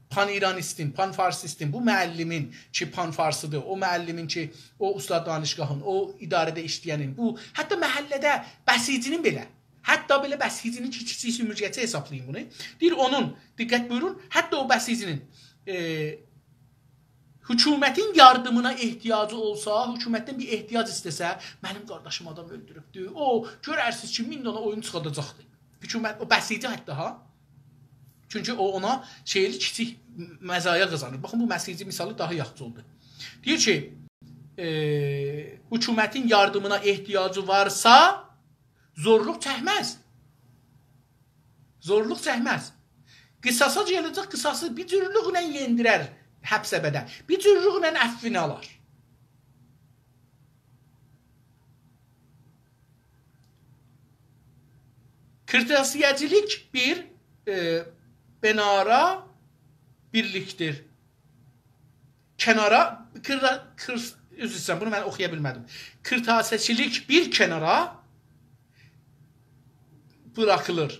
پان‌ایرانیستین، پان‌فارسیستین، بو معلمین کی، پان‌فارسی‌دیر، او معلمین کی، او استاد دانشگاهین، او اداره‌ده ایشله‌ینین، بو حتی محله‌ده بسیجی‌نین بئله، حتی بئله بسیجی‌نین کی، کیچیک سومورگه‌چی حسابلایین بونو. دئییر، اونون، دقت بویورون، حتی او بسیجی‌نین، ائ، حکومتین یاردیمینا احتیاجی اولسا، حکومتدن بیر احتیاج ایسته‌سه، منیم قارداشیم آدام اؤلدوروبدو. او، گؤررسینیز کی، مین دانا اویون چیخاجاقدی. حکومت، او بسیجی حتی ها. چونکی او اونا شئیلی کیچیک مزایا قازانیر. باخین، بو بسیجی مثالی داها یاخشی اولدو. دئییر کی، ائ، حکومتین یاردیمینا احتیاجی وارسا، زورلوق چکمز. زورلوق چکمز. قصاصا گله‌جک، قصاصی بیر جورلوقله یئندیرر حبس ابده. بیر جورلوقله عفوینی آلار. کیرتاسیه‌چیلیک بیر، ائ، بنارا بیرلیکدیر. کنارا، کیردا-، کیرس-، عذر ایسته‌ییرم، بونو من اوخویا بیلمه‌دیم. کیرتاسیه‌چیلیک بیر کنارا بوراخیلیر.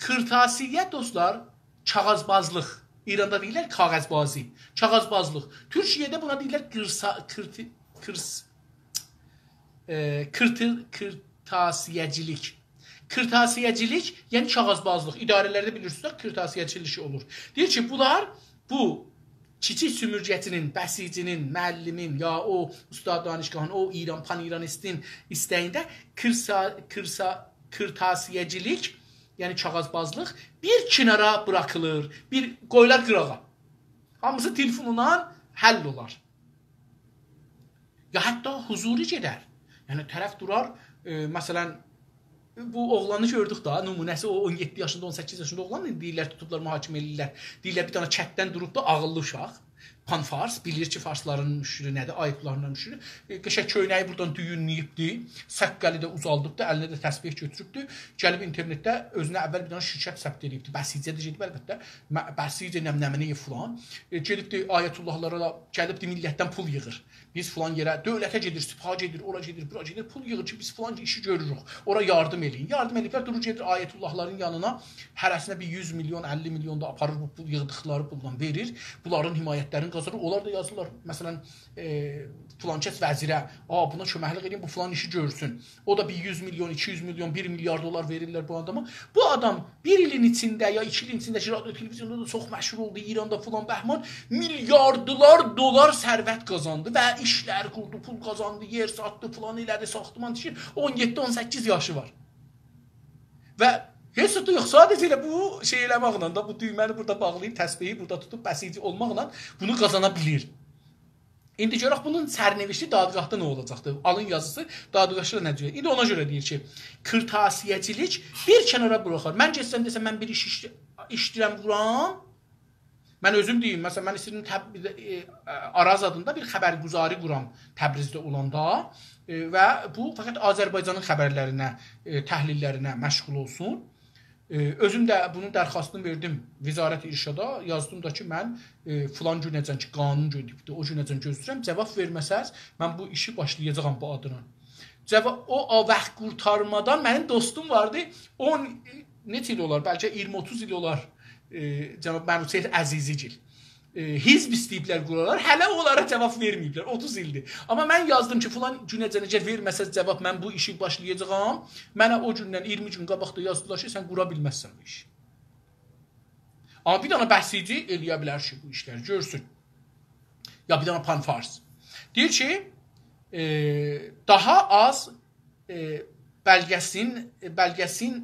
کیرتاسیه، دوستلار، کاغیذبازلیق. ایراندا دئییرلر کاغذبازی. کاغیذبازلیق. تورکیه‌ده بونا دئییرلر قیرسا-، کیرتی-، کیرس-، ائ، کیرتی-، کیرتاسیه‌چیلیک. کیرتاسیه‌چیلیک، یعنی کاغیذبازلیق. اداره‌لرده بیلیرسینیز ده، کیرتاسیه‌چیلیک اولور. دئییر کی، بونلار بو کیچیک سومورگه‌چی‌نین، بسیجی‌نین، معلمین، یا او استاد دانشگاهین، او ایران، پان‌ایرانیستین ایسته‌یینده کیرسا-، کیرسا-، کیرتاسیه‌چیلیک، یعنی کاغیذبازلیق بیر کنارا بوراخیلیر، بیر قویولار قیراغا. هامیسی تلفونلا حل اولار. یا حتی حضوری گئدر. یعنی طرف دورار، ائ، مثلا، بو اوغلانی گؤردوک دا، نمونه‌سی او اون یئددی یاشیندا، اون سککیز یاشیندا اوغلان ایدی، دئییرلر توتوبلار، محاکمه ائله‌ییرلر. دئییرلر بیر دنه کتدن دوروب دا، عاغیللی اوشاق. پان‌فارس، بیلیر کی، فارسلارین مشیری نه‌دیر، آیت الله‌لارین مشیری. ائ، قشنگ کؤینه‌یی بورادان دویونله‌ییبدی، ساققالی دا اوزالدیبدی، الینده ده تسبیح گؤتوروبدو. گلیب اینترنتده اؤزونه اول بیر دنه شرکت ثبت ائله‌ییبدی. بسیجه ده گئدیب، البته. م-، بسیجه نمنه‌نی فلان. ائ، گئدیبدی آیت الله‌لارا دا، گلیبدی میللتدن پول ییغیر. بیز فلان یئره، دؤولته گئدیر، سپاها گئدیر، اورا گئدیر، بورا گئدیر، پول ییغیر کی، بیز فلان ایشی گؤروروک. اورا یاردیم ائله‌یین. یاردیم ائله‌ییبلر، دورور گئدیر آیت الله‌لارین یانینا، هره‌سینه بیر یوز میلیون، اللی میلیون دا آپاریر، بو پول ییغدیقلاری پولدان وئریر. بونلارین حمایتلرینی قازانیر. اونلار دا یازیرلار، مثلا، ائ، فلان کس وزیره، «آ، بونا کؤمکلیک ائله‌یین، بو فلان ایشی گؤرسون.» او دا بیر یوز میلیون، ایکی یوز میلیون، بیر میلیارد دلار وئریرلر بو آداما. بو آدام بیر ایلین ایچینده یا ایکی ایلین ایچینده کی، رادیو تلویزیوندا دا چوخ مشهور اولدو، ایراندا فلان بهمان، میلیاردلار دلار ثروت قازاندی و ایشلر قوردو، پول قازاندی، یئر ساتدی، فلان ائله‌دی، ساختمان تیکیر. اون یئددی، اون سککیز یاشی وار. و هئچ ده یوخ، ساده‌جه ائله بو شئی ائله‌مکله ده، بو دویمه‌نی بورادا باغلاییب، تسبیحی بورادا توتوب، بسیجی اولماقلا بونو قازانا بیلیر. ایندی گؤرک بونون سرنوشتی دادگاهدا نه اولاجاقدیر؟ آلین یازیسی دادگاهدا نه دئیه‌جک؟ ایندی اونا گؤره دئییر کی، کیرتاسیه‌چیلیک بیر کنارا بوراخار. من گئتسم دئسم، من بیر ایش ایشله-، ایشله‌ییرم، قورام. من اؤزوم دئییم، مثلا، من ایسته‌ییرم تب-، ائ، آراز آدیندا بیر خبرگزاری قورام تبریزده اولاندا. ائ، و بو فقط آذربایجانین خبرلرینه، ائ، تحلیللرینه مشغول اولسون. ائ، اؤزوم ده بونون درخواستینی وئردیم وزارت ارشادا، یازدیم دا کی، من، ائ، فلان گونه‌جن کی، قانون گئدیبدی، او گونه‌جن گؤزله‌ییرم، جاواب وئرمه‌سز، من بو ایشی باشلایاجاغام بو آدینان. جاوا-، او، او واخت قورتارمادان منیم دوستوم واردی، اون، نئچه ایل اولار، بلکه اییرمی اوتوز ایل اولار، ائ، جناب منوچهر عزیزی‌گیل. ائ، حزب ایسته‌ییبلر قورالار، هله اونلارا جاواب وئرمه‌ییبلر، اوتوز ایلدیر. آمما من یازدیم کی، فلان گونه‌جن اگر وئرمه‌سز جاواب، من بو ایشی باشلایاجاغام. منه او گوندن اییرمی گون قاباقدا یازدیلار کی، سن قورا بیلمزسن بو ایشی. آمما بیر دنه بسیجی ائله‌یه بیلر کی، بو ایشلری گؤرسون. یا بیر دنه پان‌فارس. دئییر کی، ائ، داها آز، ائ، بلگه‌سین، ائ، بلگه‌سین،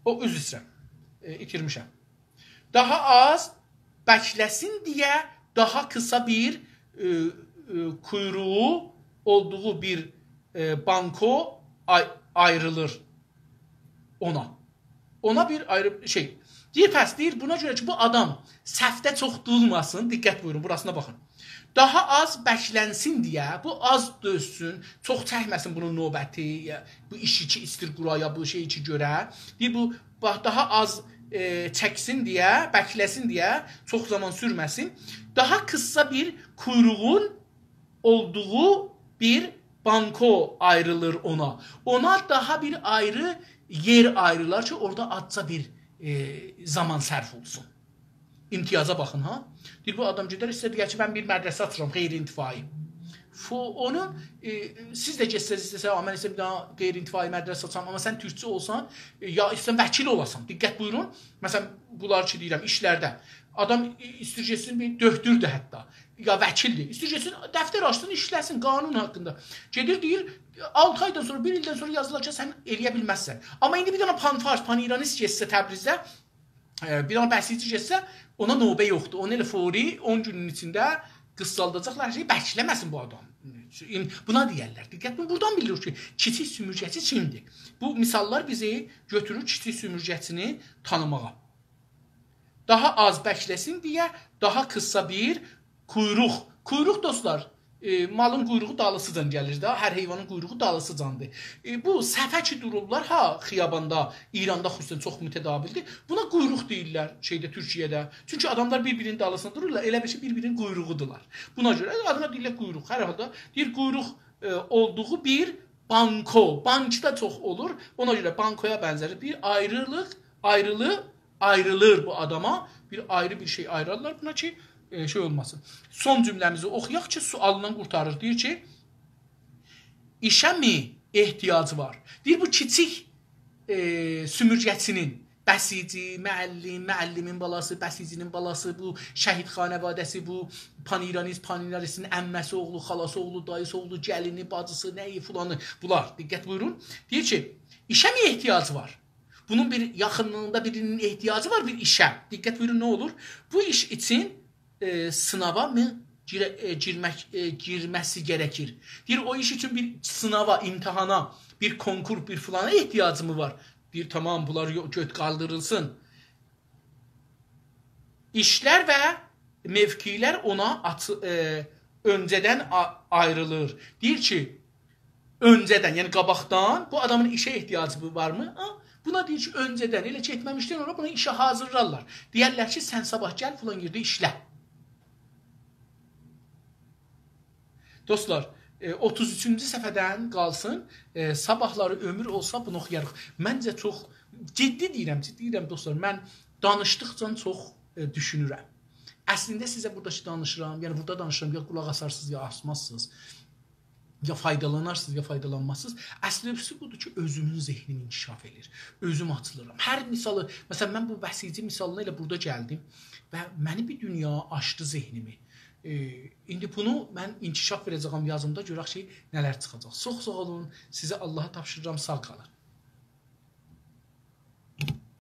او، عذر ایسته‌ییرم، ائ، ایتیرمیشم. داها آز بکله‌سین دئیه داها قیسا بیر، ائ، ائ، قویروغو اولدوغو بیر، ائ، بانکو آی-، آیریلیر اونا. اونا بیر آیری شئی. دئییر، پس دئییر، بونا گؤره کی، بو آدام صفده چوخ دورماسین، دقت بویورون، بوراسینا باخین. داها آز بکلنسین دئیه، بو آز دؤزسون، چوخ چکمه‌سین بونون نوبتی، یا بو ایشی کی، ایستیر قورا، یا بو شئی کی، گؤره. دئییر، بو، باخ، داها آز، ائ، چکسین دئیه، بکله‌سین دئیه، چوخ زامان سورمه‌سین. داها قیسا بیر قویروغون اولدوغو بیر بانکو آیریلیر اونا. اونا داها بیر آیری یئر آیریلار کی، اورادا آزجا بیر، ائ، زامان صرف اولسون. امتیازا باخین، ها. دئییر، بو آدام گئدر، ایسته‌ییر دئیه کی، من بیر مدرسه آچیرام، غیرانتفاعی. فو-، اونون، ائ، سیز ده گئتسز، ایسته‌سز، «آ، من ایسته‌ییرم بیر دنه غیرانتفاعی مدرسه آچام»، آمما سن تورکچو اولسان، ائ، یا ایسته‌ییرسن وکیل اولاسان، دقت بویورون. مثلا، بونلار کی دئییرم، ایشلرده. آدام ای-، ایسته‌ییر گئتسین بیر دؤکتوردور حتی، یا وکیلدیر. ایسته‌ییر گئتسین، دفتر آچسین، ایشله‌سین قانون حاقیندا. گئدیر، دئییر، آلتی آیدان سونرا، بیر ایلدن سونرا یازیلار کی، سن ائلیه بیلمزسن. آمما ایندی بیر دنه پان‌فارس، پان‌ایرانیست گئتسه تبریزده، ائ، بیر دنه بسیجی گئتسه، اونا نوبه یوخدور. اونو ائله فوری اون گونون ایچینده قیسسالداجاقلار کی، بکله‌مه‌سین بو آدام. بونا دئیرلر. دقت بویورون، بورادان بیلیریک کی، کیچیک سومورگه‌چی کیمدیر؟ بو مثاللار بیزی گؤتورور کیچیک سومورگه‌چینی تانیماغا. داها آز بکله‌سین دئیه، داها قیسسا بیر قویروق. قویروق، دوستلار، ائ، مالین قویروغو دالیسیجان گلیر ده، هر حیوانین قویروغو دالیسیجاندیر. ائ، بو صفه کی دورورلار ها، خیاباندا، ایراندا خصوصا چوخ متداولدیر. بونا قویروق دئییرلر شئیده، تورکیه‌ده. چونکی آداملار بیر-بیرینین دالیسیندا دورورلار، ائله بیل کی، بیر-بیرینین قویروغودولار. بونا گؤره آدینا دئییرلر قویروق. هر حالدا دئییر، قویروق، ائ، اولدوغو بیر بانکو. بانکدا چوخ اولور. اونا گؤره بانکویا بنزر. بیر آیریلیق، آیریلی آیریلیر بو آداما، بیر آیری بیر شئی آییرارلار بونا کی، ائ، شئی اولماسین. سون جمله‌میزی اوخویاق کی، سؤالیندان قورتاریر. دئییر کی، «ایشه می احتیاجی وار؟» دئییر، بو کیچیک، ائ، سومورگه‌چینین، بسیجی، معلم، معلمین بالاسی، بسیجی‌نین بالاسی، بو شهید خانواده‌سی، بو پان‌ایرانیست، پان‌ایرانیستین عمه‌سی اوغلو، خالاسی اوغلو، داییسی اوغلو، گلینی، باجیسی، نه‌یی، فلانی، بونلار. دقت بویورون. دئییر کی، «ایشه می احتیاجی وار؟» بونون بیر یاخینلیغیندا بیرینین احتیاجی وار بیر ایشه. دقت بویورون، نه اولور؟ بو ایش اوچون، ائ، سیناوا می گیره-، ائ، گیرمک، ائ، گیرمه‌سی گره‌کیر. دئییر، او ایش اوچون بیر سیناوا، امتحانا، بیر کنکور، بیر فلانا احتیاجی می وار؟ دئییر، تامام، بونلار یو-، گؤت قالدیریلسین. ایشلر و موقعلر اونا آچی-، ائ، اؤنجه‌دن آ-، آیریلیر. دئییر کی، اؤنجه‌دن، یعنی قاباقدان بو آدامین ایشه احتیاجی وارمی؟ ها؟ بونا دئییر کی، اؤنجه‌دن، ائله گئتمه‌میشدن اونلار بونا ایشه حاضیرلارلار. دئیرلر کی، سن صاباح گل، فلان یئرده ایشله. دوستلار، ائ، اوتوز اوچونجو صفحه‌دن قالسین، ائ، صاباحلاری عؤمور اولسا بونو اوخویاریق. منجه چوخ، جدی دئییرم، جدی دئییرم دوستلار، من دانیشدیقجا چوخ، ائ، دوشونورم. اصلینده سیزه بورادا کی دانیشیرام، یعنی بورادا دانیشیرام، یا قولاق آسارسینیز، یا آسمازسینیز. یا فایدالانارسینیز، یا فایدالانمازسینیز. اصلیسی بودور کی، اؤزومون ذهنیمی انکشاف ائله‌ییر. اؤزوم آچیلیرام. هر مثالی، مثلا، من بو بسیجی مثالینان ائله بورادا گلدیم و منی بیر دونیا آچدی ذهنیمی. ائ، ایندی بونو من انکشاف وئره‌جه‌یم یازیمدا، گؤرک کی، نه‌لر چیخاجاق. چوخ ساغ اولون، سیزی آللاها تاپشیریرام، ساغ قالین.